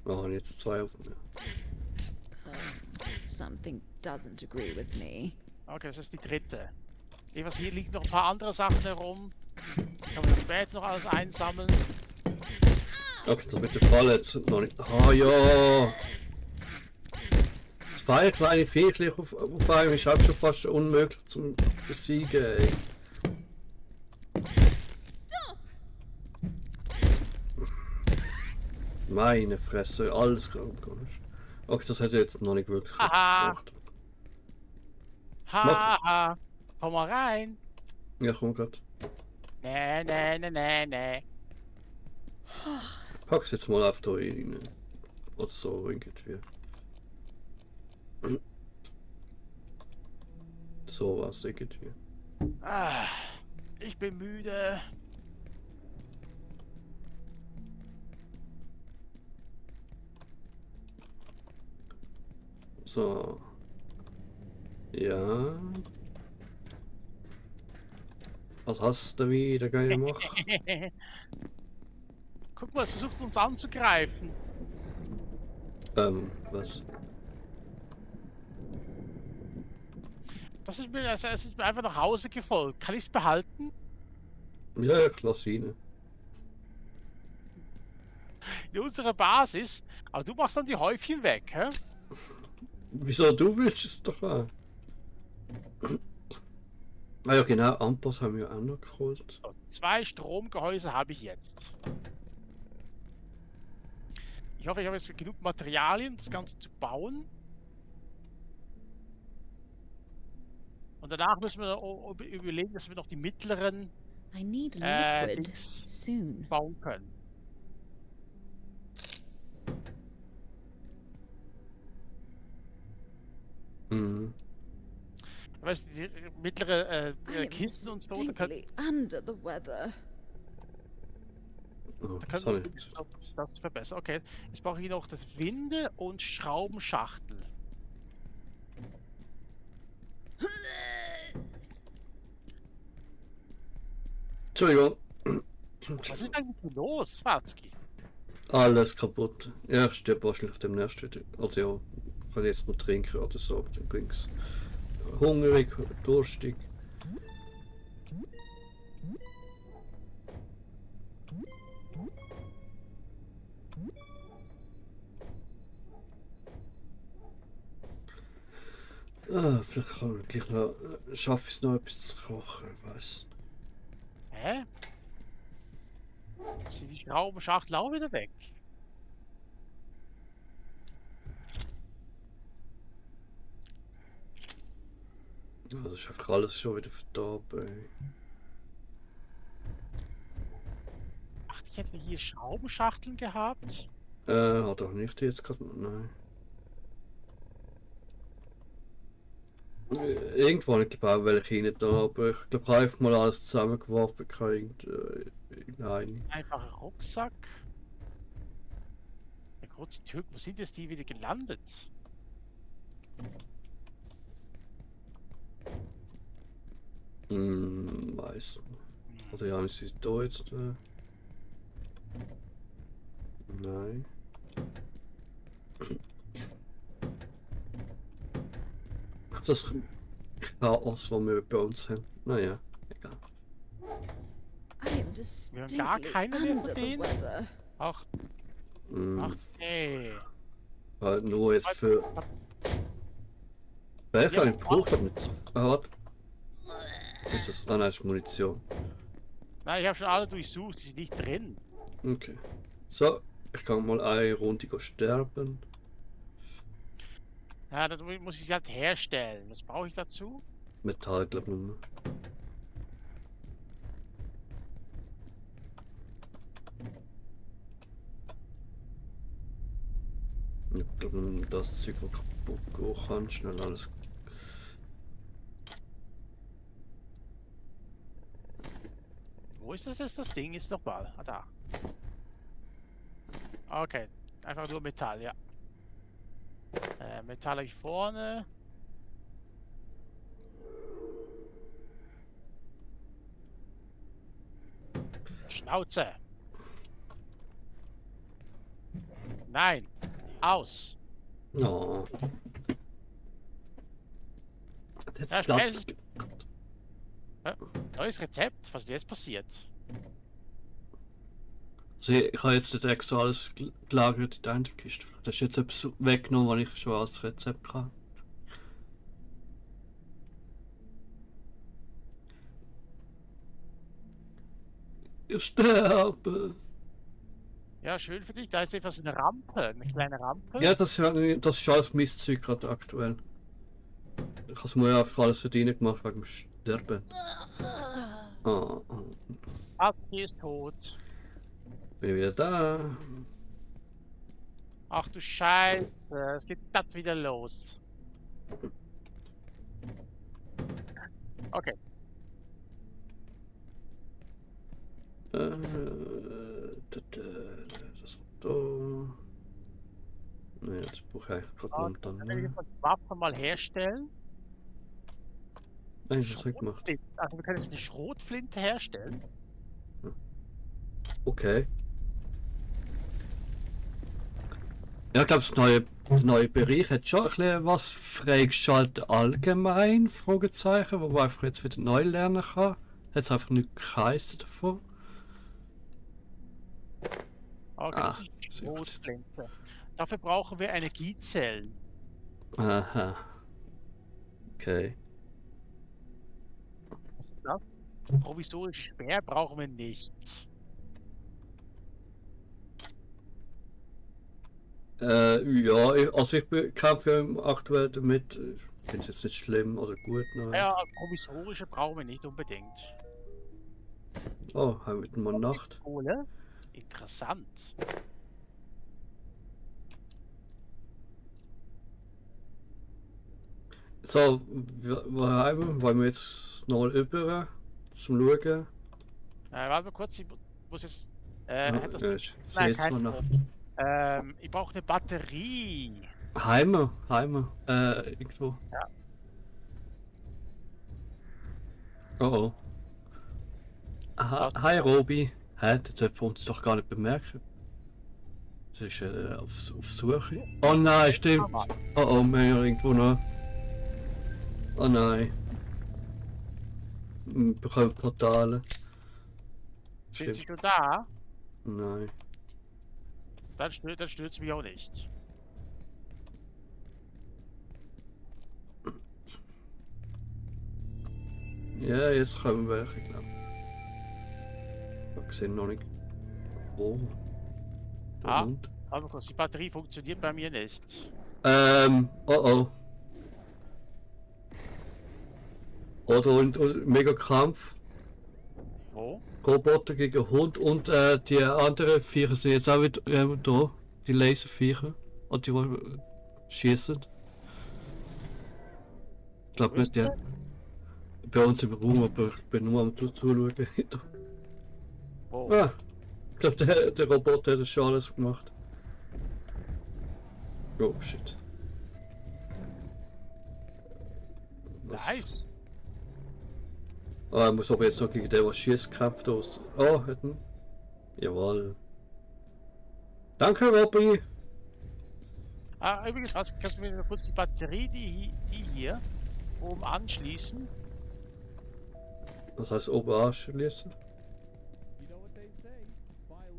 Wir haben jetzt 2 auf mir. Something doesn't agree with me. Okay, das ist die 3. Etwas hier liegen noch ein paar andere Sachen herum. Kann man später noch alles einsammeln. Okay, das mit der Falle jetzt noch nicht. Ah ja! 2 kleine Viechchen auf einem ist auch schon fast unmöglich zum besiegen, ey. Meine Fresse, alles komisch. Okay, das hätte jetzt noch nicht wirklich gebracht. Haha! Komm mal rein! Ja, komm grad. Nee. Pack's jetzt mal auf da rein. Oder so irgendwie. So was irgendwie. Ich bin müde. So. Ja. Was hast du wieder gemacht? Guck mal, es versucht uns anzugreifen. Was? Es ist mir einfach nach Hause gefolgt. Kann ich es behalten? Ja, Klassine. In unserer Basis. Aber du machst dann die Häufchen weg, hä? Wieso? Du willst es doch auch. Ah ja, genau, Ampass haben wir auch noch geholt. So, 2 Stromgehäuse habe ich jetzt. Ich hoffe, ich habe jetzt genug Materialien, das Ganze zu bauen. Und danach müssen wir überlegen, dass wir noch die mittleren I need liquid Dings soon. bauen können. Mhm. Weißt du, die mittlere I am Kisten und so, da können, distinctly under the weather. Oh, da können sorry. wir das verbessern. Okay, jetzt brauche ich noch das Winde- und Schraubenschachtel. Entschuldigung. Was ist eigentlich hier los, Watzki? Alles kaputt. Ja, ich stirb wahrscheinlich demnächst wieder. Also ja, ich kann jetzt noch trinken oder so, aber dann ging's. Hungrig, durstig. Vielleicht kann ich gleich noch, schaffe ich es noch etwas zu kochen, ich weiß. Hä? Sind die Schraubenschachtel auch wieder weg? Ja, das ist einfach alles schon wieder verdorben. Ach, ich hätte hier Schraubenschachteln gehabt. Hat auch nicht jetzt gerade, nein. Irgendwo habe ich glaube auch welche rein da, aber ich glaube, ich habe einfach mal alles zusammengeworfen, irgendeine. Einfacher Rucksack. Ja gut, die Türken, wo sind jetzt die wieder gelandet? Weiß nicht. Oder ja, ist sie da jetzt? Nein. Das Chaos, das wir bei uns haben. Naja, egal. I am Wir haben gar distinctly keine mehr under von the denen. weather. Ach, ach nee. Nur jetzt für. Welche Ja, einen gebraucht hat mit so. Was ist das? Ah nein, das ist Munition. Nein, ich habe schon alle durchsucht, die sind nicht drin. Okay. So, ich kann mal eine Runde sterben. Ja, dann muss ich sie halt herstellen. Was brauche ich dazu? Metall, glaube ich nur. Ich glaube, das Zeug, das kaputt gehen kann, schnell alles. Wo ist das jetzt? Das Ding ist nochmal. Ah, da. Okay, einfach nur Metall, ja. Metall habe ich vorne. Schnauze. Nein. Aus. Oh. Jetzt Ja, Platz. Neues Rezept? Was ist jetzt passiert? Also ich habe jetzt extra alles gelagert in der einen Kiste. Das ist jetzt etwas weggenommen, was ich schon als Rezept hatte. Ich sterbe. Ja, schön für dich. Da ist etwas eine Rampe. Eine kleine Rampe. Ja, das ist alles Mistzeug gerade aktuell. Ich habe es mir ja einfach alles verdient gemacht wegen dem Sterben. Oh. Atki ist tot. Bin ich wieder da. Ach du Scheiße. Es geht das wieder los. Okay. Das da. Ne, jetzt brauche ich gerade momentan. Dann werde ich jetzt die Waffe mal herstellen. Nein, was habe ich gemacht? Also wir können jetzt eine Schrotflinte herstellen. Okay. Ja, ich glaube, der neue Bereich hat schon ein bisschen was freigeschaltet allgemein, Fragezeichen, wo man einfach jetzt wieder neu lernen kann. Hat es einfach nicht geheißen davon. Okay, das ist die Schrotflinte. Dafür brauchen wir Energiezellen. Aha. Okay. Was ist das? Provisorische Speer brauchen wir nicht. Ja, also ich kämpfe ja aktuell damit. Ich finde es jetzt nicht schlimm, also gut. Nein. Ja, provisorische brauchen wir nicht unbedingt. Oh, haben wir mal Nacht. Kohle? Interessant. So, wollen wir jetzt noch mal über zum Schauen? Warte mal kurz, ich muss jetzt. Hat das... Ich sehe Nein, jetzt kein mal nach. Ich brauche eine Batterie. Heime, irgendwo. Ja. Oh oh. Aha, hi Robi. Hä? Das dürfen wir uns doch gar nicht bemerken. Das ist auf Suche. Oh nein, stimmt. Oh oh, wir haben ja irgendwo noch. Oh nein. Wir bekommen Portale. Sind Sie schon da? Nein. Dann stört es mich auch nicht. Ja, jetzt kommen welche, glaube ich. Ich sehe noch nicht. Oh. Der Ah. Hund. Aber kurz, die Batterie funktioniert bei mir nicht. Oh oh. Oder und mega Kampf. Wo? Roboter gegen Hund und die anderen Viecher sind jetzt auch wieder da. Die Laserviecher. Und die schießen. Ich glaube nicht, ja. Bei uns im Raum, aber ich bin nur am zuschauen. Wo? Ah, ich glaube, der Roboter hat das schon alles gemacht. Oh shit. Was? Nice. Ah, er muss aber jetzt noch gegen den, der schießt, kämpft aus. Oh, hätten. Jawohl. Danke, Robby. Ah, übrigens, kannst du mir noch kurz die Batterie, die hier, oben anschließen? Was heißt oben anschließen?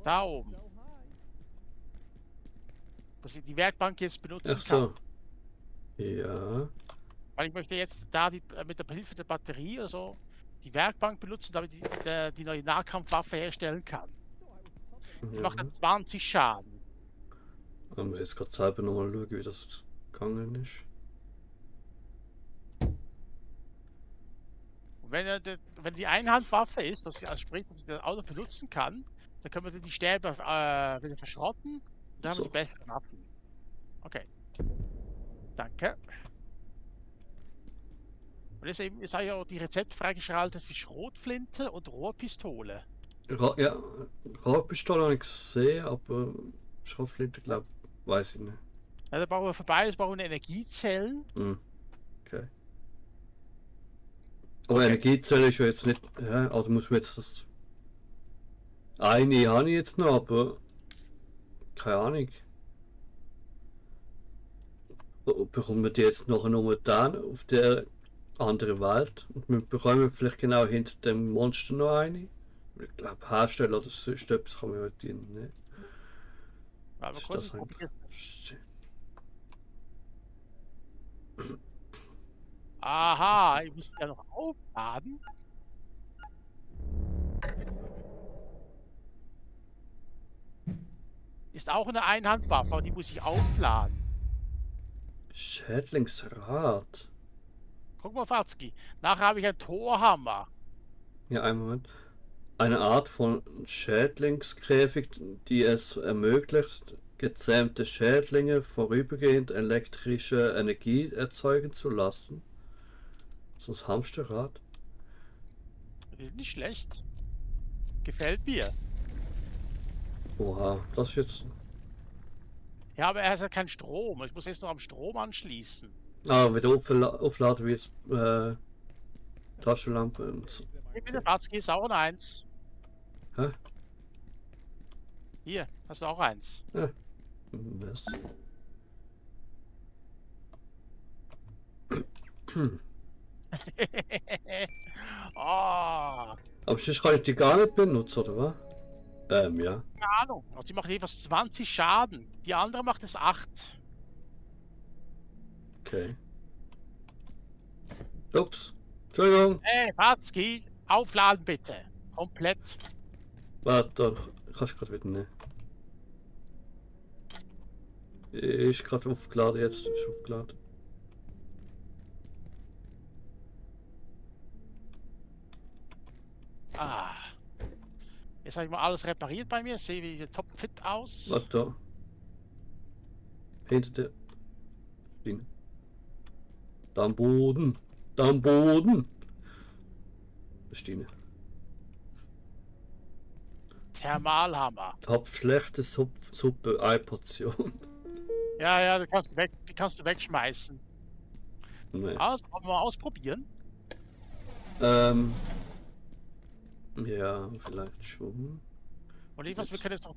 Da oben. Dass ich die Werkbank jetzt benutzen Ach so. kann. Ja. Weil ich möchte jetzt da mit der Hilfe der Batterie oder so die Werkbank benutzen, damit ich die neue Nahkampfwaffe herstellen kann. Die macht dann 20 Schaden. Ich muss jetzt gerade selber nochmal schauen, wie das gegangen ist. Und wenn die Einhandwaffe ist, dass ich das Auto benutzen kann, dann können wir die Stäbe wieder verschrotten und dann haben wir die besseren Waffen. Okay. Danke. Und jetzt ist ja auch die Rezepte freigeschaltet für Schrotflinte und Rohrpistole. Ja, Rohrpistole habe ich gesehen, aber Schrotflinte, glaube ich, weiß ich nicht. Ja, da brauchen wir für beides Energiezellen. Hm. Okay. Aber Energiezelle ist ja jetzt nicht. Ja, also muss man jetzt das. Eine habe ich jetzt noch, aber. Keine Ahnung. Bekommen wir die jetzt nachher nur dann auf der anderen Welt? Und wir bekommen vielleicht genau hinter dem Monster noch eine? Ich glaube, Hersteller oder sonst etwas kann man ja nicht. Aber kurz, ich probier's. Aha, ich muss ja noch aufladen. Ist auch eine Einhandwaffe, aber die muss ich aufladen. Schädlingsrad. Guck mal, Fatzki. Nachher habe ich einen Torhammer. Ja, einen Moment. Eine Art von Schädlingskäfig, die es ermöglicht, gezähmte Schädlinge vorübergehend elektrische Energie erzeugen zu lassen. So ein Hamsterrad. Nicht schlecht. Gefällt mir. Oha, das ist jetzt. Ja, aber er hat ja keinen Strom. Ich muss jetzt noch am Strom anschließen. Ah, wieder aufladen wie jetzt Taschenlampe und so. Hier bitte, Fatzki, ist auch eins. Hä? Hier, hast du auch eins. Ja. Was? Oh, Aber sonst kann ich die gar nicht benutzen, oder was? Ja. keine Ahnung. Und sie macht jeweils 20 Schaden. Die andere macht es 8. Okay. Ups. Entschuldigung. Hey, Fatzki, aufladen bitte. Komplett. Warte, kannst du gerade wieder nehmen. Ist gerade aufgeladen, jetzt ist aufgeladen. Ah. Jetzt habe ich mal alles repariert bei mir. Sehe wieder topfit aus. Warte da. Hinter der Stine. Da am Boden. Da am Boden. Stine. Thermalhammer. Hab schlechte Suppe, eine Portion. Ja, die kannst du wegschmeißen. Nee. Wollen wir mal ausprobieren? Ja, vielleicht schon. Und etwas, wir können jetzt noch,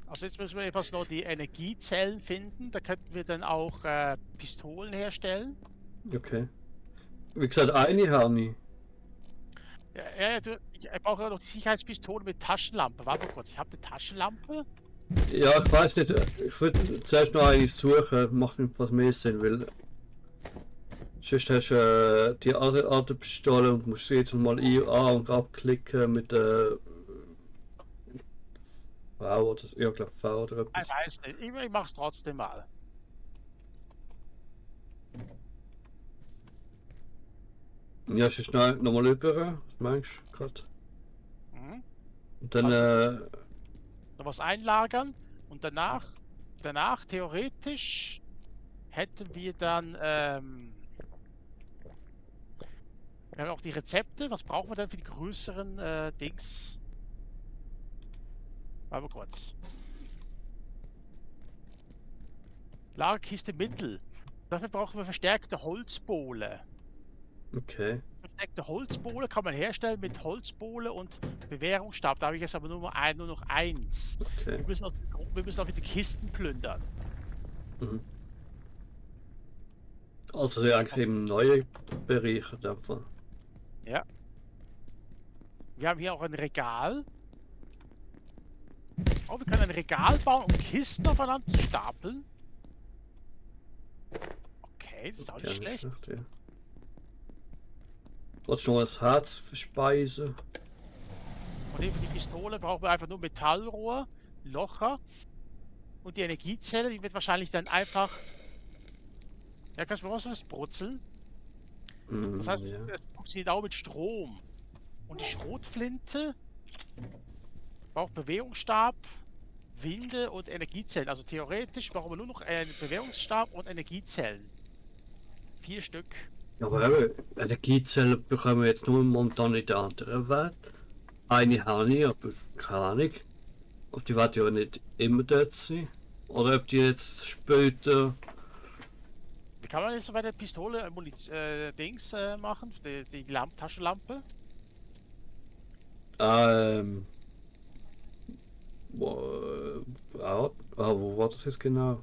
also jetzt müssen wir etwas noch die Energiezellen finden. Da könnten wir dann auch Pistolen herstellen. Okay. Wie gesagt, eine habe ich. Ich brauche ja noch die Sicherheitspistole mit Taschenlampe. Warte mal kurz, ich habe eine Taschenlampe. Ja, ich weiß nicht. Ich würde zuerst noch eine suchen. Macht nicht was mehr Sinn, weil. Sonst hast du die alte Pistole und musst jedes Mal an- und abklicken mit V oder ja, ich glaube V oder etwas. Ich weiß nicht, ich mache es trotzdem mal. Ja, sonst nochmal rüber. Was meinst du gerade? Mhm. Und dann Noch was einlagern und danach theoretisch hätten wir dann wir haben auch die Rezepte. Was brauchen wir denn für die größeren Dings? Warte mal kurz. Lagerkiste Mittel. Dafür brauchen wir verstärkte Holzbohle. okay. Versteckte Holzbohle kann man herstellen mit Holzbohle und Bewährungsstab. Da habe ich jetzt aber nur noch eins. Okay. Wir müssen auch wieder Kisten plündern. Mhm. Also ja, eigentlich im neuen Bereich in dem Fall. Ja. Wir haben hier auch ein Regal. Oh, wir können ein Regal bauen, um Kisten aufeinander zu stapeln. Okay, das ist auch nicht schlecht. Ja. Wolltest du noch ein Herz verspeisen? Und eben für die Pistole brauchen wir einfach nur Metallrohr, Locher und die Energiezelle, die wird wahrscheinlich dann einfach. Ja, kannst du mir was brutzeln? Das heißt, ja. es funktioniert auch mit Strom. Und die Schrotflinte braucht Bewegungsstab, Winde und Energiezellen. Also theoretisch brauchen wir nur noch einen Bewegungsstab und Energiezellen. 4 Stück. Ja, aber eben, Energiezellen bekommen wir jetzt nur momentan in der anderen Welt. Eine habe ich, aber keine Ahnung. Ob die wird ja nicht immer dort sein. Oder ob die jetzt später. Wie kann man jetzt bei der Pistole Dings machen? Die Taschenlampe? Wo war das jetzt genau?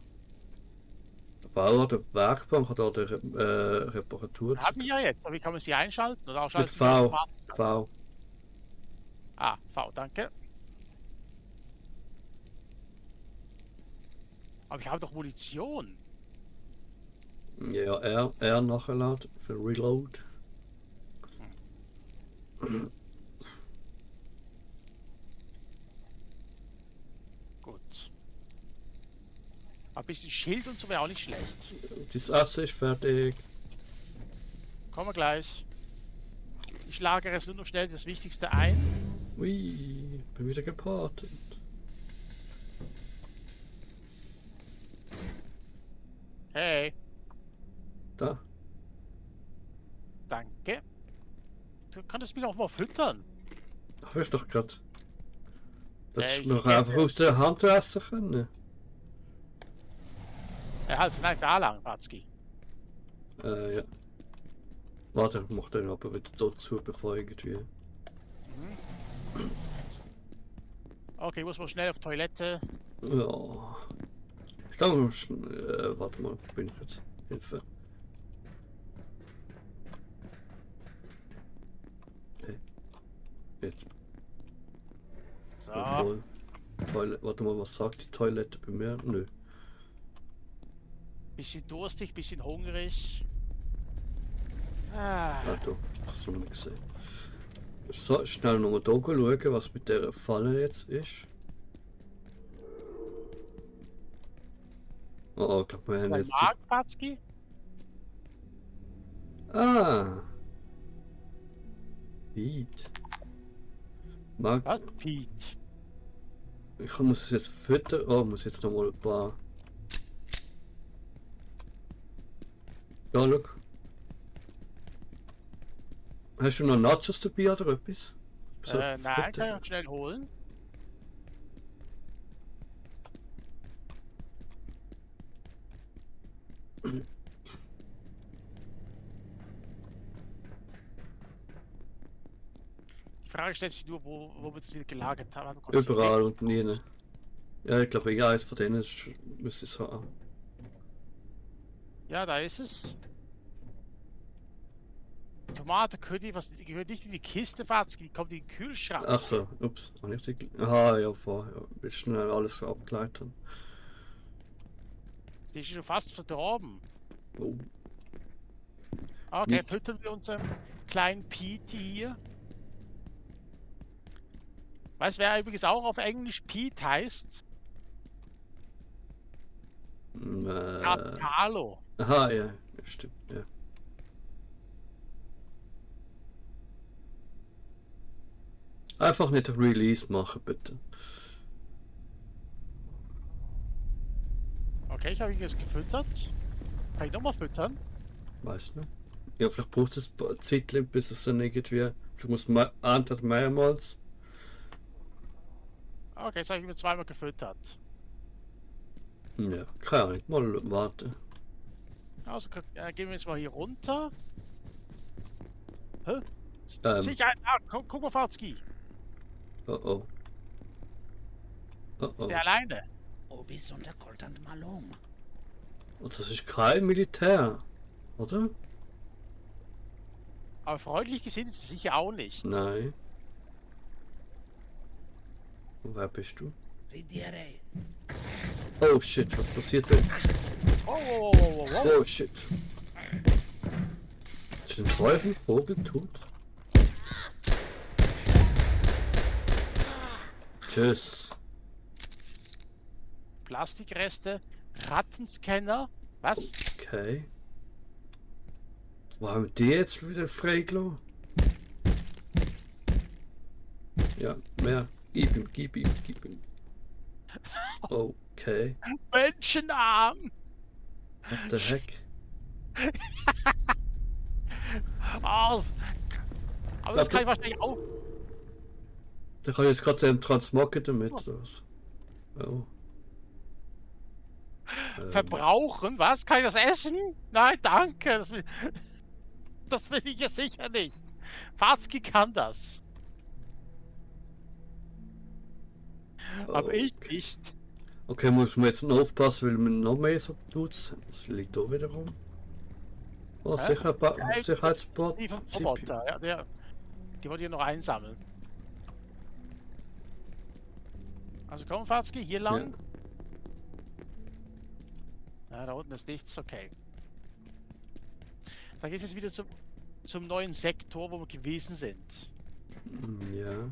Bauer der Werkbank hat da die Reparatur. Haben wir ja jetzt, aber wie kann man sie einschalten? Oder auch Mit schalten V. V. Ah, V, danke. Aber ich habe doch Munition. Ja, R nachgeladen für Reload. Gut. Ein bisschen Schild und so wäre auch nicht schlecht. Das Essen ist fertig. Kommen wir gleich. Ich lagere jetzt nur noch schnell das Wichtigste ein. Ui, bin wieder gepartet. Hey, Da. danke. Du könntest mich auch mal füttern. Hab ich doch grad. Das Ich noch esse. einfach aus der Hand essen können. Ja, halt, nein, da lang, Watzki. Ja. Warte, ich mach den aber wieder dazu, bevor irgendwie. Okay, muss mal schnell auf Toilette. Ja. Ich kann warte mal, wo bin ich jetzt? Hilfe. Okay. Jetzt. So. Obwohl. Warte mal, was sagt die Toilette bei mir? Nö. Bisschen durstig, bisschen hungrig. Ah, Warte, hast du noch nicht gesehen. So, schnell nochmal da schauen, was mit der Falle jetzt ist. Oh, ich glaube, wir ist haben ein jetzt. Mark, Watzki? Ah! Feed. Mag. Was? Pete. Ich muss es jetzt füttern. Oh, muss jetzt nochmal ein paar. Ja, schau. Hast du noch Nachos dabei oder etwas? So, Nein, kann ich noch schnell holen. Frage stellt sich nur, wo wir es wieder gelagert haben. Überall und nie. Ja, ich glaube, ja, eins von denen müsste es haben. Ja, da ist es. Tomate gehört nicht in die Kiste, Fatzki, die kommt in den Kühlschrank. Ach so, ups. Aha, ja, vorher. Willst schnell alles so abgleiten. Die ist schon fast verdorben. Oh. Okay, Nicht. füttern wir unseren kleinen Pete hier. Weißt du, wer übrigens auch auf Englisch Pete heißt? Carlo. Aha, ja, stimmt, ja. Einfach nicht Release machen, bitte. Okay, ich habe ihn jetzt gefüttert. Kann ich nochmal füttern? Weiß nicht. Ja, vielleicht braucht es ein Zeitchen, bis es dann irgendwie. Vielleicht muss man mehrmals. Okay, jetzt habe ich ihn zweimal gefüttert. Ja, keine Ahnung, mal warten. Also gehen wir jetzt mal hier runter. Hä? Sicherheit! Guck mal, Fatzki! Oh oh. Oh Ist oh. der alleine? Obis unter Koltant Malum. Und das ist kein Militär, oder? Aber freundlich gesinnt ist es sicher auch nicht. Nein. Und wer bist du? Ridiere. Oh shit, was passiert denn? Oh, Oh shit. Ist ein solchen Vogel tot? Tschüss. Plastikreste, Rattenscanner. Was? Okay. Wo haben die jetzt wieder freigelassen? Ja, mehr. Gib ihm, gib ihm, gib ihm. Okay. Menschenarm! What the heck? Oh, aber das kann ich wahrscheinlich auch. Der kann jetzt gerade den Transmogger damit, oder was? Oh. Verbrauchen? Was? Kann ich das essen? Nein, danke. Das will ich ja sicher nicht. Fatzki kann das. Aber ich nicht. Okay, muss man jetzt noch aufpassen, weil man noch mehr so tut. Das liegt da wieder rum. Oh, Sicherheitsbot. Die vom Roboter, ja, die wollte ich noch einsammeln. Also komm, Fatzki, hier lang. Ja, da unten ist nichts, okay. Da geht es jetzt wieder zum neuen Sektor, wo wir gewesen sind. Ja.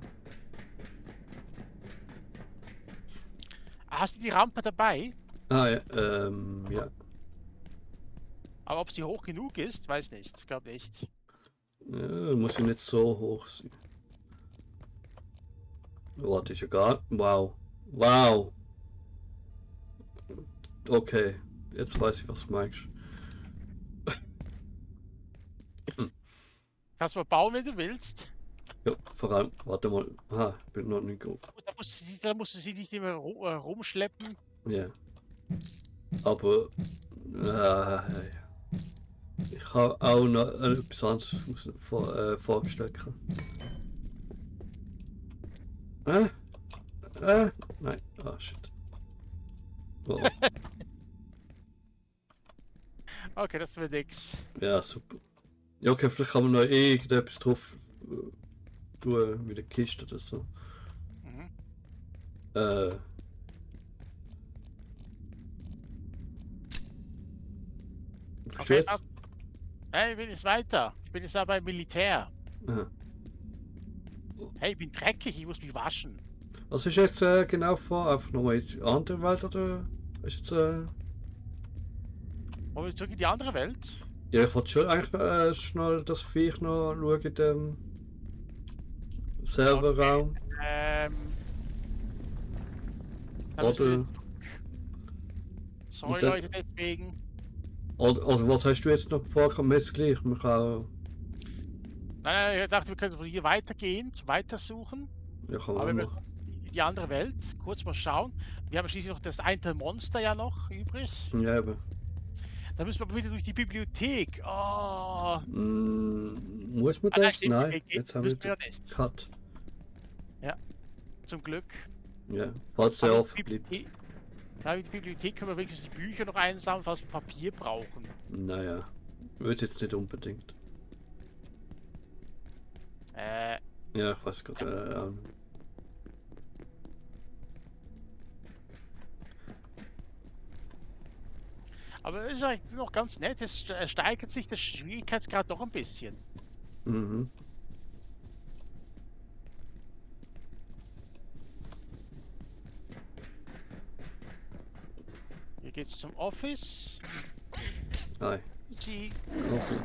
Hast du die Rampe dabei? Ah, ja, ja. Aber ob sie hoch genug ist, weiß nicht. Ich glaube nicht. Ja, muss ja nicht so hoch sein. Warte, ist ja gar. Wow. Wow. Okay, jetzt weiß ich, was du meinst. Kannst du mal bauen, wenn du willst. Ja, vor allem, warte mal. Aha, bin noch nicht auf. Da musst du sie nicht immer rumschleppen. Ja. Aber. Ich habe auch noch etwas anderes vorgestellt. Nein. Ah, shit. Oh. Okay, das wird nix. Ja, super. Ja, okay, vielleicht kann man noch irgendetwas drauf tun, wie eine Kiste oder so. Mhm. Bist du jetzt? Hey, ich bin jetzt weiter. Ich bin jetzt da beim Militär. Aha. Hey, ich bin dreckig, ich muss mich waschen. Was ist jetzt genau vor? Einfach nochmal in die andere Welt oder ist jetzt Wollen wir zurück in die andere Welt? Ja, ich wollte schon eigentlich schnell das Viech noch schauen in dem Serverraum. Oder sorry dann, Leute, deswegen. Oder was hast du jetzt noch gefragt am Messgleich? Man kann Nein, ich dachte, wir können von hier weitergehen, weitersuchen. ja, kann Aber man wir machen. in die andere Welt. Kurz mal schauen. Wir haben schließlich noch das eine Monster ja noch übrig. Ja, eben. Da müssen wir aber wieder durch die Bibliothek. Oh. Muss man Ah, das? nein, Nein, jetzt haben müssen wir wir nicht. Cut. Zum Glück. Ja, falls der Aber offen bleibt. Ja, in der Bibliothek können wir wenigstens die Bücher noch einsammeln, falls wir Papier brauchen. Naja, wird jetzt nicht unbedingt. Ja, ich weiß gerade. Aber es ist eigentlich noch ganz nett. Es steigert sich der Schwierigkeitsgrad doch ein bisschen. Mhm. Hier geht's zum Office. Hi. Die Okay.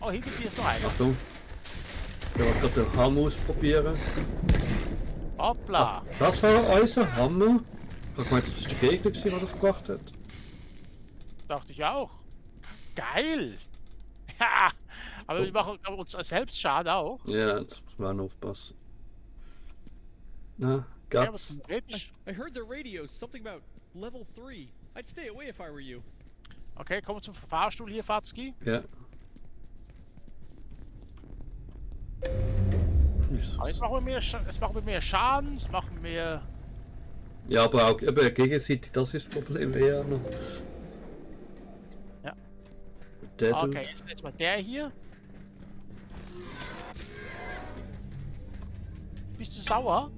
Oh, hinter dir ist noch einer. Achtung. Ich will gerade den Hammer ausprobieren. Hoppla. Das war unser Hammer. Ich habe gemeint, das ist der Gegner, der das gemacht hat. Dachte ich auch. Geil. Ja. Aber wir machen uns selbst Schaden auch. Ja, jetzt muss man auch aufpassen. Na, Guts. I heard the radio something about level 3. I'd stay away if I were you. Okay, kommen wir zum Fahrstuhl hier, Fatzki. Ja. Aber jetzt machen wir mehr Schaden, es machen wir... Ja, aber auch eben gegenseitig, das ist das Problem eher noch. Ja. Der Okay, jetzt mal der hier. Bist du sauer?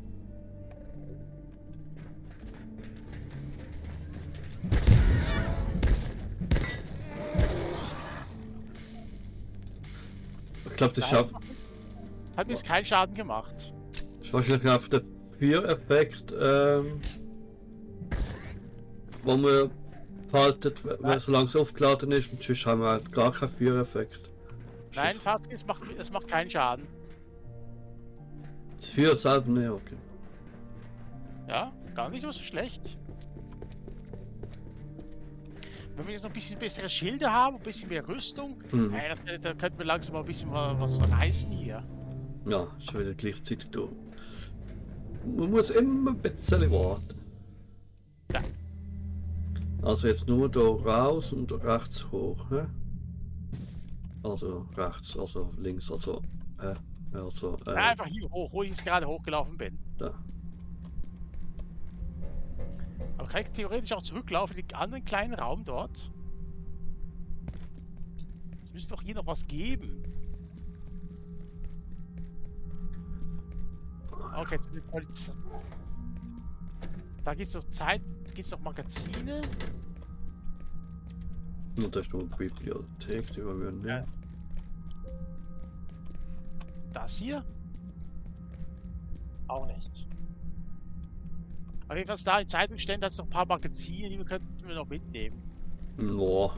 Ich glaube, das schafft. Hat mir jetzt keinen Schaden gemacht. Das ist wahrscheinlich auf der Feuereffekt, wo man behaltet, solange es aufgeladen ist, und sonst haben wir halt gar keinen Feuereffekt. Nein, Fatzki, es macht keinen Schaden. Das Feuer selber nicht, okay. Ja, gar nicht so schlecht. Wenn wir jetzt noch ein bisschen bessere Schilde haben, ein bisschen mehr Rüstung, da könnten wir langsam mal ein bisschen was reißen hier. Ja, schon wieder gleichzeitig da. Man muss immer ein bisschen warten. Ja. Also jetzt nur da raus und rechts hoch, hä? Also rechts, also links, also Ja, einfach hier hoch, wo ich jetzt gerade hochgelaufen bin. Da. Aber kann ich theoretisch auch zurücklaufen in den anderen kleinen Raum dort? Es müsste doch hier noch was geben. Okay, da gibt's noch Zeit, gibt's noch Magazine. Und da ist noch eine Bibliothek, die wir nehmen. Ja. Das hier? Auch nicht. Auf jeden Fall da in Zeitungsständen hat es noch ein paar Magazine, die könnten wir noch mitnehmen. Boah.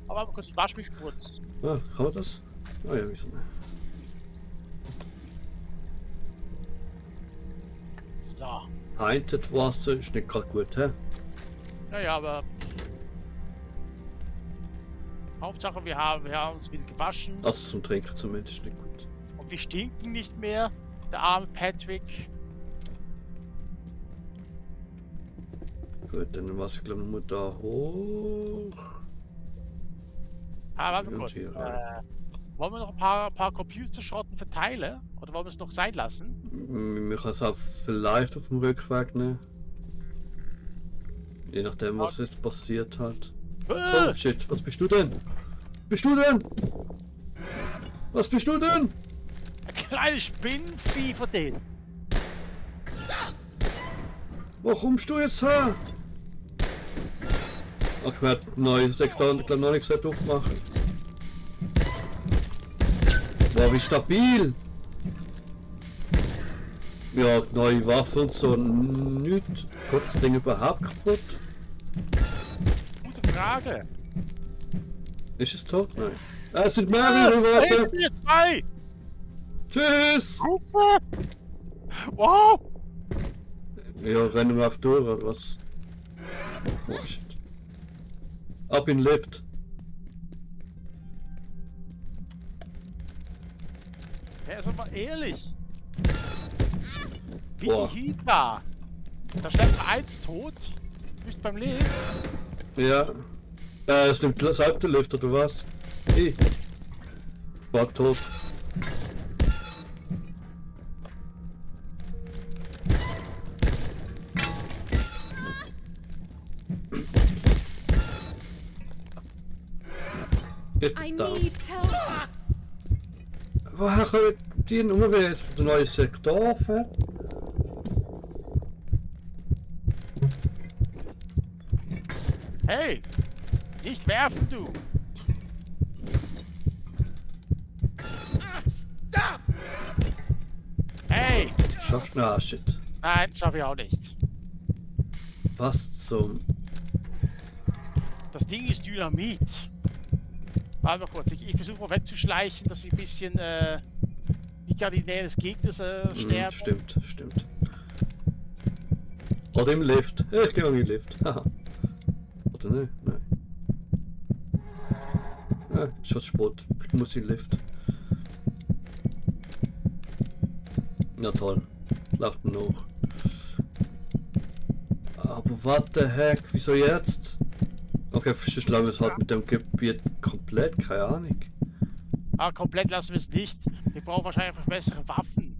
Aber kurz, ich wasche mich kurz. Ah, kann man das? Ah ja, wieso nicht? So. Heintet Wasser ist nicht gerade gut, hä? Naja, aber... Hauptsache wir haben uns wieder gewaschen. Das zum Trinken zumindest nicht gut. Und wir stinken nicht mehr. Der arme Patrick. Gut, dann was ich glaube nur da hoch. Warte mal kurz. Wollen wir noch ein paar Computerschrotten verteilen? Oder wollen wir es noch sein lassen? Wir können es auch vielleicht auf dem Rückweg nehmen. Je nachdem, was jetzt passiert halt. Oh shit, was bist du denn? Bist du denn? Was bist du denn? Ein kleines Spinnenvieh von denen. Wo kommst du jetzt her? Ach, ich werde neue Sektoren, glaube noch nicht aufmachen. Wow, wie stabil! Ja, neue Waffen und so, nichts. Gott, das Ding überhaupt kaputt? Gute Frage. Ist es tot? Nein. Es sind mehrere Worte! Hey, Tschüss! wow! Ja, rennen wir auf durch oder was? Oh shit. Ab in den Lift. Ja, sag mal ehrlich. Wie Boah. die Hydra. Da schleppt man eins tot. Du bist beim Lift. Ja. Es nimmt selbst der Lift oder was? Ich war tot. I need help. Woher kommen die nur, weil jetzt der neue Sektor fährt? Hey! Nicht werfen, du! Hey! Schafft na shit. Nein, schaffe ich auch nicht. Was zum... Das Ding ist Dynamit. Warte mal kurz, ich versuche mal wegzuschleichen, dass ich ein bisschen nicht gerade in die Nähe des Gegners sterbe. Stimmt. Oder im Lift. Ich gehe auch in den Lift. Haha. Oder ne? Nein. Ja, schon spät. Ich muss in den Lift. Na toll. Läuft mir noch. Aber what the heck? Wieso jetzt? Okay, sonst lassen wir es halt mit dem Gebiet komplett, keine Ahnung. Ah, komplett lassen wir es nicht. Wir brauchen wahrscheinlich einfach bessere Waffen.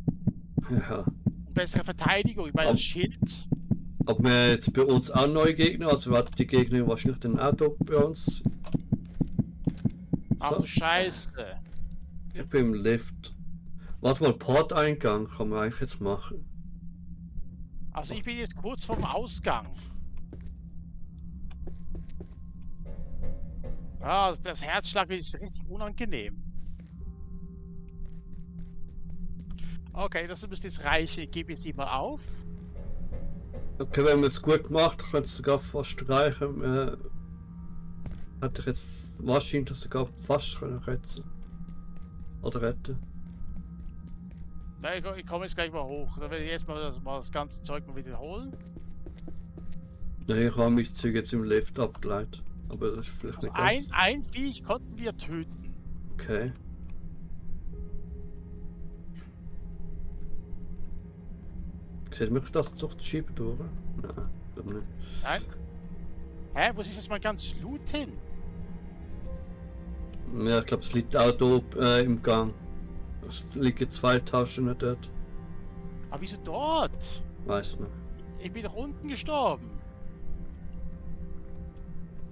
Ja. Und bessere Verteidigung. Ich meine, das Schild. Aber wir haben jetzt bei uns auch neue Gegner, also werden die Gegner wahrscheinlich dann auch da bei uns. Ach du Scheiße. Ich bin im Lift. Warte mal, Porteingang kann man eigentlich jetzt machen. Also ich bin jetzt kurz vorm Ausgang. Ah, das Herzschlag ist richtig unangenehm. Okay, das müsste jetzt reichen. Ich gebe jetzt die mal auf. Okay, wenn man es gut gemacht, könnte es sogar fast streichen. Hätte ich jetzt wahrscheinlich sogar fast können retten. Oder retten. Nein, ich komme jetzt gleich mal hoch. Dann werde ich erstmal das ganze Zeug mal wiederholen. Nein, ich habe mein Zeug jetzt im Lift abgeleitet. Aber das ist vielleicht Also nicht ganz... ein Viech konnten wir töten. Okay. Sieht mich das durch die Scheibe durch? Nein, glaube nicht. Nein. Hä? Wo ist jetzt mein ganzes Loot hin? Ja, ich glaube, es liegt auch da im Gang. Es liegen 2 Taschen dort. Aber wieso dort? Weiß nicht. Ich bin doch unten gestorben.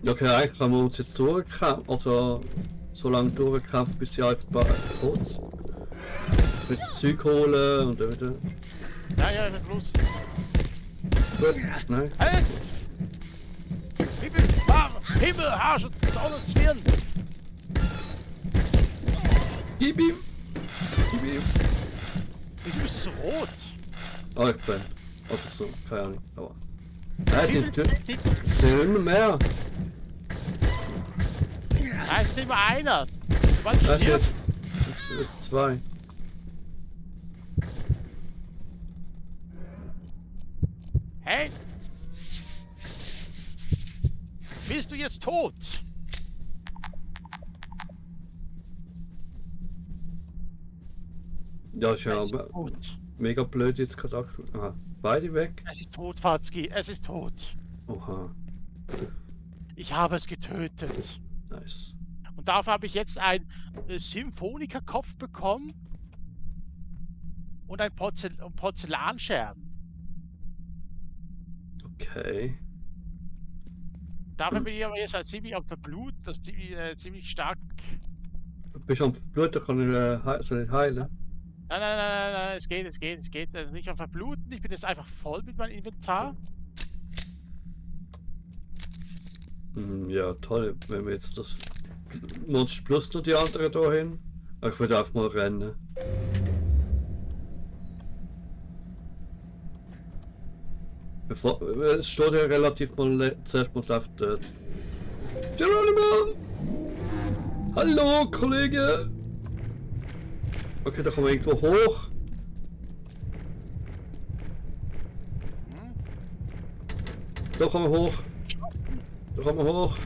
Ja, okay, eigentlich haben wir uns jetzt durchgekämpft. Also so lange durchgekämpft, bis sie einfach tot sind. Ich will das Zeug holen und dann wieder. Ja, los. Gut, nein. Hey! Himmel, Arsch und Zwirn! Gib ihm! Wieso bist du so rot? Oh, ich bin. Oder so, keine Ahnung. Aber. Es sind immer mehr. Ja, es ist nicht mehr einer. Wann Das stirbt? jetzt 2. Hey! Bist du jetzt tot? Ja, ist ja Es ist aber tot. mega blöd jetzt gerade aktuell. Aha, beide weg? Es ist tot, Fazki. Es ist tot. Oha, Ich habe es getötet. nice. Und dafür habe ich jetzt einen Symphonikerkopf bekommen und ein Porzellanscherben. Okay. Dafür bin ich aber jetzt halt ziemlich am Verblut, das ziemlich stark. Bist du am Bluten, kann ich soll ich heilen? Nein, es geht. Also nicht am Verbluten, ich bin jetzt einfach voll mit meinem Inventar. Ja, toll, wenn wir jetzt das Monster plus noch die anderen da hin. Ich würde einfach mal rennen. Bevor, es steht ja relativ mal zuerst mal auf dort. Geronimo! Hallo, Kollege! Okay, da kommen wir irgendwo hoch. Da kommen wir hoch. Da kommen wir hoch.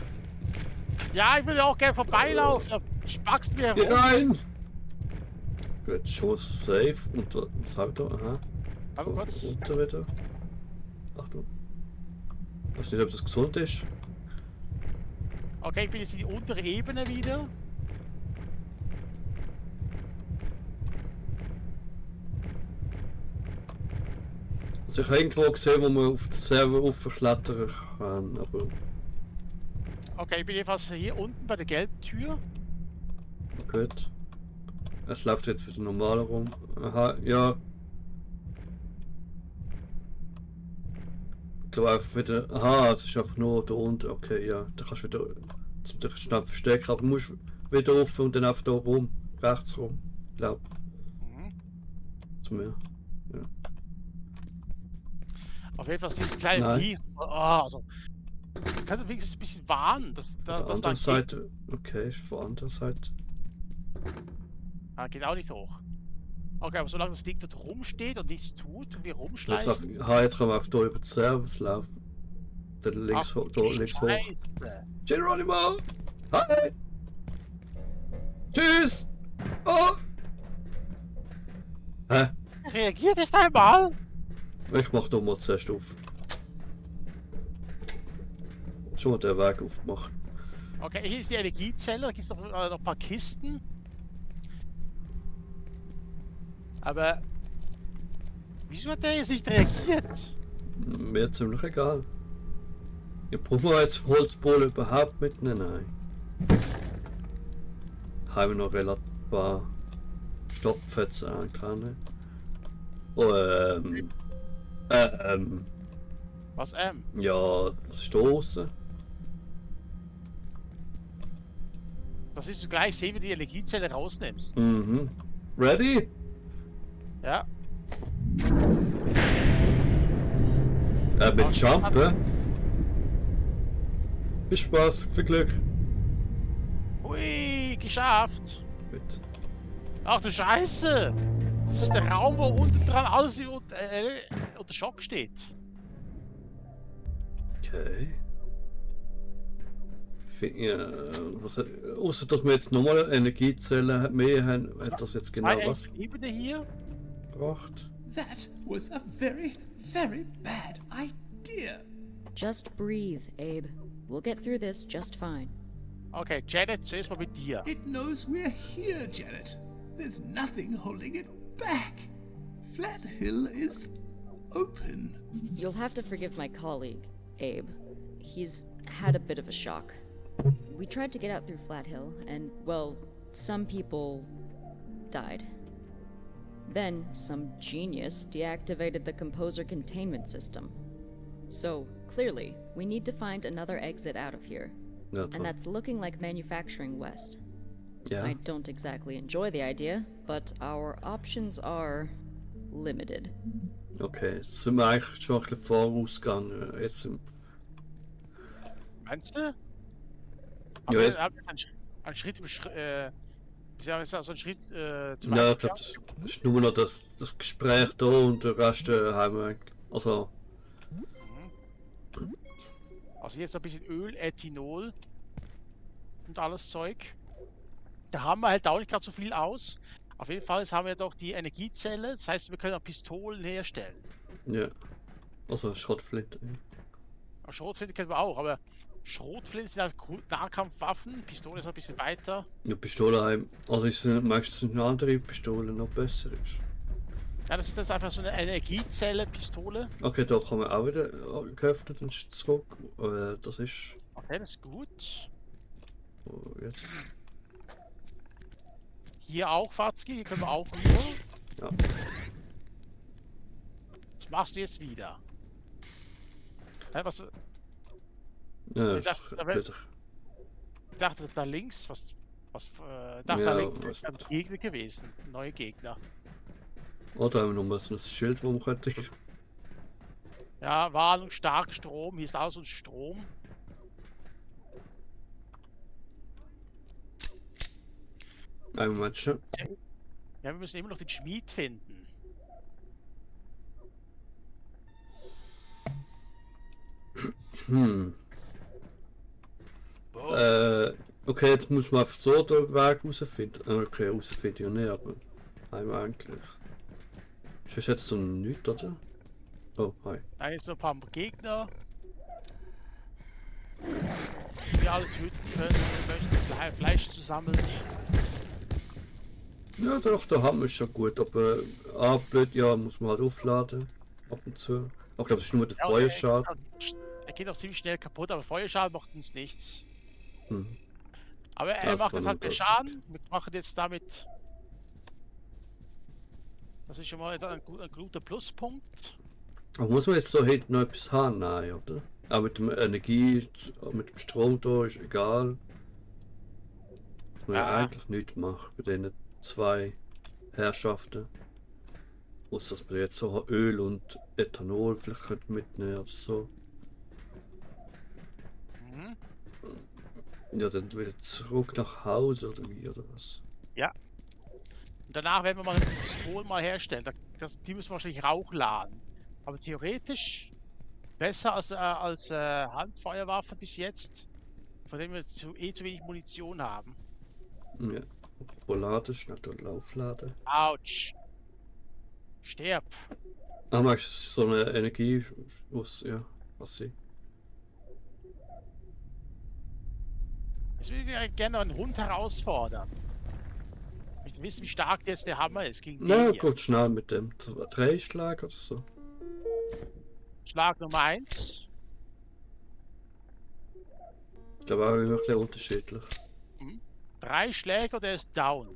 Ja, ich würde auch gerne vorbeilaufen. Da spackst mir Geh herum. rein! Gut, schon safe. Und was habe ich da? Aha. Aber kurz. Runter wieder. Achtung. Ich weiß nicht, ob das gesund ist. Okay, ich bin jetzt in die untere Ebene wieder. Also ich habe irgendwo gesehen, wo man auf den Server aufklettern kann, aber Okay, ich bin jedenfalls hier unten bei der gelben Tür. gut. Es läuft jetzt wieder normal rum. Aha, ja. Ich glaube einfach wieder. Aha, es ist einfach nur da unten. Okay, ja. Da kannst du wieder dich schnell verstecken, aber du musst wieder rauf und dann einfach da rum. Rechts rum. Ich glaube. Zu mir. Ja. Auf jeden Fall ist dieses kleine Vieh. Oh, also. Das kann wenigstens ein bisschen warnen. Auf der anderen Seite. Okay, ist von der anderen Seite. Ah, geht auch nicht hoch. Okay, aber solange das Ding dort rumsteht und nichts tut und wir rumschleichen. Jetzt kann man auf da über die Servers laufen. Dann links hoch. Geronimo! Hi! Tschüss! Oh! Hä? Reagiert nicht einmal! Ich mach da mal zuerst auf. Schon mal den Weg aufmachen. Okay, hier ist die Energiezelle, da gibt es noch ein paar Kisten. Aber wieso hat der jetzt nicht reagiert? Mir ziemlich egal. Ich brauche jetzt Holzbohle überhaupt mitnehmen? Nein. Haben wir noch relativ paar Stopffetzen an, klar, ne? Was, Ja, was ist da außen? Das ist gleich sehen, wie du die Energiezelle rausnimmst. Mhm. Ready? Ja. Mit Jumpen? Viel Spaß, viel Glück. Hui, geschafft. Bitte. Ach du Scheiße. Das ist der Raum, wo unten dran alles unter Schock steht. Okay. Ja, außer dass wir jetzt nochmal Energiezellen mehr haben, hat das jetzt genau was hier gebracht. That was a very, very bad idea. Just breathe, Abe. We'll get through this just fine. Okay, Janet, zuerst mal mit dir. It knows we're here, Janet. There's nothing holding it back. Flat Hill is open. You'll have to forgive my colleague, Abe. He's had a bit of a shock. We tried to get out through Flat Hill, and, well, some people died. Then, some genius deactivated the composer containment system. So, clearly, we need to find another exit out of here. And that's looking like Manufacturing West. Yeah. I don't exactly enjoy the idea, but our options are limited. Okay, sind wir eigentlich schon ein bisschen vorausgegangen. Jetzt meinst du? Ja, jetzt... Ein Schritt im so ein Schritt zum Ja, ich glaube, das ist nur noch das Gespräch da und der Rest haben wir eigentlich. Also jetzt ein bisschen Öl, Ethanol und alles Zeug. Da haben wir halt auch nicht gerade so viel aus. Auf jeden Fall haben wir doch die Energiezelle, das heißt, wir können auch Pistolen herstellen. Ja, also Schrotflinte. Ja, Schrotflinte können wir auch, aber Schrotflinten sind halt Nahkampfwaffen, Pistole ist ein bisschen weiter. Ja, Pistole haben, also ich sind meistens eine andere Pistole noch besser ist. Ja, das ist einfach so eine Energiezelle, Pistole. Okay, da kann man auch wieder geöffnet und zurück. Das ist. Okay, das ist gut. Oh, jetzt. Hier auch, Fatzki, hier können wir auch rüber. Ja. Was machst du jetzt wieder? Hä, was? Ja, ich dachte, da links, da links ist ein Gegner gewesen. Neue Gegner. Oder haben wir noch so ein Schild, wo man könnte. Ja, Warnung, stark Strom. Hier ist auch so ein Strom. Einen Moment schon. Ja, wir müssen immer noch den Schmied finden. Okay, jetzt muss man auf so den Weg rausfinden. Okay, rausfinden ja nicht, aber einmal eigentlich. Ist das jetzt so nichts, oder? Oh, hi. Nein, jetzt noch ein paar Gegner. Die wir alle töten können, wenn wir möchten, Fleisch zu sammeln. Ja, doch, da haben wir es schon gut, aber blöd, ja, muss man halt aufladen. ab und zu. Aber ich glaube, das ist nur der Ja, Feuerschaden. Er geht auch ziemlich schnell kaputt, aber Feuerschaden macht uns nichts. Hm. Aber er Das macht war jetzt nur halt mehr das. Schaden. Wir machen jetzt damit. Das ist schon mal ein guter Pluspunkt. Aber muss man jetzt da hinten noch etwas haben? Nein, oder? Auch mit dem Energie, mit dem Strom da ist egal. Muss man ja eigentlich nichts machen bei diesen 2 Herrschaften. Muss dass man jetzt so Öl und Ethanol vielleicht könnte mitnehmen oder so. Mhm. Ja, dann wieder zurück nach Hause oder wie oder was? Ja. Und danach werden wir mal eine Pistole mal herstellen. Die müssen wir wahrscheinlich Rauch laden. Aber theoretisch besser als Handfeuerwaffe bis jetzt. Von dem wir zu wenig Munition haben. Ja. Rollade, statt der Lauflade. Autsch. Sterb. Ah, machst du so eine Energieschuss, ja, was ich. Ich würde ja gerne einen Hund herausfordern. Ich möchte wissen, wie stark jetzt der Hammer ist gegen Na, den hier. gut, schnell mit dem 3 Schlag oder so. Schlag Nummer 1. Ich glaube auch immer ein bisschen unterschiedlich. 3 Schläge und er ist down.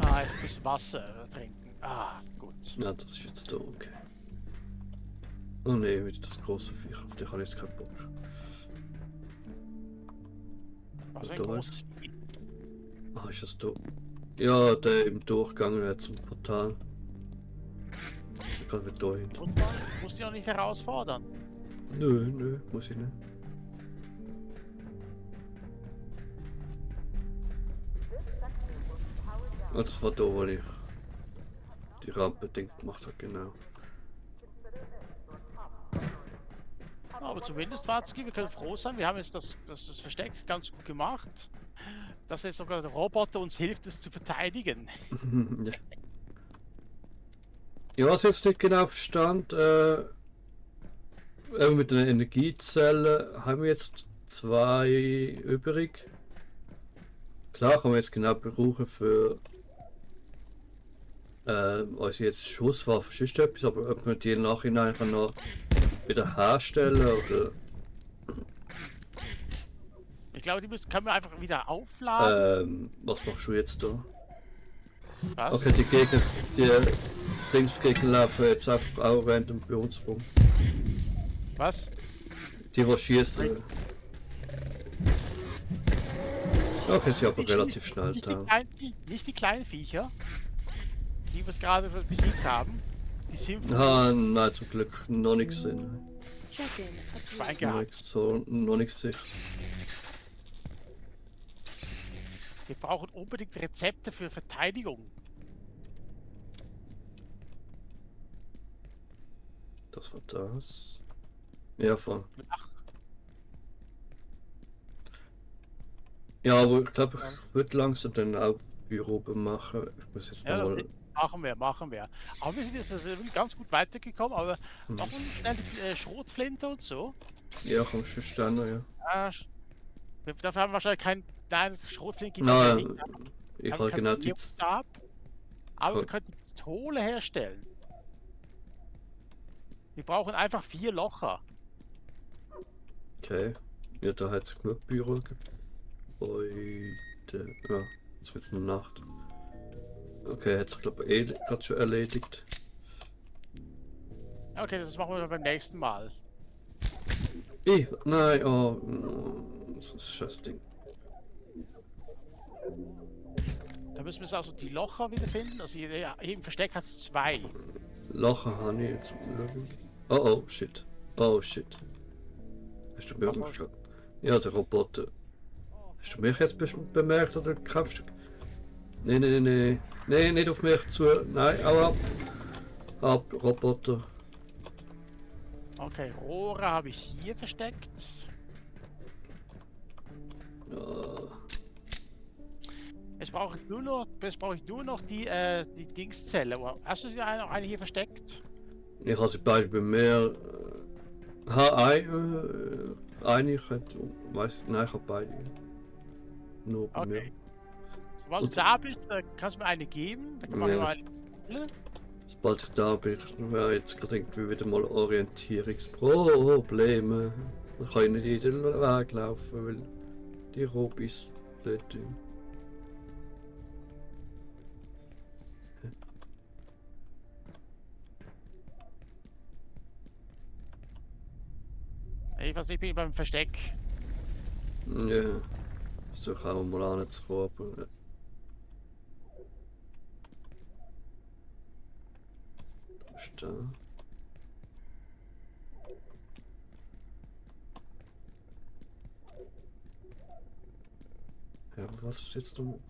Ah, ich muss Wasser trinken. Ah, gut. Ja, das ist jetzt da okay. Oh ne, wieder das große Viech, auf den habe ich jetzt keinen Bock. Was ein Da großes. Ah, ist das da? Ja, der im Durchgang zum Portal. Ich kann wieder da hin. Und man muss die auch nicht herausfordern. Nö, muss ich nicht. Ah, das war da, wo ich die Rampe-Ding gemacht habe, genau. Aber zumindest, Watzki, wir können froh sein. Wir haben jetzt das Versteck ganz gut gemacht. Dass jetzt sogar der Roboter uns hilft, es zu verteidigen. Ja. Ja, was jetzt nicht genau verstand, mit den Energiezellen haben wir jetzt 2 übrig. Klar kann man jetzt genau brauchen für also jetzt Schusswaffen ist etwas, aber ob man die im Nachhinein kann noch wieder herstellen oder Ich glaube, die können wir einfach wieder aufladen. was machst du jetzt da? Was? Okay, die Gegner, die Linksgegner laufen jetzt einfach auch random bei uns rum. Was? Die schießen. Okay, sie aber relativ schnell da. Nicht die kleinen Viecher, die wir gerade besiegt haben. Die sind Ah, nein, zum Glück noch nichts gesehen. Schwein gehabt. So, noch nichts gesehen. Wir brauchen unbedingt Rezepte für Verteidigung. Das war das. Ja, voll. Ach, Ja, aber ich glaube, ich würde langsam dann auch Büro machen. Ich muss jetzt ja, das nochmal. machen wir. Aber wir sind jetzt ganz gut weitergekommen, aber machen wir schnell die Schrotflinte und so. Ja, kommst du stehen, ja. Dafür haben wir wahrscheinlich kein Schrotflinte. Nein, ich habe genau die. Aber wir können die Pistole herstellen. Wir brauchen einfach 4 Locher. Okay. Ja, da hat es genug Büro. Ja, jetzt wird es nur Nacht. Okay, hat sich glaube ich gerade schon erledigt. Okay, das machen wir dann beim nächsten Mal. Nein, oh, das ist scheiß Ding. Da müssen wir also die Locher wiederfinden. Also hier im Versteck hat es 2. Locher habe ich jetzt. Oh shit. Oh shit. Hast du mich gerade? Ja, der Roboter. Hast du mich jetzt bemerkt oder kämpfst du? Nee, nicht auf mich zu. Nein, au ab, Roboter. Okay, Rohre habe ich hier versteckt. Ja. Jetzt brauche ich nur noch die Dingszelle. Hast du sie noch eine hier versteckt? Ich habe sie beide bei mir. eine könnte, weiß nein, ich habe beide. Nur bei mir. Okay. Sobald du da bist, kannst du mir eine geben. Dann kann man Ja. mal eine. Sobald ich da bin, wäre jetzt gerade irgendwie wieder mal Orientierungsprobleme. Da kann ich nicht in den Weg laufen, weil die Robis dort sind. Ich weiß nicht, ich bin beim Versteck. Ja, versuche auch mal anzukommen, aber. Da ist da. Ja, aber was ist jetzt du?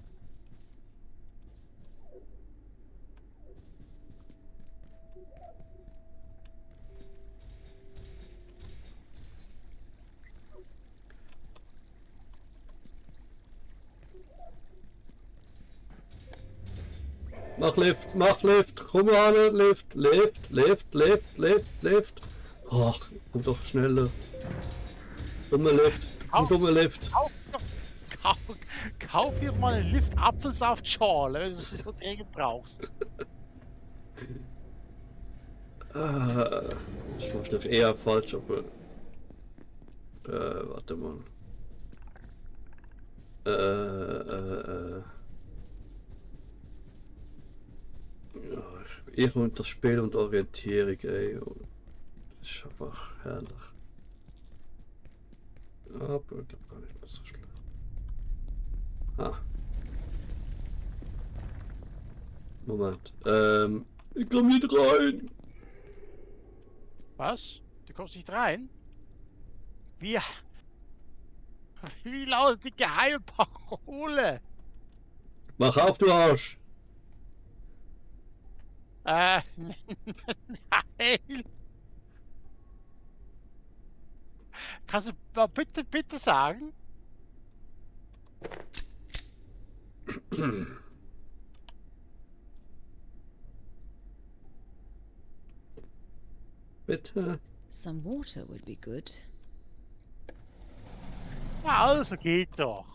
Mach Lift, komm an, Lift. Ach, komm doch schneller. Dummer Lift. Kauf dir mal einen Lift Apfelsaftschorle, wenn du es so dringend brauchst. Ich mach doch eher falsch, aber. Warte mal. Ja, ich und das Spiel und Orientierung, ey. Das ist einfach herrlich. Aber ich glaube gar nicht mehr so schlimm. Moment. Ich komm nicht rein. Was? Du kommst nicht rein? Wie lautet die geheime Parole? Mach auf, du Arsch. Nein. Kannst du mal bitte sagen? Bitte. Some water would be good. Ja, also geht doch.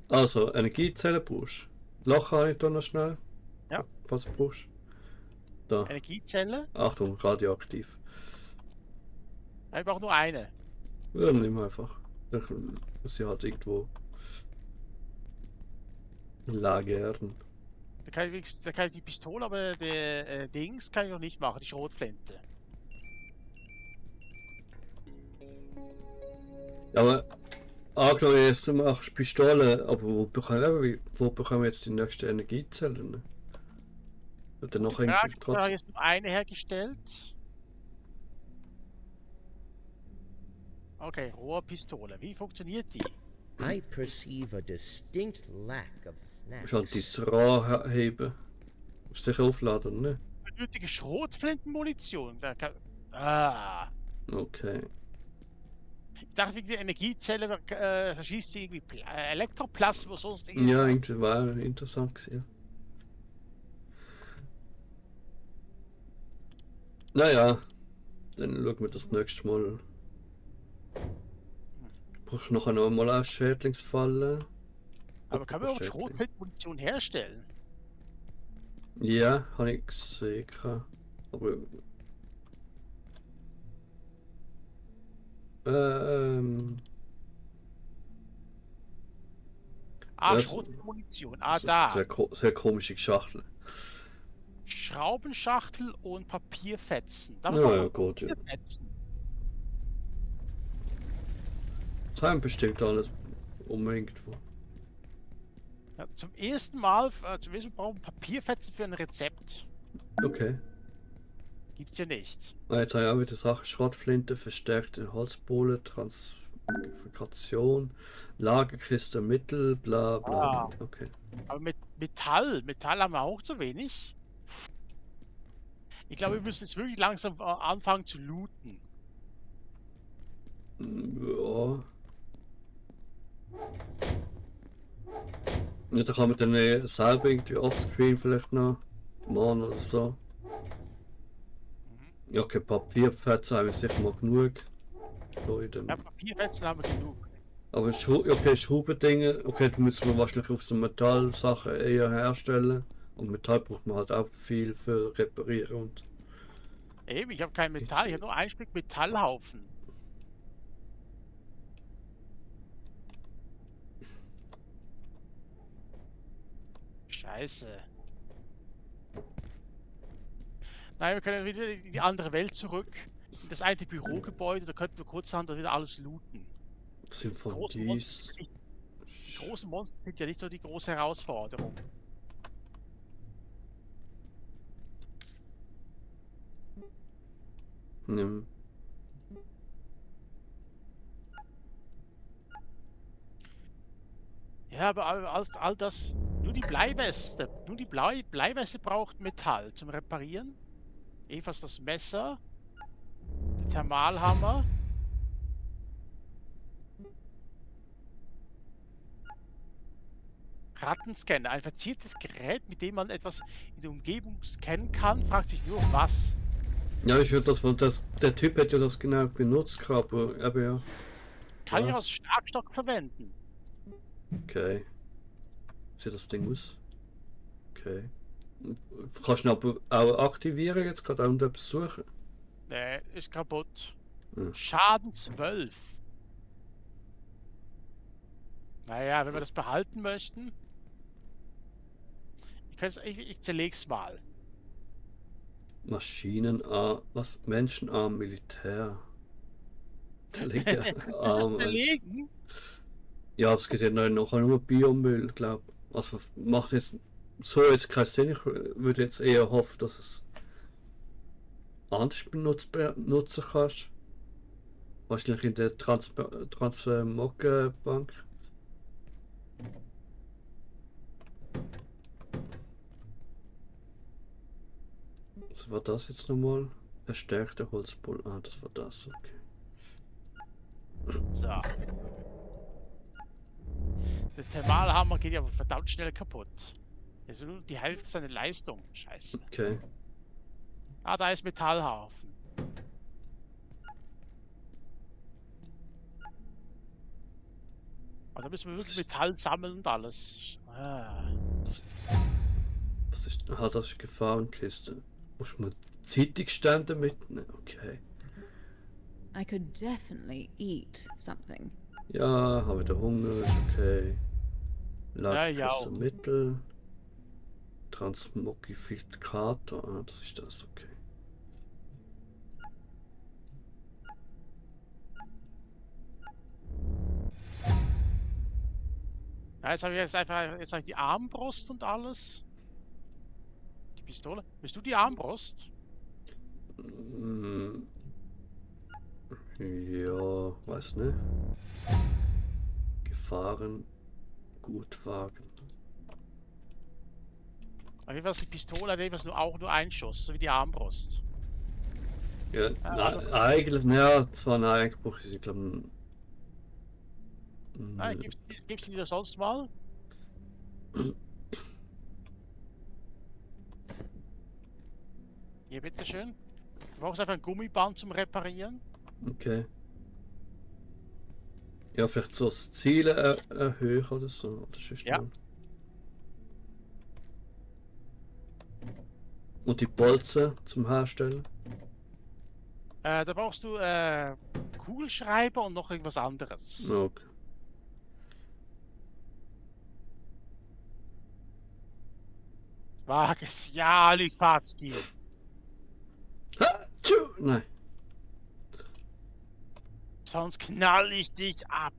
Also, Energiezelle brauchst du. Loch habe ich da noch schnell. Ja. Was brauchst du? Da. Energiezelle? Achtung, radioaktiv. Ich brauche nur eine. Ja, nimm einfach. Dann muss ich halt irgendwo lagern. Da kann ich die Pistole, aber der Dings kann ich noch nicht machen, die Schrotflinte. Ja, aber angenommen, jetzt du machst Pistole, aber wo bekommen wir jetzt die nächsten Energiezellen? Wird dann noch Ich irgendwie habe trotzdem. jetzt nur eine hergestellt. Okay, Rohrpistole. Wie funktioniert die? I perceive a distinct lack of Du musst halt snacks. dein Rohr heben. Du musst sicher aufladen, ne? Benötige Schrotflintenmunition. Okay. Ich dachte, wegen der Energiezelle verschießt sie irgendwie Elektroplasma oder sonst irgendwas. Ja, irgendwie war interessant gewesen. Naja, dann schauen wir das nächste Mal. Ich brauche nachher noch mal eine Schädlingsfalle. Aber kann man auch Schädling. Schrotflintenmunition herstellen? Ja, habe ich gesehen. Aber. Das- Schrotflintenmunition. Sehr komische Schachtel. Schraubenschachtel und Papierfetzen. Ja, brauchen wir ja, gut, ja. Papierfetzen. Das haben bestimmt alles unbedingt vor. Ja, zum ersten Mal brauchen wir Papierfetzen für ein Rezept. Okay. Gibt's ja nicht. Jetzt habe ich auch wieder Sachen. Schrottflinte, verstärkte Holzbohle, Transfikation, Lagerkiste, Mittel, bla bla. Okay. Aber mit Metall haben wir auch zu wenig. Ich glaube, wir müssen jetzt wirklich langsam anfangen zu looten. Ja. Ja, da kann man dann selber irgendwie offscreen vielleicht noch machen oder so. Ja, okay, Papierfetzen habe ich sicher mal genug. Leute. Ja, Papierfetzen haben wir genug. Aber okay, Schraubendinge, okay, da müssen wir wahrscheinlich auf so Metallsachen eher herstellen. Und Metall braucht man halt auch viel für Reparieren und. Eben, ich habe kein Metall, ich habe nur ein Stück Metallhaufen. Scheiße. Nein, wir können wieder in die andere Welt zurück. In das eine Bürogebäude, da könnten wir kurzerhand dann wieder alles looten. Sind von Die großen Monster sind ja nicht so die große Herausforderung. Ja. Ja, aber all das, nur die Bleiweste. Nur die Bleiweste braucht Metall zum Reparieren. Ebenfalls das Messer. Der Thermalhammer. Rattenscanner. Ein verziertes Gerät, mit dem man etwas in der Umgebung scannen kann, fragt sich nur was. Ja, ich würde das wohl, der Typ hätte ja das genau benutzt gehabt, aber ja. Kann ich Was? als Schlagstock verwenden. Okay. Sieht das Ding aus? Okay. Kannst du ihn aber auch aktivieren jetzt gerade und etwas suchen? Nee, ist kaputt. Ja. Schaden 12. Naja, wenn wir das behalten möchten. Ich zerleg's mal. Maschinenarm, was? Menschenarm, Militär. Der linke Ist das Arm. zerlegen? Ja, es geht ja noch nur Biomüll, glaube ich. Also macht jetzt so jetzt keinen Sinn. Ich würde jetzt eher hoffen, dass es anders benutzen kannst. Wahrscheinlich in der Transmog-Bank. Was war das jetzt nochmal? Verstärkter Holzboll. Ah, das war das, okay. So. Der Thermalhammer geht ja aber verdammt schnell kaputt. Also nur die Hälfte seiner Leistung. Scheiße. Okay. Ah, da ist Metallhaufen. Aber da müssen wir wirklich Metall sammeln und alles. Ah. Was ist. Ah, das ist Gefahrenkiste. Muss man Zeitungsstände mitnehmen? Okay. I could definitely eat something. Ja, habe wieder Hunger, ist okay. Ja, auch. Mittel. Transmogifikator, ah, das ist das, okay. Ja, jetzt habe ich jetzt einfach jetzt hab ich die Armbrust und alles. Die Pistole. Bist du die Armbrust? Mm, ja, weiß nicht. Gefahren, Gutwagen. Auf jeden Fall ist die Pistole hat jedenfalls auch nur einen Schuss, so wie die Armbrust. Ja, eigentlich, naja, zwar nein, eigentlich brauche ich sie, glaube Nein, gibst du dir das sonst mal? Hier, bitteschön. Du brauchst einfach ein Gummiband zum Reparieren. Okay. Ja, vielleicht so das Ziel erhöhen oder so. Oder sonst Ja. noch. Und die Bolzen zum Herstellen? Da brauchst du Kugelschreiber und noch irgendwas anderes. Okay. Wag es, ja, Lifatski. Ha, nein. Sonst knall ich dich ab.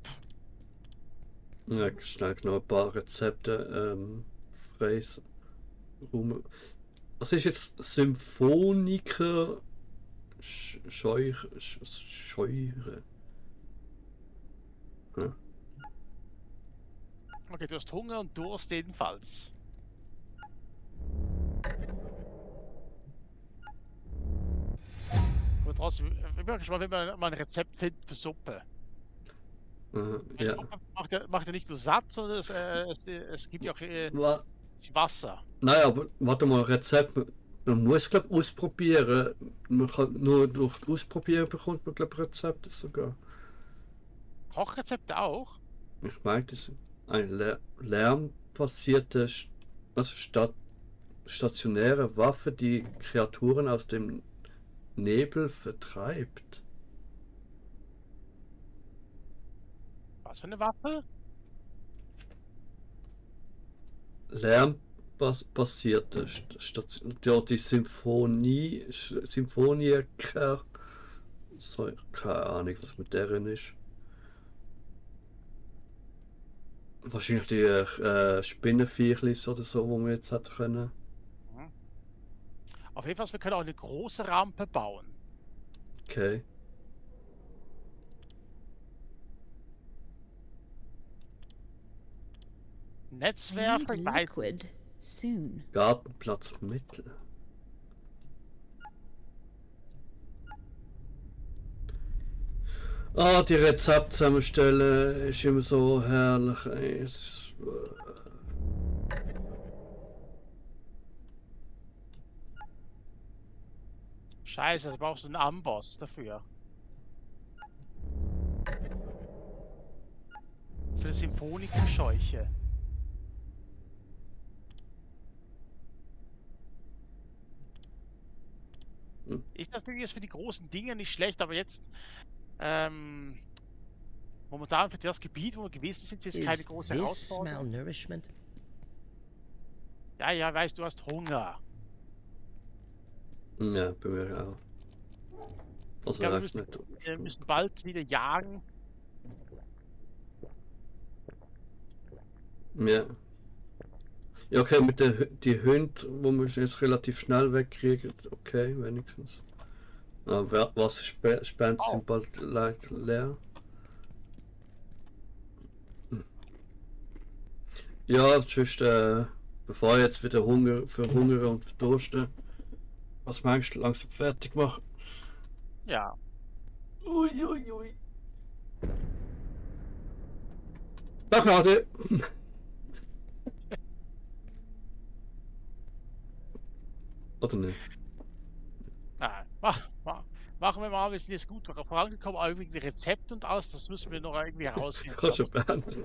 Ja, schnell noch ein paar Rezepte fräsen. Was ist jetzt Symphoniker Scheure? Ja. Okay, du hast Hunger und Durst jedenfalls. Aber trotzdem, ich möchte schon mal, wenn wir mal ein Rezept finden für Suppe. Ja. Macht ja nicht nur satt, sondern es gibt ja auch Wasser. Naja, aber warte mal, Rezept Man muss, glaube ich, ausprobieren. Man kann nur durch Ausprobieren bekommt man, glaube ich, Rezepte sogar. Kochrezepte auch? Ich meine, das ist eine lärmbasierte, stationäre Waffe, die Kreaturen aus dem Nebel vertreibt. Was für eine Waffe? Lärmbasierte Station. Die Symphoniker. So, keine Ahnung, was mit deren ist. Wahrscheinlich die Spinnenviechlis oder so, wo wir jetzt hätten können. Auf jeden Fall, wir können auch eine große Rampe bauen. Okay. Netzwerfer, ich weiß liquid soon. Gartenplatzmittel. Ah, die Rezepte zusammenstellen ist immer so herrlich. Ey. Es ist, Scheiße, da brauchst du einen Amboss dafür. Für die Symphonikerscheuche. Ist natürlich jetzt für die großen Dinge nicht schlecht, aber jetzt momentan für das Gebiet, wo wir gewesen sind, ist keine große Herausforderung. Malnourishment? Ja, weißt du, hast Hunger. ja, bei mir auch. Ich Also, glaube, nicht. wir müssen bald wieder jagen. Ja. Ja, okay, mit die Hunde, wo wir jetzt relativ schnell wegkriegen, okay, wenigstens. Aber Wasserspenden sind bald leer. Ja, sonst, bevor ich jetzt wieder verhungere und verdurste, was meinst du, langsam fertig machen? Ja. Ui. Da gerade. Oder nicht? Machen wir mal, wir sind jetzt gut vorangekommen, auch wegen Rezept und alles, das müssen wir noch irgendwie herausfinden. Kannst du beenden.